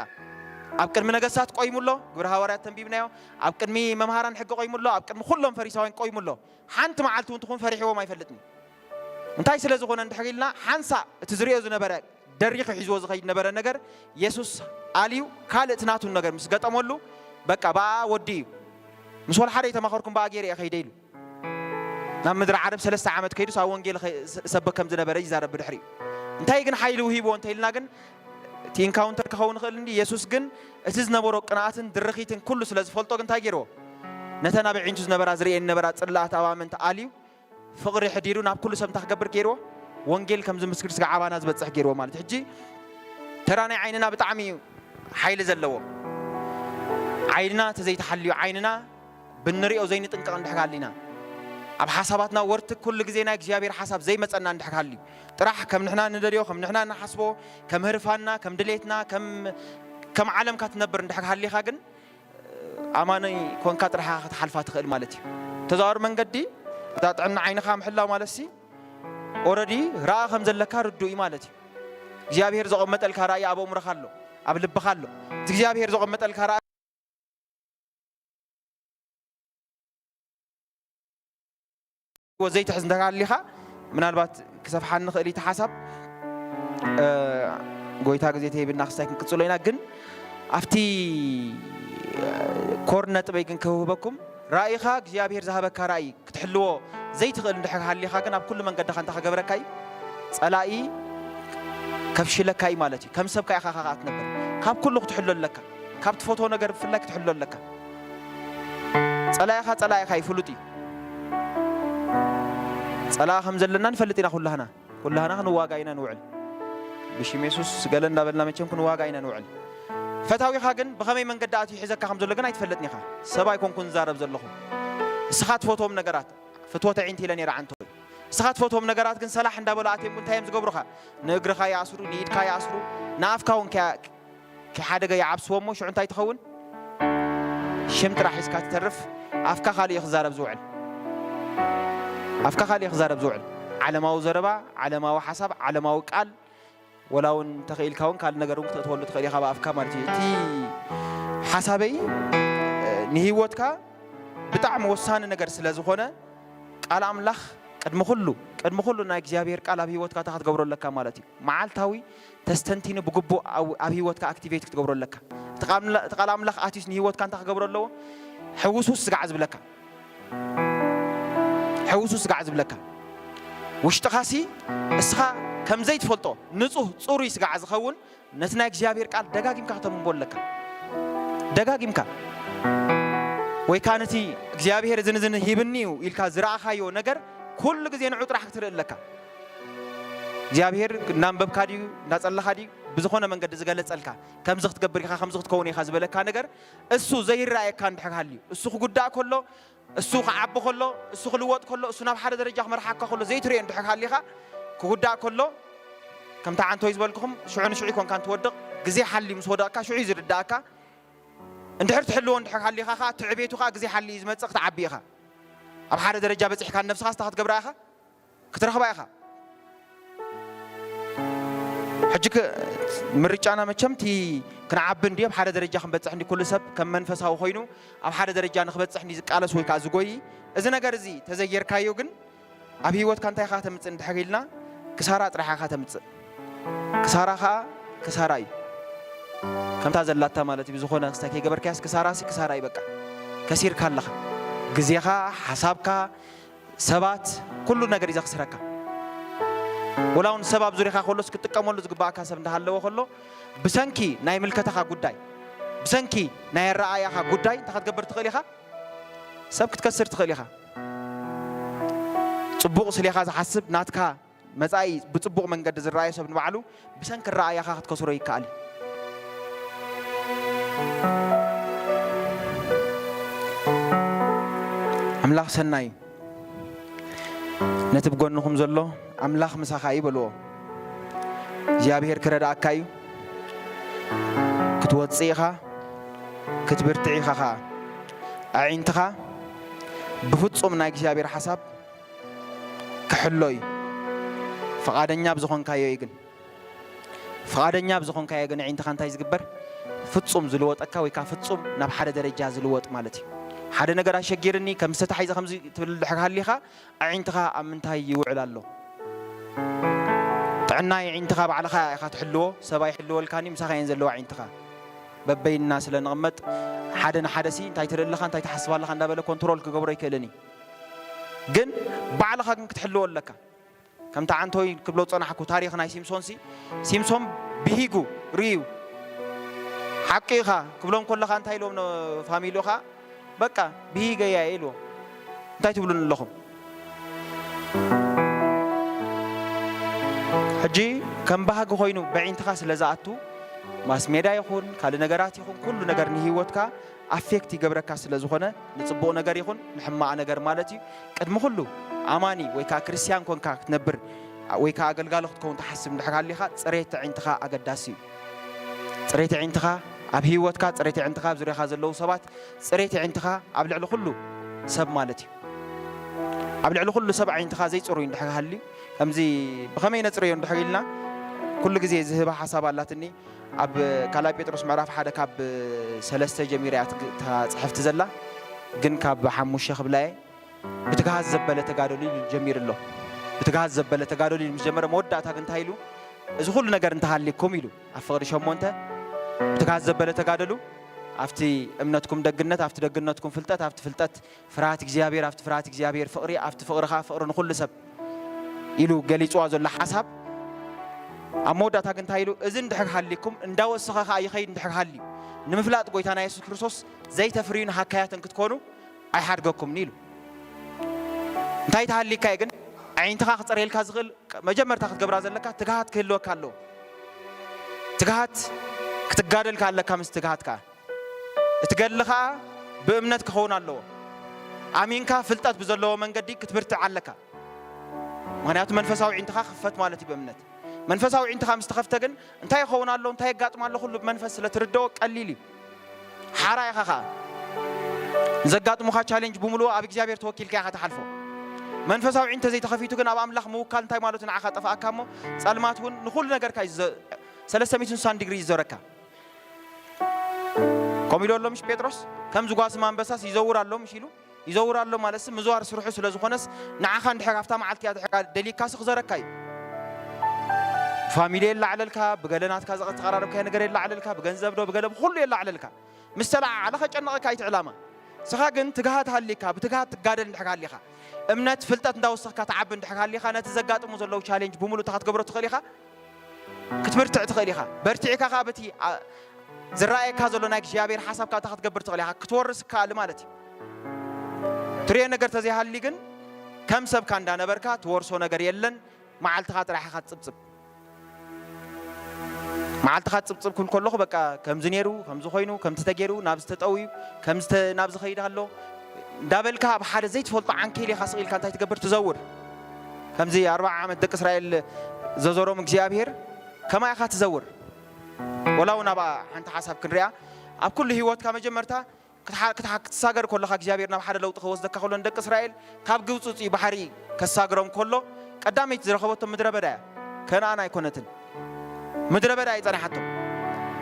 ኣብ ቅድሚ ነገስታት ቆይሙ ኣሎ፣ ግብረ ሃዋርያት ተንቢብናዮ። ኣብ ቅድሚ መምሃራን ሕጊ ቆይሙ ኣሎ፣ ኣብ ቅድሚ ኩሎም ፈሪሳውያን ቆይሙ ኣሎ። ሓንቲ መዓልቲ እውን ትኹን ፈሪሕዎም ኣይፈልጥን እዩ። እንታይ ስለ ዝኾነ እንድሕር ኢልና፣ ሓንሳእ እቲ ዝርእዮ ዝነበረ ደሪኹ ሒዝዎ ዝኸይድ ነበረ ነገር የሱስ ኣልዩ ካልእ እቲ ናቱ ነገር ምስ ገጠመሉ፣ በቃ ብኣ ወዲ እዩ። ምስ ወላ ሓደ ኣይተማኸርኩን ብኣ ገይረ እየ ከይደ ኢሉ። ናብ ምድሪ ዓረብ ሰለስተ ዓመት ከይዱስ ኣብ ወንጌል ኸ-፣ ሰበክ ከም ዝነበረ ይዛረብ ብድሕሪኡ። እንታይ ግን ሓይሊ ውሂብዎ እንተ ኢልና ግን፣ እቲ ኢንካውንተር ክኸውን ይኽእል እንዲ፣ የሱስ ግን እቲ ዝነበሮ ቅንኣትን ድርኺትን ኩሉ ስለ ዝፈልጦ ግን እንታይ ገይርዎ? ነተን ኣብ ኣዒንቱ ዝነበራ ዝርእየን ዝነበራ ጽላኣት ኣብ ኣመንቲ ኣልዩ፣ ፍቕሪ ሕዲሩ ናብ ኩሉ ሰብ እንታይ ክገብር ገይርዎ? ወንጌል ከም ዝምስክር ስጋዕ ኣባና ዝበጽሕ ገይርዎ ማለት እዩ። ሕጂ ተራ ናይ ዓይንና ብጣዕሚ እዩ ሓይሊ ዘለዎ። ዓይንና ተዘይተሓልዩ፣ ዓይንና ብንሪኦ ዘይንጥንቀቕ እንድሕር ሃሊና፣ ኣብ ሓሳባትና ወርቲ ኩሉ ግዜ ናይ እግዚኣብሔር ሓሳብ ዘይመጸና እንድሕር ሃልዩ፣ ጥራሕ ከም ንሕና ንደልዮ፣ ከም ንሕና ንሓስቦ፣ ከም ህርፋንና፣ ከም ድሌትና፣ ከም፣ ከም ዓለምካ ትነብር እንድሕር ሃሊኻ ግን፣ ኣማኒ ኮንካ ጥራሕ ኢኻ ክትሓልፋ ትኽእል ማለት እዩ። ተዘዋዋሪ መንገዲ እታ ጥዕና ዓይንኻ ምሕላው ማለትሲ፣ ኦረዲ ረኣ ከም ዘለካ ርዱእ እዩ ማለት እዩ። እግዚኣብሔር ዘቐመጠልካ ራእይ ኣብ ኣእምሮኻ ኣሎ፣ ኣብ ልብኻ ኣሎ። እቲ እግዚኣብሔር ዘቐመጠልካ ራእይ ዘይትሕዝ እንተ ሃሊኻ፣ ምናልባት ክሰፍሓኒ ንኽእል እዩ እቲ ሓሳብ። እ፣ ጎይታ ግዜ ተሂብና ክስታይ ክንቅጽሎ ኢና። ግን ኣብቲ፣ እ፣ ኮር ነጥበይ ግን ክህበኩም፣ ራእይኻ እግዚኣብሔር ዝሃበካ ራእይ ክትሕልዎ ዘይትኽእል እንድሕር ሃሊኻ ግን ኣብ ኩሉ መንገድኻ እንታይ ክገብረካ እዩ? ጸላኢ ከፍሽለካ እዩ ማለት እዩ። ከም ሰብ ከኣ ኢኻ ከኣ ትነብር። ካብ ኩሉ ክትሕሎ ኣለካ። ካብ ትፈትዎ ነገር ብፍላይ ክትሕሎ ኣለካ። ጸላኢኻ ጸላኢኻ እዩ፣ ፍሉጥ እዩ። ጸላኢ ከም ዘለና ንፈልጥ ኢና ኩላህና። ኩላህና ክንዋጋ ኢና ንውዕል። ብሽም የሱስ ገለ እንዳበልና መቸም ክንዋጋ ኢና ንውዕል። ፈታዊኻ ግን ብኸመይ መንገዲ ኣትዩ ሒዘካ ከም ዘሎ ግን ኣይትፈልጥን ኢኻ። ሰብ ኣይኮንኩን ዝዛረብ ዘለኹ። እስኻ ትፈትዎም ነገራት፣ ፍትወት ኣዒንቲ ኢለ ነይረ ዓንቶ። እስኻ ትፈትዎም ነገራት ግን ሰላሕ እንዳበሉ ኣትዮም እንታይ እዮም ዝገብሩኻ? ንእግርኻ ይኣስሩ፣ ንኢድካ ይኣስሩ፣ ንኣፍካ እውን ከያ-፣ ከይሓደገ ይዓብስዎ እሞ ሽዑ እንታይ ትኸውን? ሽም ጥራሕ ሒዝካ ትተርፍ። ኣፍካ ካልእ እዩ ክዛረብ ዝውዕል። ኣፍካ ካልእ እዩ ክዛረብ ዝውዕል። ዓለማዊ ዘረባ፣ ዓለማዊ ሓሳብ፣ ዓለማዊ ቃል፣ ወላ እውን እንተኽኢልካ እውን ካልእ ነገር እውን ክተእትወሉ ትኽእል ኢኻ ብኣፍካ ማለት እዩ። እቲ ሓሳበይ፣ እ፣ ንህይወትካ ብጣዕሚ ወሳኒ ነገር ስለ ዝኾነ፣ ቃል ኣምላኽ፣ ቅድሚ ኩሉ ቅድሚ ኩሉ ናይ እግዚኣብሔር ቃል ኣብ ህይወትካ እንታይ ክትገብሮ ኣለካ ማለት እዩ። መዓልታዊ ተስተንቲኒ ብግቡእ ኣብ ኣብ ህይወትካ ኣክቲቬት ክትገብሮ ኣለካ። እቲ ቃል ኣምላ- እቲ ቃል ኣምላኽ ኣትዩስ ንህይወትካ እንታይ ክገብሮ ኣለዎ? ሕውስውስ ስጋዕ ዝብለካ ሕውስውስ ስጋዕ ዝብለካ ውሽጥኻሲ እስኻ ከም ዘይትፈልጦ ንጹህ ጽሩይ ስጋዕ ዝኸውን ነቲ ናይ እግዚኣብሔር ቃል ደጋጊምካ ክተንብቦ ኣለካ። ደጋጊምካ ወይ ከዓ ነቲ እግዚኣብሔር እዝን እዝን ሂብኒ እዩ ኢልካ ዝረኣኻዮ ነገር ኩሉ ግዜ ንዑ ጥራሕ ክትርኢ ኣለካ። እግዚኣብሔር እናንበብካ ድዩ እናጸለኻ ድዩ ብዝኾነ መንገዲ ዝገለጸልካ ከምዚ ክትገብር ኢኻ ከምዚ ክትከውን ኢኻ ዝበለካ ነገር እሱ ዘይረኣየካ እንድሕር ሃልዩ እሱ ክጉዳእ ከሎ እሱ ክዓቢ ከሎ እሱ ክልወጥ ከሎ እሱ ናብ ሓደ ደረጃ ክመርሓካ ከሎ ዘይትሪኦ እንድሕር ሃሊኻ ክጉዳእ ከሎ ከምታ ዓንቶይ ዝበልኩኹም ሽዑ ንሽዑ ይኮንካ እንትወድቕ ግዜ ሓሊ ምስ ወደቕካ ሽዑ እዩ ዝርዳእካ። እንድሕር ትሕልዎ እንድሕር ሃሊኻ ከዓ ትዕቤቱ ከዓ ግዜ ሓሊ እዩ ዝመፅእ ክትዓቢ ኢኻ። ኣብ ሓደ ደረጃ በፂሕካ ንነብስኻ ስታ ክትገብራ ኢኻ ክትረኽባ ኢኻ። ሕጂ ክ- ምርጫና መቸም እቲ ክንዓቢ እንዲ ኣብ ሓደ ደረጃ ክንበፅሕ እንዲ ኩሉ ሰብ ከም መንፈሳዊ ኮይኑ ኣብ ሓደ ደረጃ ንክበፅሕ እንዲ ዝቃለስ ወይ ከዓ ዝጎይ እዚ ነገር እዚ ተዘየርካዮ ግን ኣብ ህይወትካ እንታይ ኢኻ ተምፅእ እንድሕር ኢልና ክሳራ ጥራሕ ኢኻ ተምፅእ። ክሳራ ከዓ ክሳራ እዩ። ከምታ ዘላታ ማለት እዩ። ብዝኾነ ክስታይ ከይገበርካያስ ክሳራ ሲ ክሳራ እዩ። በቃ ከሲርካ ኣለኻ። ግዜኻ፣ ሓሳብካ፣ ሰባት ኩሉ ነገር እዩ ዘኽስረካ። ወላ እውን ሰብ ኣብ ዙሪኻ ከሎስ ክትጥቀመሉ ዝግባኣካ ሰብ እንዳሃለወ ከሎ ብሰንኪ ናይ ምልከታኻ ጉዳይ ብሰንኪ ናይ ኣረኣያኻ ጉዳይ እንታይ ክትገብር ትኽእል ኢኻ? ሰብ ክትከስር ትኽእል ኢኻ። ጽቡቕ ስሌኻ ዝሓስብ ናትካ መጻኢ ብጽቡቕ መንገዲ ዝረኣዮ ሰብ ንባዕሉ ብሰንኪ ኣረኣያኻ ክትከስሮ ይከኣል እዩ። ኣምላኽ ሰናይ እዩ። ነቲ ብጎንኹም ዘሎ ኣምላኽ ምሳኻ እዩ በልዎ። እግዚኣብሔር ክረድኣካ እዩ። ክትወጽእ ኢኻ፣ ክትብርትዕ ኢኻ ኸኣ። ኣዒንትኻ ብፍጹም ናይ እግዚኣብሔር ሓሳብ ክሕሎ እዩ። ፍቓደኛ ብዝኾንካዮ እዩ ግን። ፍቓደኛ ብዝኾንካዮ ግን ኣዒንትኻ እንታይ ዝግበር? ፍጹም ዝልወጠካ ወይ ከዓ ፍጹም ናብ ሓደ ደረጃ ዝልወጥ ማለት እዩ። ሓደ ነገር ኣሸጊርኒ፣ ከም ዝተታሒዘ ከምዚ ትብል ድሕር ሃሊኻ፣ ኣዒንትኻ ኣብ ምንታይ ይውዕል ኣሎ? ጥዕና ኣዒንትኻ ባዕልኻ ኢኻ ትሕልዎ፣ ሰብ ኣይሕልወልካን እዩ፣ ምሳኻ እየን ዘለዋ ኣዒንትኻ። በበይንና ስለ ንቕመጥ፣ ሓደ ንሓደሲ እንታይ ትርኢ ኣለኻ፣ እንታይ ትሓስብ ኣለኻ እንዳበለ ኮንትሮል ክገብሮ ኣይክእልን እዩ። ግን ባዕልኻ ግን ክትሕልዎ ኣለካ። ከምቲ ዓንቶይ ክብሎ ዝጸናሕኩ ታሪኽ ናይ ሲምሶንሲ፣ ሲምሶን ብሂጉ ርእዩ፣ ሓቂ ኢኻ ክብሎም ከለኻ እንታይ ኢልዎም ፋሚሊኡ ኸኣ፣ በቃ ብሂገ እያ ኢልዎም። እንታይ ትብሉኒ ኣለኹም? ሕጂ ከም ባህጊ ኮይኑ በዒንትኻ ስለ ዝኣቱ ማስ ሜዳ ይኹን ካልእ ነገራት ይኹን ኩሉ ነገር ንህይወትካ ኣፌክት ይገብረካ ስለ ዝኾነ ንጽቡቕ ነገር ይኹን ንሕማቕ ነገር ማለት እዩ። ቅድሚ ኩሉ ኣማኒ ወይ ከዓ ክርስትያን ኮንካ ክትነብር ወይ ከዓ ኣገልጋሊ ክትከውን ትሓስብ እንድሕር ሃሊኻ ጽሬት ኣዒንትኻ ኣገዳሲ እዩ። ጽሬት ኣዒንትኻ ኣብ ህይወትካ ጽሬት ኣዒንትኻ ኣብ ዙርያኻ ዘለዉ ሰባት ጽሬት ኣዒንትኻ ኣብ ልዕሊ ኩሉ ሰብ ማለት እዩ። ኣብ ልዕሊ ኩሉ ሰብ ኣዒንትኻ ዘይጽሩይ እንድሕር ሃልዩ ከምዚ ብኸመይ ነጽርዮ እንድሕር ኢልና ኩሉ ግዜ ዝህባ ሓሳብ ኣላትኒ። ኣብ ካልኣይ ጴጥሮስ ምዕራፍ ሓደ ካብ ሰለስተ ጀሚራ እያ ትግ- እታ ጽሕፍቲ ዘላ ግን ካብ ሓሙሽተ ክብላ እየ። ብትግሃት ዘበለ ተጋደሉ ኢሉ ጀሚሩ ኣሎ። ብትግሃት ዘበለ ተጋደሉ ኢሉ ምስ ጀመረ መወዳእታ ግን እንታይ ኢሉ? እዚ ኩሉ ነገር እንተሃልየኩም ኢሉ ኣብ ፍቕሪ ሸሞንተ ብትግሃት ዘበለ ተጋደሉ ኣብቲ እምነትኩም ደግነት ኣብቲ ደግነትኩም ፍልጠት ኣብቲ ፍልጠት ፍርሃት እግዚኣብሔር ኣብቲ ፍርሃት እግዚኣብሔር ፍቕሪ ኣብቲ ፍቕርኻ ፍቕሪ ንኹሉ ሰብ ኢሉ ገሊጽዋ ዘሎ ሓሳብ ኣብ መወዳእታ ግን እንታይ ኢሉ እዚ እንድሕር ሃሊኩም እንዳወሰኸ ከዓ ይኸይድ እንድሕር ሃልዩ ንምፍላጥ ጎይታና የሱስ ክርስቶስ ዘይተፍርዩ ንሃካያትን ክትኮኑ ኣይሓድገኩምን ኢሉ እንታይ ተሃሊካ እዩ ግን ኣዒንትኻ ክፀርየልካ ዝኽእል መጀመርታ ክትገብራ ዘለካ ትግሃት ክህልወካ ኣለዎ ትግሃት ክትጋደልካ ኣለካ ምስ ትግሃት ከዓ እቲ ገድሊ ከዓ ብእምነት ክኸውን ኣለዎ ኣሚንካ ፍልጠት ብዘለዎ መንገዲ ክትብርትዕ ኣለካ ምክንያቱ መንፈሳዊ ዒንትኻ ክፈት ማለት እዩ ብእምነት መንፈሳዊ ዒንትኻ ምስ ተኸፍተ ግን እንታይ ይኸውን ኣሎ እንታይ የጋጥም ኣሎ ኩሉ ብመንፈስ ስለ ትርድኦ ቀሊል እዩ ሓራ ኢኻ ኸዓ ንዘጋጥሙኻ ቻሌንጅ ብምሉኡ ኣብ እግዚኣብሔር ተወኪልካ ኢኻ ትሓልፎ መንፈሳዊ ዒንተ ዘይተኸፊቱ ግን ኣብ ኣምላኽ ምውካል እንታይ ማለቱ ንዓኻ ጠፍኣካ እሞ ጸልማት እውን ንኹሉ ነገርካ እዩ ሰለስተ ሚእትን ስሳን ዲግሪ ይዞረካ ከምኡ ኢሉ ኣሎ ምሽ ጴጥሮስ ከም ዝጓስም ኣንበሳስ ይዘውር ኣሎ ምሽ ኢሉ ይዘውር ኣሎ ማለትሲ ምዝዋር ስርሑ ስለ ዝኾነስ ንዓኻ እንድሕር ኣብታ መዓልቲ እያ ድሕር ደሊካሲ ክዘረካ እዩ። ብፋሚሊ የላዕለልካ፣ ብገለ ናትካ ዘቐ-፣ ዝተቐራረብካዮ ነገር የላዕለልካ፣ ብገንዘብ ዶ ብገለ ብኹሉ የላዕለልካ። ምስ ተለዓዓለ ከጨንቐካ እዩ እቲ ዕላማ። ንስኻ ግን ትግሃት ሃሊካ፣ ብትግሃት ትጋደል እንድሕር ሃሊኻ፣ እምነት ፍልጠት እንዳወሰኽካ ትዓቢ እንድሕር ሃሊኻ፣ ነቲ ዘጋጥሙ ዘለዉ ቻሌንጅ ብምሉእ እታ ክትገብሮ ትኽእል ኢኻ። ክትብርትዕ ትኽእል ኢኻ። በርቲዕካ ከኣ በቲ፣ ኣ-፣ ዝረኣየካ ዘሎ ናይ እግዚኣብሔር ሓሳብ ከኣ እታ ክትገብር ትኽእል ኢኻ። ክትወርስ ይከኣል ማለት እዩ። ትሪኦ ነገር ተዘይሃሊ ግን ከም ሰብካ እንዳነበርካ ትወርሶ ነገር የለን። መዓልትኻ ጥራሕ ኢኻ ትጽብጽብ። መዓልትኻ ትጽብጽብ ክብል ከለኹ በቃ ከምዚ ነይሩ፣ ከምዚ ኮይኑ፣ ከምዚ ተገይሩ፣ ናብዚ ተጠውዩ፣ ከምዚ ተ-፣ ናብዚ ኸይድ ኣሎ እንዳበልካ ኣብ ሓደ ዘይትፈልጦ ዓንኬል ኢኻ ስቕ ኢልካ እንታይ ትገብር? ትዘውር። ከምዚ ኣርብዓ ዓመት ደቂ እስራኤል ዘዞሮም እግዚኣብሔር ከማይ ኢኻ ትዘውር። ወላ እውን ኣብኣ ሓንቲ ሓሳብ ክንሪኣ፣ ኣብ ኩሉ ህይወትካ መጀመርታ ክትሓ-፣ ክትሓ-፣ ክትሳገር ከለኻ እግዚኣብሔር ናብ ሓደ ለውጢ ከወስደካ ከሎ ንደቂ እስራኤል ካብ ግብፂ ውፅኢ ባሕሪ ከሳግሮም ከሎ ቀዳመይቲ ዝረኸበቶም ምድረ በዳ እያ። ከነኣን ኣይኮነትን። ምድረ በዳ እያ ጸናሓቶም።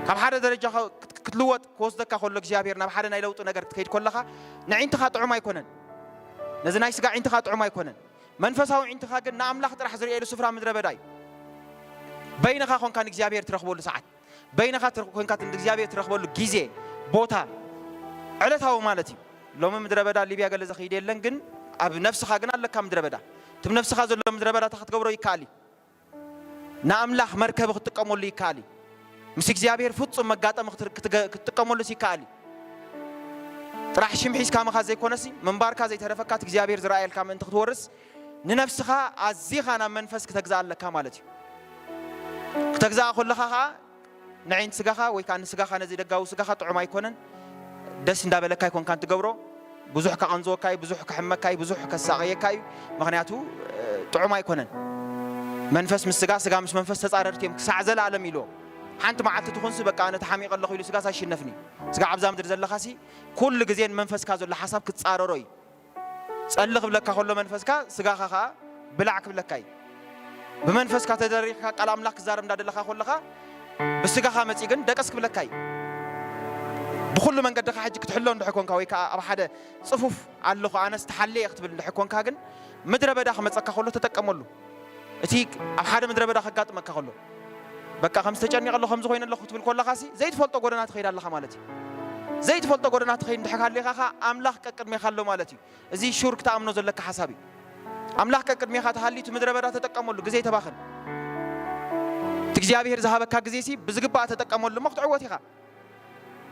ካብ ሓደ ደረጃ ከ-፣ ክት-፣ ክትልወጥ ክወስደካ ከሎ እግዚኣብሔር ናብ ሓደ ናይ ለውጢ ነገር ክትከይድ ከለኻ ንዒንትኻ ጥዑም ኣይኮነን። ነዚ ናይ ስጋ ዒንትኻ ጥዑም ኣይኮነን። መንፈሳዊ ዒንትኻ ግን ንኣምላኽ ጥራሕ ዝርእየሉ ስፍራ ምድረ በዳ እዩ። በይንኻ ኮንካ ንእግዚኣብሔር ትረኽበሉ ሰዓት፣ በይንኻ ትረ-፣ ኮንካ ንእግዚኣብሔር ትረኽበሉ ግዜ፣ ቦታ፣ ዕለታዊ ማለት እዩ። ሎሚ ምድረ በዳ ሊብያ ገለ ዘኽይድ የለን፣ ግን ኣብ ነፍስኻ ግን ኣለካ ምድረ በዳ። እቲ ነፍስኻ ዘሎ ምድረ በዳ እንታይ ክትገብሮ ይከኣል እዩ? ንኣምላኽ መርከቢ ክትጥቀመሉ ይከኣል እዩ። ምስ እግዚኣብሔር ፍጹም መጋጠሚ ክትር-፣ ክትገ-፣ ክትጥቀመሉስ ይከኣል እዩ። ጥራሕ ሽም ሒዝካ ምኻድ ዘይኮነሲ፣ ምንባርካ ዘይተረፈካ እቲ እግዚኣብሔር ዝረኣየልካ ምእንቲ ክትወርስ፣ ንነፍስኻ ኣዚኻ ናብ መንፈስ ክተግዝኣ ኣለካ ማለት እዩ። ክተግዝኣ ከለኻ ኸኣ፣ ንዒንቲ ስጋኻ ወይ ከኣ ንስጋኻ፣ ነዚ ደጋዊ ስጋኻ ጥዑም ኣይኮነን፣ ደስ እንዳበለካ ኣይኮንካን ትገብሮ። ብዙሕ ከቐንዝወካ እዩ፣ ብዙሕ ከሕመካ እዩ፣ ብዙሕ ከሳቕየካ እዩ። ምኽንያቱ፣ እ፣ ጥዑም ኣይኮነን። መንፈስ ምስ ስጋ፣ ስጋ ምስ መንፈስ ተጻረርቲ እዮም ክሳዕ ዘለኣለም ኢልዎ። ሓንቲ መዓልቲ ትኹንሲ በቃ ኣነ ተሓሚቐ ኣለኹ ኢሉ ስጋስ ኣይሽነፍን እዩ። ስጋ ኣብዛ ምድሪ ዘለኻሲ ኩሉ ግዜ ንመንፈስካ ዘሎ ሓሳብ ክትጻረሮ እዩ። ጸሊ ክብለካ ከሎ መንፈስካ፣ ስጋኻ ኸኣ ብላዕ ክብለካ እዩ። ብመንፈስካ ተደሪኽካ ቃል ኣምላኽ ክዛረብ እንዳደለኻ ከለኻ፣ ብስጋኻ መጺኡ ግን ደቀስ ክብለካ እዩ። ብኹሉ መንገድኻ ሕጂ ክትሕሎ እንድሕር ኮንካ ወይ ከኣ ኣብ ሓደ ጽፉፍ ኣለኹ ኣነስ ተሓልየ ክትብል እንድሕር ኮንካ ግን፣ ምድረ በዳ ክመጸካ ከሎ ተጠቀመሉ። እቲ ኣብ ሓደ ምድረ በዳ ከጋጥመካ ከሎ፣ በቃ ከምዚ ተጨኒቐ ኣለኹ፣ ከምዚ ኮይነ ኣለኹ ክትብል ከለኻሲ፣ ዘይትፈልጦ ጎደና ትኸይድ ኣለኻ ማለት እዩ። ዘይትፈልጦ ጎደና ትኸይድ እንድሕር ሃሊኻ ኸኣ ኣምላኽ ቀቅድሜኻ ኣሎ ማለት እዩ። እዚ ሹር ክትኣምኖ ዘለካ ሓሳብ እዩ። ኣምላኽ ቀቅድሜኻ ተሃልዩ እቲ ምድረ በዳ ተጠቀመሉ፣ ግዜ ተባኽን። እቲ እግዚኣብሔር ዝሃበካ ግዜሲ ብዝግባእ ተጠቀመሉ እሞ ክትዕወት ኢኻ።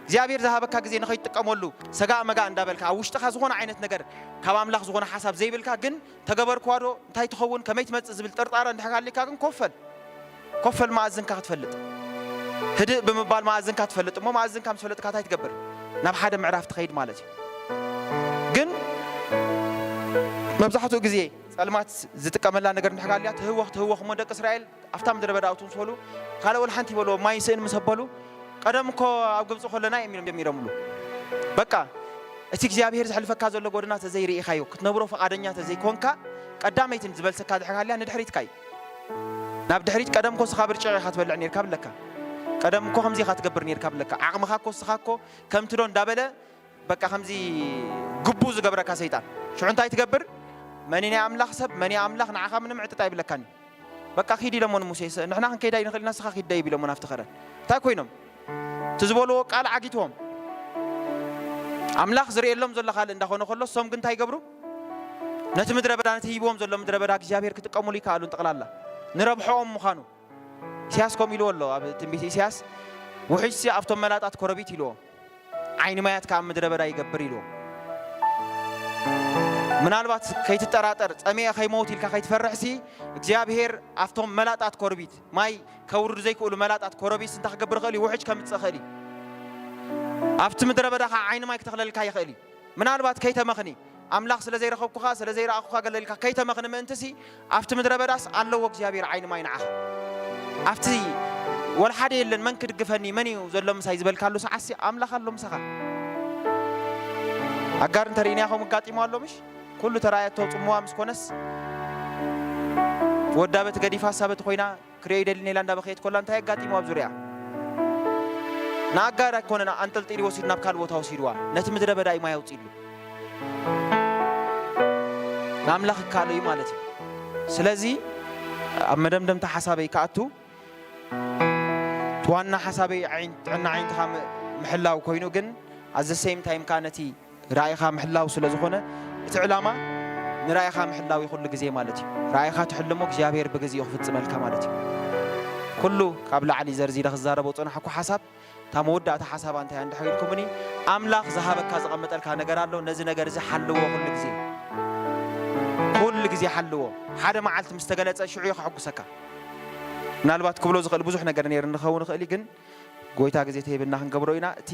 እግዚኣብሔር ዝሃበካ ግዜ ንኸይትጥቀመሉ ሰጋእ መጋእ እንዳበልካ ኣብ ውሽጥኻ ዝኾነ ዓይነት ነገር ካብ ኣምላኽ ዝኾነ ሓሳብ ዘይብልካ ግን ተገበርክዋ ዶ እንታይ ትኸውን ከመይ ትመጽእ ዝብል ጥርጣረ እንድሕር ሃልዩካ ግን ኮፈል። ኮፈል መኣዝንካ ክትፈልጥ። ህድእ ብምባል መኣዝንካ ትፈልጥ እሞ መኣዝንካ ምስ ፈለጥካ እንታይ ትገብር? ናብ ሓደ ምዕራፍ ትኸይድ ማለት እዩ። ግን መብዛሕትኡ ግዜ ጸልማት ዝጥቀመላ ነገር እንድሕር ሃልያ ትህወኽ ትህወኽ እሞ ደቂ እስራኤል ኣብታ ምድረ በዳ ኣውቱ ምስ በሉ ካልእ ወላ ሓንቲ ይበልዎ ማይ ስእን ምስ ኣበሉ ቀደም እኮ ኣብ ግብጺ ከለና እዮም ኢሎም ጀሚሮምሉ። በቃ እቲ እግዚኣብሔር ዘሕልፈካ ዘሎ ጎደና ተዘይርኢኻዮ ክትነብሮ ፈቓደኛ ተዘይኮንካ ቀዳመይቲ ዝበልሰካ ድሕር ሃልያ ንድሕሪትካ እዩ። ናብ ድሕሪት ቀደም እኮ ስኻ ብርጭቕ ኢኻ ትበልዕ ኔርካ ብለካ። ቀደም እኮ ከምዚ ኢኻ ትገብር ኔርካ ብለካ። ዓቕምኻ እኮ ስኻ እኮ ከምቲ ዶ እንዳበለ በቃ ከምዚ ግቡ ዝገብረካ ሰይጣን። ሽዑ እንታይ ትገብር? መን ናይ ኣምላኽ ሰብ፣ መን ኣምላኽ ንዓኻ ምንም ዕጥጥ ኣይብለካን እዩ። በቃ ኪድ ኢሎሞ ንሙሴ፣ "ንሕና ክንከይድ ኣይንኽእል ኢና፣ ንስኻ ኪድ ደይብ" ኢሎሞ ናብቲ ከረን። እንታይ ኮይኖም? እቲ ዝበልዎ ቃል ዓጊትዎም። ኣምላኽ ዝርእየሎም ዘሎ ካልእ እንዳኾነ ከሎ፣ እሶም ግን እንታይ ይገብሩ? ነቲ ምድረ በዳ፣ ነቲ ሂብዎም ዘሎ ምድረ በዳ እግዚኣብሔር ክጥቀሙሉ ይከኣሉ ጠቕላላ። ንረብሖኦም ምዃኑ። ኢሳያስ ከምኡ ኢልዎ ኣሎ ኣብ ትንቢት ኢሳያስ፣ "ውሕጅሲ ኣብቶም መላጣት ኮረቢት" ኢልዎ። ዓይኒ ማያት ከኣ ኣብ ምድረ በዳ ይገብር ኢልዎ። ምናልባት ከይትጠራጠር፣ ጸሚኤ ከይመውት ኢልካ ከይትፈርሕሲ፣ እግዚኣብሔር ኣብቶም መላጣት ኮረቢት፣ ማይ ከውርዱ ዘይክእሉ መላጣት ኮረቢት እንታይ ክገብር ይኽእል እዩ? ውሕጅ ከምጽእ ይኽእል እዩ። ኣብቲ ምድረ በዳ ከኣ ዓይኒ ማይ ክተኽለልካ ይኽእል እዩ። ምናልባት ከይተመኽኒ፣ ኣምላኽ ስለ ዘይረኸብኩኻ፣ ስለ ዘይረኣኹኻ ገለ ኢልካ ከይተመኽኒ ምእንትሲ፣ ኣብቲ ምድረ በዳስ ኣለዎ እግዚኣብሔር ዓይኒ ማይ ንዓኻ። ኣብቲ ወላ ሓደ የለን፣ መን ክድግፈኒ፣ መን እዩ ዘሎ ምሳይ ዝበልካሉ ሰዓትሲ ኣምላኽ ኣሎ ምሳኻ። ኣጋር እንተርኢናያ ከምኡ ኣጋጢሙ ኣሎ ምሽ? ኩሉ ተራእየቶ ጽምዋ ምስ ኮነስ፣ ወዳ በቲ ገዲፋ፣ እሳ በቲ ኮይና፣ ክርእዮ ይደሊ ኔላ እንዳበኸየት ኮላ እንታይ ኣጋጢሙ ኣብ ዙርያ? ንኣጋር ኣይኮነን ኣንጠልጢሉ ወሲዱ ናብ ካልእ ቦታ ወሲድዋ። ነቲ ምድረ በዳ እዩ ማይ ኣውጺሉ። ንኣምላኽ ይከኣሎ እዩ ማለት እዩ። ስለዚ ኣብ መደምደምታ ሓሳበይ ክኣቱ፣ እቲ ዋና ሓሳበይ ዓይን-፣ ጥዕና ዓይንትኻ ም-፣ ምሕላው ኮይኑ፣ ግን at the same time ከኣ ነቲ ራእይኻ ምሕላው ስለ ዝኾነ፣ እቲ ዕላማ ንራእይኻ ምሕላው እዩ ኩሉ ግዜ ማለት እዩ። ራእይኻ ትሕልሞ፣ እግዚኣብሔር ብግዜኡ ክፍጽመልካ ማለት እዩ። ኩሉ ካብ ላዕሊ ዘርዚረ ክዛረቦ ዝጸናሕኩ ሓሳብ፣ እታ መወዳእታ ሓሳባ እንታይ እያ እንድሕር ኢልኩምኒ፣ ኣምላኽ ዝሃበካ ዘቐመጠልካ ነገር ኣሎ። ነዚ ነገር እዚ ሓልዎ ኩሉ ግዜ። ኩሉ ግዜ ሓልዎ። ሓደ መዓልቲ ምስ ተገለጸ ሽዑ እዩ ከሐጉሰካ። ምናልባት ክብሎ ዝኽእል ብዙሕ ነገር ነይሩ ንኸውን ይኽእል እዩ፣ ግን ጎይታ ግዜ ተሂብና ክንገብሮ ኢና። እቲ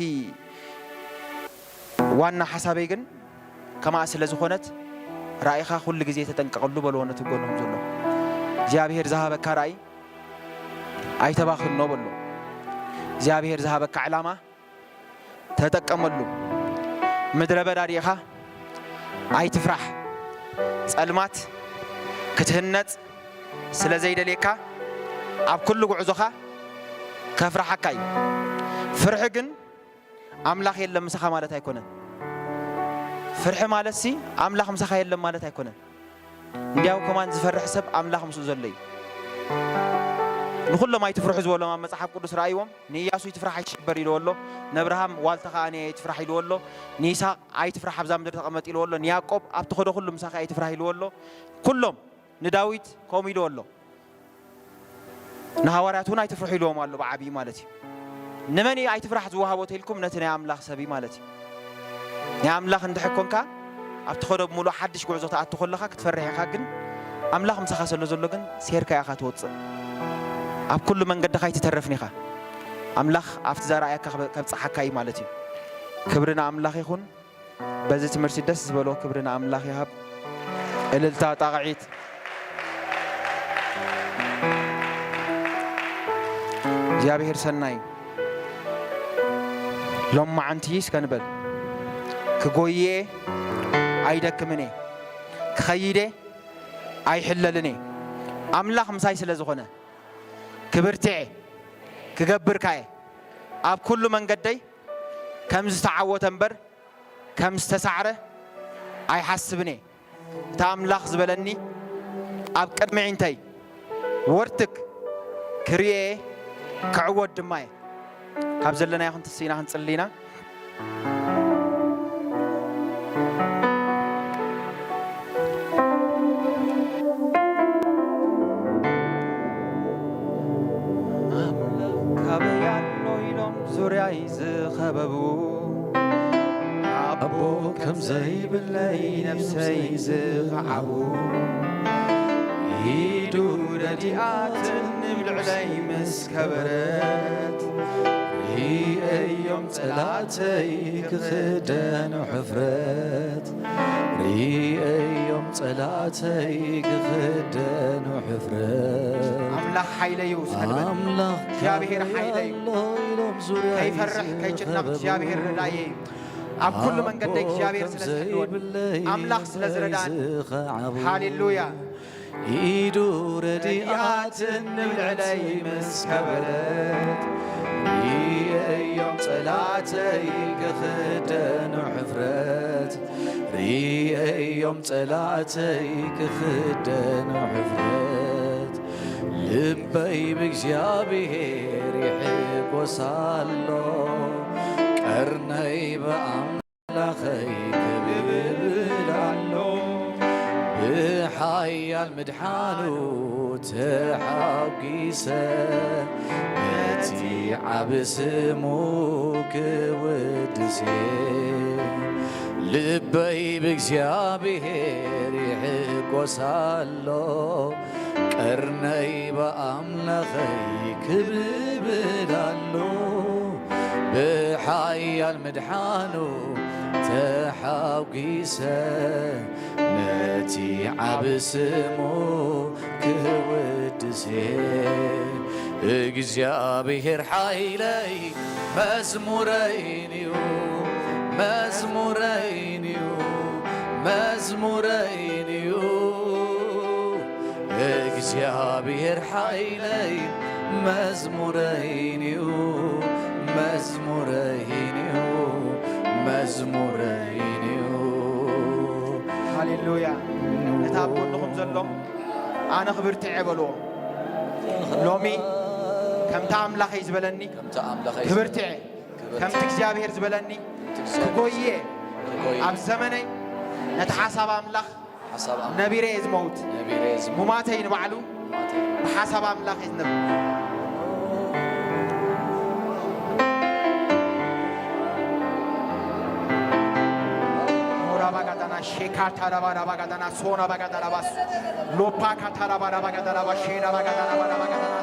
ዋና ሓሳበይ ግን ከማኣ ስለ ዝኾነት ራእይኻ ኩሉ ግዜ ተጠንቀቐሉ በልዎ ነቲ ጎንኹም ዘሎ። እግዚኣብሔር ዝሃበካ ራእይ ኣይተባኽኖ በሎ። እግዚኣብሔር ዝሃበካ ዕላማ ተጠቀመሉ። ምድረ በዳ ዲኻ? ኣይትፍራሕ። ጸልማት ክትህነጽ ስለ ዘይደልየካ ኣብ ኩሉ ጉዕዞኻ ከፍርሓካ እዩ። ፍርሒ ግን ኣምላኽ የለን ምሳኻ ማለት ኣይኮነን። ፍርሒ ማለትሲ ኣምላኽ ምሳኻ የለን ማለት ኣይኮነን። እንዲያው ከማን ዝፈርሕ ሰብ ኣምላኽ ምስኡ ዘሎ እዩ። ንኹሎም ኣይትፍርሑ ዝበሎም ኣብ መጽሓፍ ቅዱስ ረኣይዎም። ንኢያሱ ኣይትፍራሕ ኣይትሸበር ኢልዎ ኣሎ። ንኣብርሃም ዋልታ ከኣ ኣይትፍራሕ ኢልዎ ኣሎ። ንይስሓቅ ኣይትፍራሕ ኣብዛ ምድሪ ተቐመጥ ኢልዎ ኣሎ። ንያዕቆብ ኣብቲ ኸዶ ኩሉ ምሳኻ ኣይትፍራሕ ኢልዎ ኣሎ። ኩሎም ንዳዊት ከምኡ ኢልዎ ኣሎ። ንሃዋርያት እውን ኣይትፍርሑ ኢልዎም ኣሎ ብዓብዪ ማለት እዩ። ንመን እዩ ኣይትፍራሕ ዝወሃቦ ተኢልኩም? ነቲ ናይ ኣምላኽ ሰብ እዩ ማለት እዩ። ናይ ኣምላኽ እንድሕር ኮንካ ኣብቲ ኸዶ ብምሉእ ሓድሽ ጉዕዞ ትኣቱ ከለኻ ክትፈርሕ ኢኻ፣ ግን ኣምላኽ ምሳኻ ስለ ዘሎ ግን ሴርካ ኢኻ ትወጽእ። ኣብ ኩሉ መንገድኻ ኣይትተርፍን ኢኻ። ኣምላኽ ኣብቲ ዘርኣየካ ከብ-፣ ከብጽሓካ እዩ ማለት እዩ። ክብሪ ንኣምላኽ ይኹን። በዚ ትምህርቲ ደስ ዝበሎ ክብሪ ንኣምላኽ ይሃብ። እልልታ ጣቕዒት። እግዚኣብሔር ሰናይ። ሎማዓንቲ እስከ ንበል። ክጎይየ ኣይደክምን እየ። ክኸይደ ኣይሕለልን እየ። ኣምላኽ ምሳይ ስለ ዝኾነ ክብርትዐ ክገብር ካየ ኣብ ኩሉ መንገደይ ከም ዝተዓወተ እምበር ከም ዝተሳዕረ ኣይሓስብን እየ። እቲ ኣምላኽ ዝበለኒ ኣብ ቅድሚ ዒንተይ ወርትክ ክርእየ ክዕወት ድማ እየ። ካብ ዘለናዮ ክንትስእ ኢና ክንጽሊ ኢና። ኣምላኽ ካበይ ኣሎ ኢሎም ዙርያይ ዝኸበቡ፣ ኣቦ ከም ዘይብለይ ነፍሰይ ዝኸዓቡ፣ ኢዱ ረዲኣትኒ ብልዕለይ ምስ ከበረት፣ ርእየዮም ጸላእተይ ክኽደኑ ሕፍረት፣ ርእየዮም ጸላእተይ ክኽደኑ ሕፍረት። ኣምላኽ ሓይለይ እዩ፣ እስከ ንበል። ኣምላኽ እግዚኣብሔር ካበይ ሓይለይ እዩ። ኣሎ ኢሎም ዙርያይ ከይፈርሕ ከይጭነቕ ዝኸበቡ፣ እግዚኣብሔር ረዳእየ እዩ። ኣብ ኩሉ ኣቦ መንገደይ እግዚኣብሔር ከም ስለ ዝሕልወኒ፣ ዘይብለይ ኣምላኽ ስለ ዝረዳእኒ። ዝኸዓቡ። ሃሌሉያ። ኢዱ ረዲኣትኒ ብልዕለይ ምስ ከበረት፣ ርእየዮም ጸላእተይ ክኽደኑ ሕፍረት፣ ርእየዮም ጸላእተይ ክኽደኑ ሕፍረት። ልበይ ብእግዚኣብሔር ይሕጎስ ኣሎ፣ ቀርነይ ብኣም ኣምላኸይ ክብብል ኣሎ። ብሓያል ምድሓኑ ተሓጒሰ፣ ነቲ ዓቢ ስሙ ክውድስ እየ። ልበይ ብእግዚኣብሔር ይሕጎስ ኣሎ፣ ቀርነይ ብኣምላኸይ ክብብል ኣሎ። ብሓያል ምድሓኑ ተሓጒሰ፣ ነቲ ዓቢ ስሙ ክውድስ እየ። እግዚኣብሔር ሓይለይ መዝሙረይን እዩ፣ መዝሙረይን እዩ፣ መዝሙረይን እዩ። እግዚኣብሔር ሓይለይ መዝሙረይን እዩ፣ መዝሙረይን እዩ፣ መዝሙረይን እዩ። ሃሌሉያ። ሃሌሉያ። ነታ ኣብ ጎንኹም ዘሎ ኣነ ክብርትዕ እየ በልዎ። ሎሚ ከምቲ ኣምላኸይ ዝበለኒ ከምቲ ኣምላኸይ ክብርትዕ እየ፣ ክብርትዕ ከምቲ እግዚኣብሔር ዝበለኒ ከምቲ እግዚኣብሔር ክጎይየ ክጎይየ ኣብ ዘመነይ ነቲ ሓሳብ ኣምላኽ ሓሳብ ኣምላኽ ነቢረ እየ ዝመውት። ነቢረ እየ ዝመውት። ሙማተይ ንባዕሉ ሙማተይ ብሓሳብ ኣምላኽ እየ ዝነብር። ኖራ ባጋዳና ሼካ ታራባራ ባጋዳና ሶና ባጋዳና ባስ ሎፓ ካታራባራ ባጋዳና ባሼና ባጋዳና ባራ ባጋዳና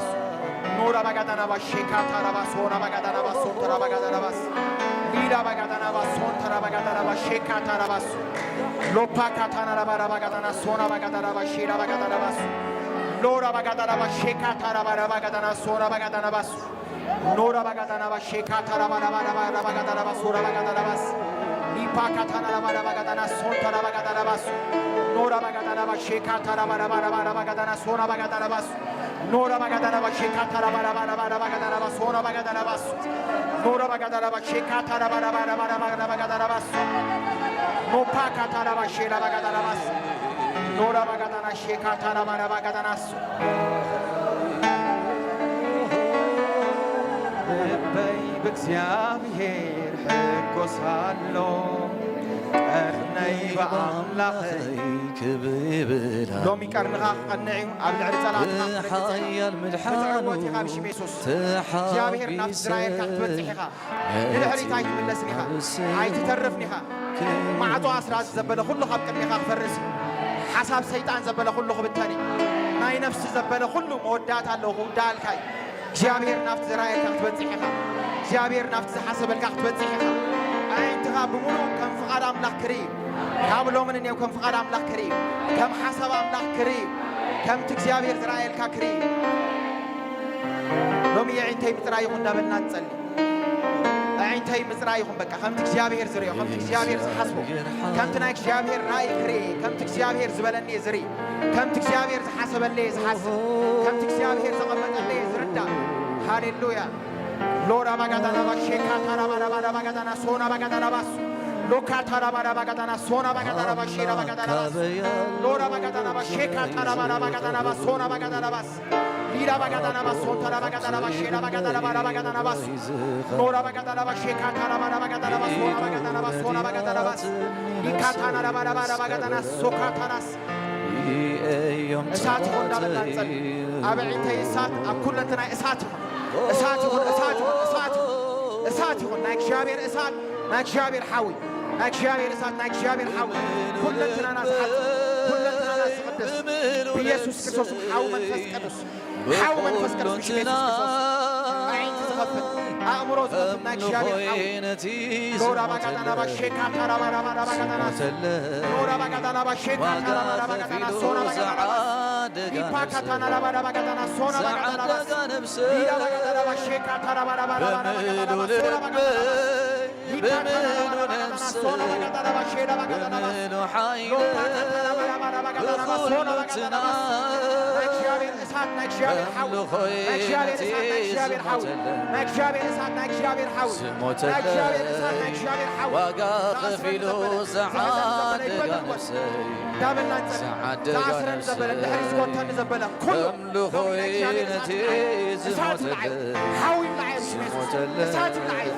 ኖራ ባጋዳና ባሼካ ታራባ ሶና ባጋዳና ባስ ሶንተራ ባጋዳና ባስ ሊዳ ባጋዳና ባስ ሶንተራ ባጋዳና ባሼካ ታራባስ ሎፓ ካታና ራባራ ባጋዳና ሶና ባጋዳና ባሼና ባጋዳና ባስ ሎራ ባጋዳና ባሼካ ታራባራ ባጋዳና ሶና ባጋዳና ባስ ኖራ ባጋዳና ባሼካ ታራባራ ባጋዳና ባስ ሶራ ባጋዳና ባስ ሊፓ ካታና ራባራ ባጋዳና ሶንተራ ባጋዳና ባስ ኖራ ባጋዳና ባሼካ ታራባራ ባጋዳና ሶና ባጋዳና ባስ ኖራ ባጋዳና ባሼካ ታራባራ ባጋዳና ባስ ሶና ባጋዳና ባስ ኖራ ባጋዳና ባሼካ ታራባራ ባጋዳና ባስ ኖፓ ካታና ባሼላ ባጋዳና ባስ ኖራ ባጋዳና ሼካ ታራባራ ባጋዳናስ ልበይ ብእግዚኣብሔር ሕጎስ ኣሎ፣ ቀርነይ ብኣምላኸይ ክብብላ። ሎሚ ቀርንኻ ክቐንዕ እዩ፣ ኣብ ልዕሊ ጸላእትኻ ክትነግስ ኢኻ። ብሓያል ምድሓኑ ክትዕወት ኢኻ ብሽም የሱስ። እግዚኣብሔር ናብቲ ዝረኣየካ ክትበጽሕ ኢኻ። ንድሕሪት ኣይትምለስን ኢኻ፣ ኣይትተርፍን ኢኻ። ማዕጾ ኣስራት ዘበለ ኩሉ ካብ ቅድሜኻ ክፈርስ እዩ። ሓሳብ ሰይጣን ዘበለ ኩሉ ክብተን እዩ። ናይ ነፍሲ ዘበለ ኩሉ መወዳእታ ኣለዎ፣ ክውዳእልካ እዩ። እግዚኣብሔር ናብቲ ዝረኣየልካ ክትበጽሕ ኢኻ። እግዚኣብሔር ናብቲ ዝሓሰበልካ ክትበጽሕ ኢኻ። ኣዒንትኻ ብምሉእ ከም ፍቓድ ኣምላኽ ክርኢ እዩ። ካብ ሎሚ ንኔው ከም ፍቓድ ኣምላኽ ክርኢ እዩ። ከም ሓሳብ ኣምላኽ ክርኢ እዩ። ከምቲ እግዚኣብሔር ዝረኣየልካ ክርኢ እዩ። ሎሚ የዒንተይ ምጽራይ ይኹን እንዳበልና ንጸሊ። ኣዒንተይ ምጽራይ ይኹን በቃ፣ ከምቲ እግዚኣብሔር ዝርእዮ፣ ከምቲ እግዚኣብሔር ዝሓስቦ፣ ከምቲ ናይ እግዚኣብሔር ራእይ ክርኢ፣ ከምቲ እግዚኣብሔር ዝበለኒ እየ ዝርኢ፣ ከምቲ እግዚኣብሔር ዝሓሰበለይ እየ ዝሓስብ፣ ከምቲ እግዚኣብሔር ዘቐመጠለይ እየ ዝርዳእ። ሃሌሉያ። ሎራ ባጋዳና ባሼካ ታራባራ ባራ ባጋዳና ሶና ባጋዳና ባስ ሎካ ታራባራ ባጋዳና ሶና ባጋዳና ባሼራ ባጋዳና ባስ ሎራ ባጋዳና ባሼካ ታራባራ ባጋዳና ባስ ሶና ባጋዳና ባስ ሊራ ባጋዳና ባስ ሶንተራ ባጋዳና ባሼራ ባጋዳና ባራ ባጋዳና ባስ ኖራ ባጋዳና ባሼካ ታራባራ ባጋዳና ባስ ሶና ባጋዳና ባስ ሶና ባጋዳና ባስ ሊካታና ራባራ ባራ ባጋዳና ሶካታናስ እሳት ይኹን እንዳበልና ንጸሊ። ኣብ ኣዒንተይ እሳት፣ ኣብ ኩለንትናይ እሳት ይኹን። እሳት ይኹን፣ እሳት ይኹን፣ እሳት ይኹን፣ እሳት ይኹን። ናይ እግዚኣብሔር እሳት፣ ናይ እግዚኣብሔር ሓዊ፣ ናይ እግዚኣብሔር እሳት፣ ናይ እግዚኣብሔር ሓዊ። ኩለንትናና ዝሓጽብ፣ ኩለንትናና ዝቕድስ፣ ብኢየሱስ ክርስቶስ ሓዊ መንፈስ ቅዱስ፣ ሓዊ መንፈስ ቅዱስ፣ ብሽም የሱስ ክርስቶስ። ኣዒንቲ ዝኸፍት፣ ኣእምሮ ዝኸፍት ናይ እግዚኣብሔር ሓዊ። ኖራ ባጋዳና ባሼካ ታራባራ ባራ ባጋዳና ኖራ ባጋዳና ባሼካ ታራባራ ባጋዳና ሶና ባጋዳና ሊፓ ካታና ራባራ ባጋዳና ሶና ባጋዳና ባስ ሊዳ ባጋዳና ባሼካ ታራባራ ባራ ባራ ባጋዳና ባስ ሶና ባጋዳና ባስ ሊፓ ካታና ራባራ ባጋዳና ሶና ባጋዳና ባሼዳ ባጋዳና ባስ ሎፓ ካታና ባራ ባራ ባጋዳና ባስ ሶና ባጋዳና ባስ ናይ እግዚኣብሔር እሳት ናይ እግዚኣብሔር ሓዊ፣ ናይ እግዚኣብሔር እሳት ናይ እግዚኣብሔር ሓዊ፣ ናይ እግዚኣብሔር እሳት ናይ እግዚኣብሔር ሓዊ፣ ናይ እግዚኣብሔር እሳት ናይ እግዚኣብሔር ሓዊ። ዋጋ ከፊሉ ዝኣስረኒ ዘበለ፣ ዝሕዘኒ ዘበለ፣ ዝዓደጋ ይበተን። ነፍሰይ፣ ዳበላ ዝኣስረኒ ዘበለ፣ ዝዓደጋ ድሕሪ ዝጎተኒ ነፍሰይ፣ ዘበለ፣ ኩሉ ኣምልኾ ሎሚ ናይ እግዚኣብሔር እሳት ይብላዓዮ፣ እሳት ይብላዓዮ፣ ሓዊ ይብላዓዮ ብሽም የሱስ፣ እሳት ይብላዓዮ፣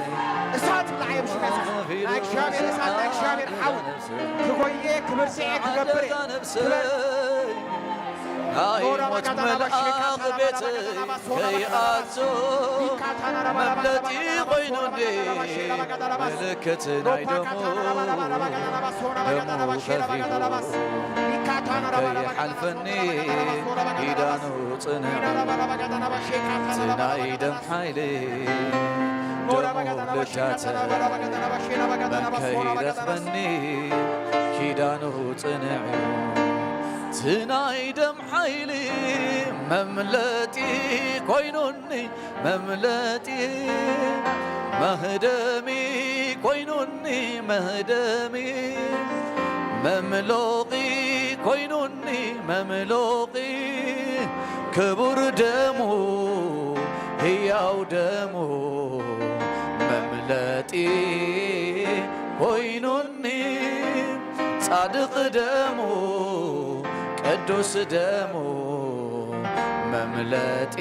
እሳት ይብላዓዮ ብሽም የሱስ። ናይ እግዚኣብሔር እሳት ናይ እግዚኣብሔር ሓዊ ክጎየ ክብርትዐ ክገብር እየ። ክበል። ናይ ሞት መልኣኽ ቤት ከይኣቱ መምለጢ ኮይኑ እንዴ ምልክት ናይ ደሙ ደሙ ከፊሉ ከይሓልፈኒ ኪዳኑ ጽንዕ እቲ ናይ ደም ሓይሊ ደሙ ልካተ መን ከይረኽበኒ ኪዳኑ ጽንዕ እዩ። እቲ ናይ ደም ሓይሊ መምለጢ ኮይኑኒ መምለጢ መህደሚ ኮይኑኒ መህደሚ መምሎቒ ኮይኑኒ መምሎቒ ክቡር ደሙ ህያው ደሙ መምለጢ ኮይኑኒ ጻድቕ ደሙ፣ ቅዱስ ደሙ፣ መምለጢ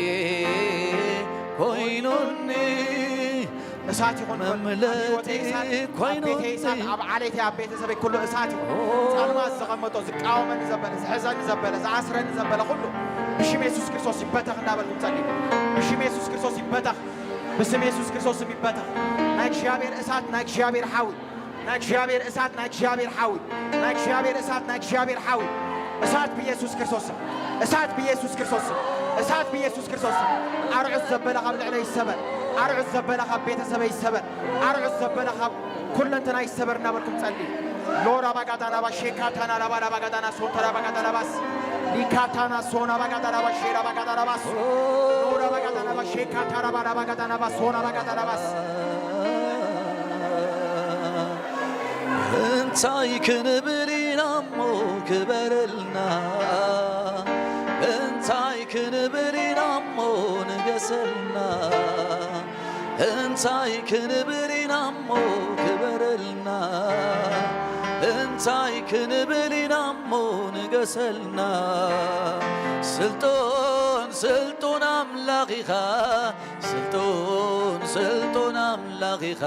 ኮይኑኒ። እሳት ይኹን፣ መምለጢ ኣብ ህይወተይ እሳት፣ ኣብ ኮይኑኒ። ቤተይ እሳት፣ ኣብ ዓሌተይ፣ ኣብ ቤተሰበይ ኩሉ እሳት ይኹን። ኦ። ጸልማት ዘቐመጦ፣ ዝቃወመኒ ዘበለ፣ ዝሕዘኒ ዘበለ፣ ዝኣስረኒ ዘበለ ኩሉ ብሽም የሱስ ክርስቶስ ይበተኽ እንዳበልኩም ጸልዩ። ብሽም የሱስ ክርስቶስ ይበተኽ። ብስም የሱስ ክርስቶስ ስም ይበተኽ። ናይ እግዚኣብሔር እሳት፣ ናይ እግዚኣብሔር ሓዊ፣ ናይ እግዚኣብሔር እሳት፣ ናይ እግዚኣብሔር ሓዊ፣ ናይ እግዚኣብሔር እሳት፣ ናይ እግዚኣብሔር ሓዊ። እሳት ብኢየሱስ ክርስቶስ ስም፣ እሳት ብኢየሱስ ክርስቶስ ስም፣ እሳት ብኢየሱስ ክርስቶስ ስም። ኣርዑት ዘበለ ካብ ልዕለይ ይሰበር፣ ኣርዑት ዘበለ ካብ ቤተሰበይ ይሰበር፣ ኣርዑት ዘበለ ካብ ኩለንተና ይሰበር እናበልኩም ጸልዩ። ሎራ ባጋዳና ባሼካ ታና ላባ ላባ ጋዳና ሶንታ ላባ ጋዳና ባስ ሊካ ታና ሶና ባጋዳና ባሼ ላባ ጋዳና ባስ ሎራ ባጋዳና ባሼካ ታራ ባላ ባጋዳና ባስ ሶና ባጋዳና ባስ እንታይ ክንብል ኢና እሞ ክበረልና? እንታይ ክንብል ኢና እሞ ንገሰልና? እንታይ ክንብል ኢና እሞ ክበረልና? እንታይ ክንብል ኢና እሞ ንገሰልና? ስልጡን ስልጡን ኣምላኽ ኢኻ፣ ስልጡን ስልጡን ኣምላኽ ኢኻ፣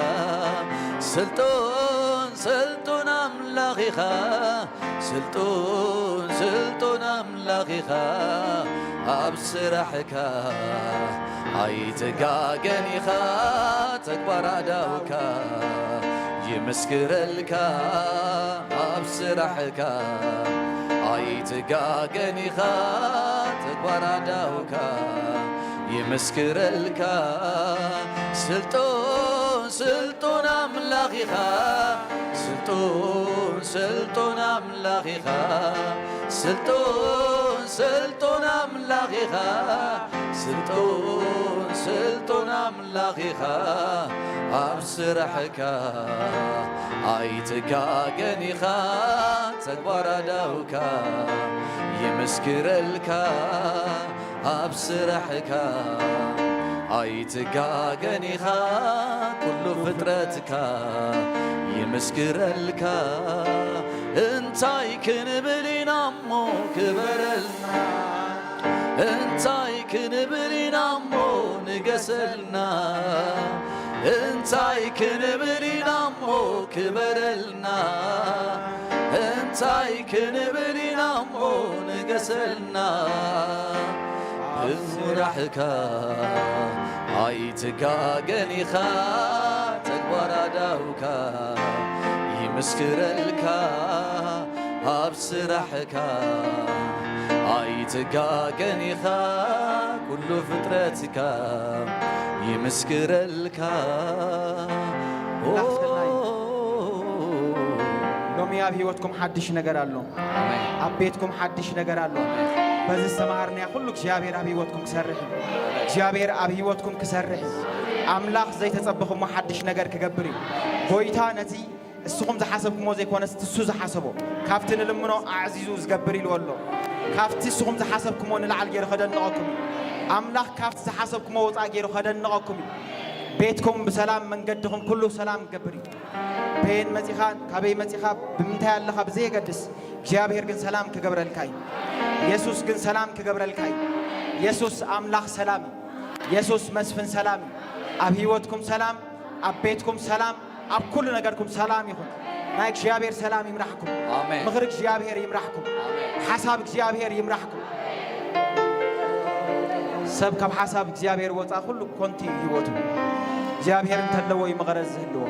ስልጡን ስልጡን ኣምላኽ ኢኻ፣ ስልጡን ስልጡን ኣምላኽ ኢኻ። ኣብ ስራሕካ ኣይትጋገን ኢኻ፣ ተግባር ኣእዳውካ ይምስክረልካ። ኣብ ስራሕካ ኣይትጋገን ኢኻ፣ ተግባር ኣእዳውካ ይምስክረልካ። ስልጡን ስልጡን ኣምላኽ ኢኻ፣ ስልጡን ስልጡን ኣምላኽ ኢኻ፣ ስልጡን ስልጡን ኣምላኽ ኢኻ፣ ስልጡን ስልጡን ኣምላኽ ኢኻ። ኣብ ስራሕካ ኣይትጋገን ኢኻ፣ ተግባር ኣእዳውካ ይምስክረልካ። ኣብ ስራሕካ ኣይትጋገን ኢኻ፣ ኩሉ ፍጥረትካ ይምስክረልካ። እንታይ ክንብል ኢና እሞ ክበረልና? እንታይ ክንብል ኢና እሞ ንገሰልና? እንታይ ክንብል ኢና እሞ ክበረልና? እንታይ ክንብል ኢና እሞ ንገሰልና? ብስራሕካ ኣይትጋገን ኢኻ፣ ተግባር ኣእዳውካ ይምስክረልካ። ኣብ ስራሕካ ኣይትጋገን ኢኻ፣ ኩሉ ፍጥረትካ ይምስክረልካ። ላኽተላይ። ሎሚ ኣብ ህይወትኩም ሓድሽ ነገር ኣሎ። ኣሜን። ኣብ ቤትኩም ሓድሽ ነገር ኣሎ። ኣሜን። በዚ ዝተማሃርናዮ ኩሉ እግዚኣብሔር ኣብ ህይወትኩም ክሰርሕ እዩ። እግዚኣብሔር ኣብ ህይወትኩም ክሰርሕ እዩ። ኣምላኽ ዘይተጸበኹሞ ሓድሽ ነገር ክገብር እዩ። ጎይታ ነቲ እስኹም ዝሓሰብኩሞ ዘይኮነስ፣ እሱ ዝሓሰቦ፣ ካብቲ ንልምኖ ኣዕዚዙ ዝገብር ኢልዎ ኣሎ። ካብቲ እስኹም ዝሓሰብኩሞ ንላዕሊ ገይሩ ከደንቐኩም እዩ። ኣምላኽ ካብቲ ዝሓሰብኩሞ ወጻኢ ገይሩ ከደንቐኩም እዩ። ቤትኩም ብሰላም፣ መንገድኹም ኩሉ ሰላም ክገብር እዩ። በየን መጺኻ፣ ካበይ መጺኻ፣ ብምንታይ ኣለኻ ብዘየገድስ፣ እግዚኣብሔር ግን ሰላም ክገብረልካ እዩ። የሱስ ግን ሰላም ክገብረልካ እዩ። የሱስ ኣምላኽ ሰላም እዩ። የሱስ መስፍን ሰላም እዩ። ኣብ ህይወትኩም ሰላም፣ ኣብ ቤትኩም ሰላም፣ ኣብ ኩሉ ነገርኩም ሰላም ይኹን። ናይ እግዚኣብሔር ሰላም ይምራሕኩም። ኣሜን። ምኽሪ እግዚኣብሔር ይምራሕኩም። ኣሜን። ሓሳብ እግዚኣብሔር ይምራሕኩም። ሰብ ካብ ሓሳብ እግዚኣብሔር ወፃ ኩሉ ኮንቲ እዩ ህይወቱ። እግዚኣብሔር እንተለዎ እዩ መቐረት ዝህልዎ።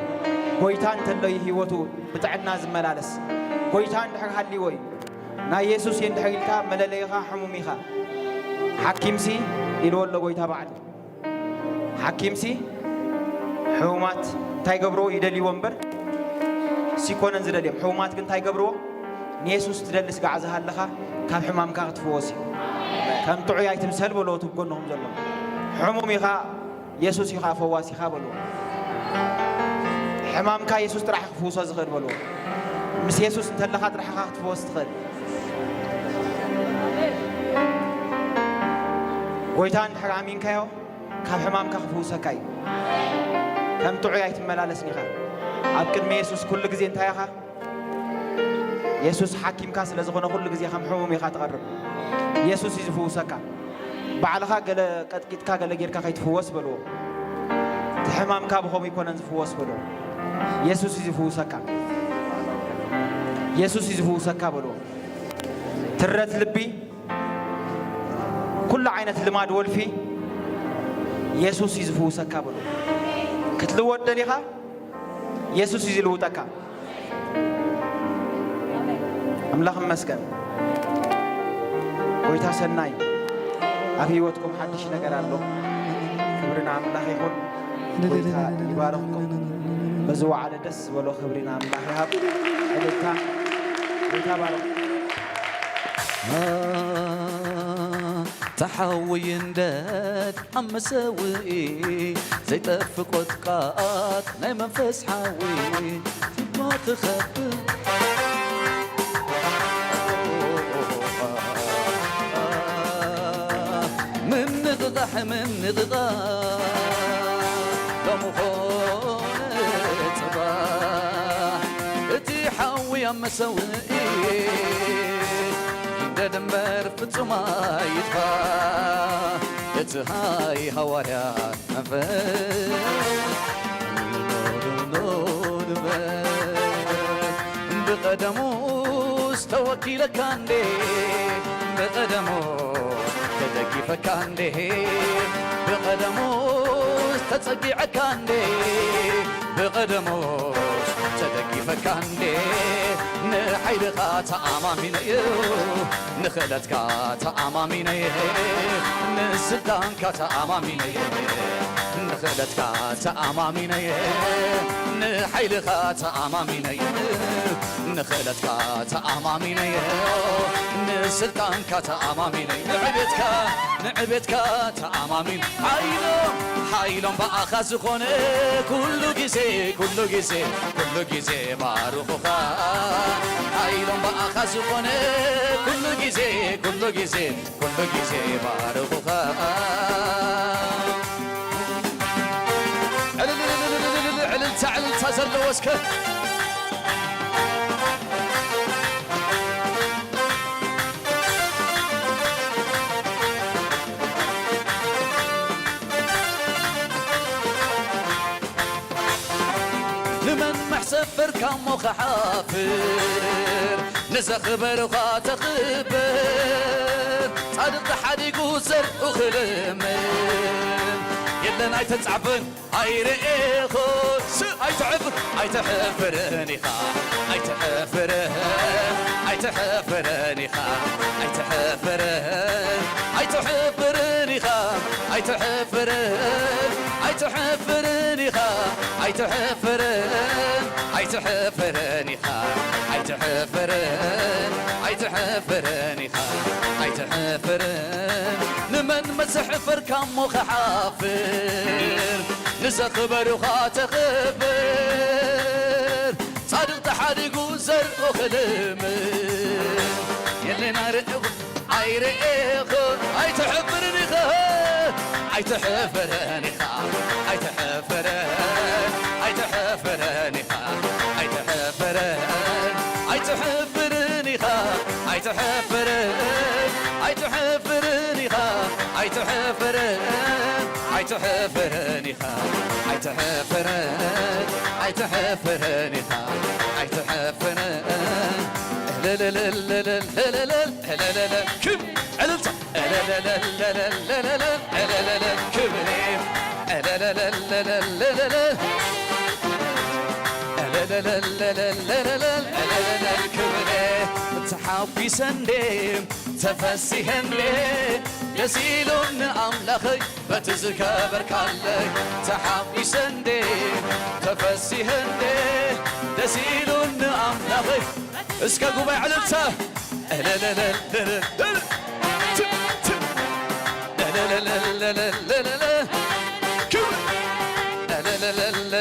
ጎይታ እንተሎ እዩ ህይወቱ ብጥዕና ዝመላለስ። ጎይታ እንድሕር ሃልይዎ እዩ። ናይ የሱስ እየ እንድሕር ኢልካ መለለይኻ ሕሙም ኢኻ። ሓኪምሲ ኢልዎ ኣሎ ጎይታ ባዕሉ። ሓኪምሲ ሕሙማት እንታይ ገብርዎ ይደልይዎ እምበር ሲኮነን ዝደልዮም። ሕሙማት ግን እንታይ ገብርዎ? ንየሱስ ትደሊ ስጋዕ ዝሃለኻ ካብ ሕማምካ ክትፍወስ እዩ። ከም ጥዑይ ኣይትምሰል በልዎ እቲ ብጎንኹም ዘሎ። ሕሙም ኢኻ፣ የሱስ ኢኻ ፈዋሲኻ በልዎ። ሕማምካ የሱስ ጥራሕ ክፍውሶ ዝኽእል በልዎ። ምስ የሱስ እንተለኻ ጥራሕ ኢኻ ክትፍወስ ትኽእል። ጎይታ እንድሕር ኣሚንካዮ ካብ ሕማምካ ክፍውሰካ እዩ። ከም ጥዑይ ኣይትመላለስን ኢኻ። ኣብ ቅድሚ የሱስ ኩሉ ግዜ እንታይ ኢኻ? የሱስ ሓኪምካ ስለ ዝኾነ ኩሉ ግዜ ከም ሕሙም ኢኻ ትቐርብ። የሱስ እዩ ዝፍውሰካ። ባዕልኻ ገለ ቀጥቂጥካ ገለ ጌርካ ከይትፍወስ በልዎ። እቲ ሕማምካ ብኸምኡ ኣይኮነን ዝፍወስ በልዎ። የሱስ እዩ ዝፍውሰካ። የሱስ እዩ ዝፍውሰካ በልዎ። ትረት ልቢ፣ ኩሉ ዓይነት ልማድ ወልፊ፣ የሱስ እዩ ዝፍውሰካ በልዎ። ክትልወጥ ደሊኻ? የሱስ እዩ ዝልውጠካ። ኣምላኽ ይመስገን። ጎይታ ሰናይ፣ ኣብ ህይወትኩም ሓድሽ ነገር ኣሎ። ክብሪ ንኣምላኽ ይኹን። ጎይታ ይባርኽኩም። በዚ ወዓለ ደስ ዝበሎ ክብሪ ንኣምላኽ ይሃብ። እልልታ። ጎይታ ባርኽ። ተሓዊ ይንደድ ኣብ መሰውኢ፣ ዘይጠፍ ቆጥቃጥ ናይ መንፈስ ሓዊ ቲማ ክኸብብ። ምንቕቓሕ፣ ምንቕቓሕ ሎሚ ኾነ ጽባሕ፣ እቲ ሓዊ ኣብ መሰውኢ ይንደድ እምበር ፍጹም ኣይጥፋ። እቲ ሃይ ሃዋርያ መንፈስ ብቐደሙ ዝተወኪለካ እንዴ፣ ብቐደሙ ተደጊፈካ እንዴ፣ ብቐደሙ ተጸጊዐካ እንዴ፣ ብቐደሙ ተደጊፈካ እንዴ፣ ንሓይልኻ ተኣማሚነዮ፣ ንኽእለትካ ተኣማሚነየ፣ ንስልጣንካ ተኣማሚነየ፣ ንኽእለትካ ተኣማሚነየ፣ ንሓይልኻ ተኣማሚነየ፣ ንኽእለትካ ተኣማሚነየ፣ ንስልጣንካ ተኣማሚነየ፣ ንዕቤትካ፣ ንዕቤትካ ተኣማሚን። ሓይሎም፣ ሓይሎም ብኣኻ ዝኾነ ኩሉ ግዜ፣ ኩሉ ግዜ፣ ኩሉ ግዜ ባርኹኻ። ሓይሎም ብኣኻ ዝኾነ ኩሉ ግዜ፣ ኩሉ ግዜ፣ ኩሉ ግዜ ባርኹኻ። ዕልል፣ ዕልልታ፣ ዕልልታ ዘለዎ እስከ ንመን መሕሰብ ፈርካ እሞ ክሓፍር፣ ንዘኽበሩኻ ተኽብር። ጻድቕ ተሓዲጉ ዘርኡ ክልምን፣ የለን ኣይተጻዕፍን ኣይርኤኹ። ስ-፣ ኣይትሕፍ-፣ ኣይትሕፍርን ኢኻ፣ ኣይትሕፍርን፣ ኣይትሕፍርን ኢኻ፣ ኣይትሕፍርን፣ ኣይትሕፍርን ኢኻ፣ ኣይትሕፍርን፣ ኣይትሕፍርን ኢኻ፣ ኣይትሕፍርን፣ ኣይትሕፍርን ኢኻ፣ ኣይትሕፍርን፣ ኣይትሕፍርን ኢኻ፣ ኣይትሕፍርን። ንመን መዘሕፈርካ እሞ ክሓፍር፣ ንዘኽበሩኻ ተኽብር። ጻድቕ ተሓዲጉ ዘርኡ ክልምን፣ የለና ርኢኹ ኣይርኤኹ። ኣይትሕፍርን ኢኻ፣ ኣይትሕፍርን ኢኻ፣ ኣይትሕፍርን፣ ኣይትሕፍርን ኢኻ፣ ኣይትሕፍርን፣ ኣይትሕፍርን ኢኻ፣ ኣይትሕፍርን፣ ኣይትሕፍርን ኢኻ፣ ኣይትሕፍርን፣ ኣይትሕፍርን ኢኻ፣ ኣይትሕፍርን፣ ኣይትሕፍርን ኢኻ፣ ኣይትሕፍርን። እልልልልልልልልል፣ እልልልል፣ ክብ፣ እልልታ፣ እልልልልልልልል፣ እልልልል፣ ክብሪ፣ እልልልልልልልል፣ እልልልልልልልል፣ እልልልል፣ ክብሪ። ተሓጒሰ እንዴ ተፈሲሐ እንዴ ደስ ኢሉኒ ኣምላኸይ በቲ ዝከበርካለይ። ተሓጒሰ እንዴ ተፈሲሐ እንዴ ደስ ኢሉኒ ኣምላኸይ። እስከ ጉባኤ ዕልልታ። እለለለለለለ። እለለለለለለ። ክብር። እለለለለለለ።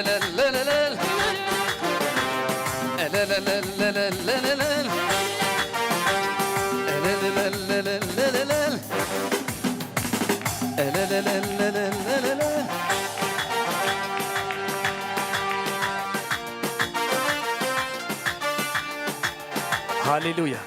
እለለለለለለ። እለለለለለለ። እለለለለለለ። ሃሌሉያ።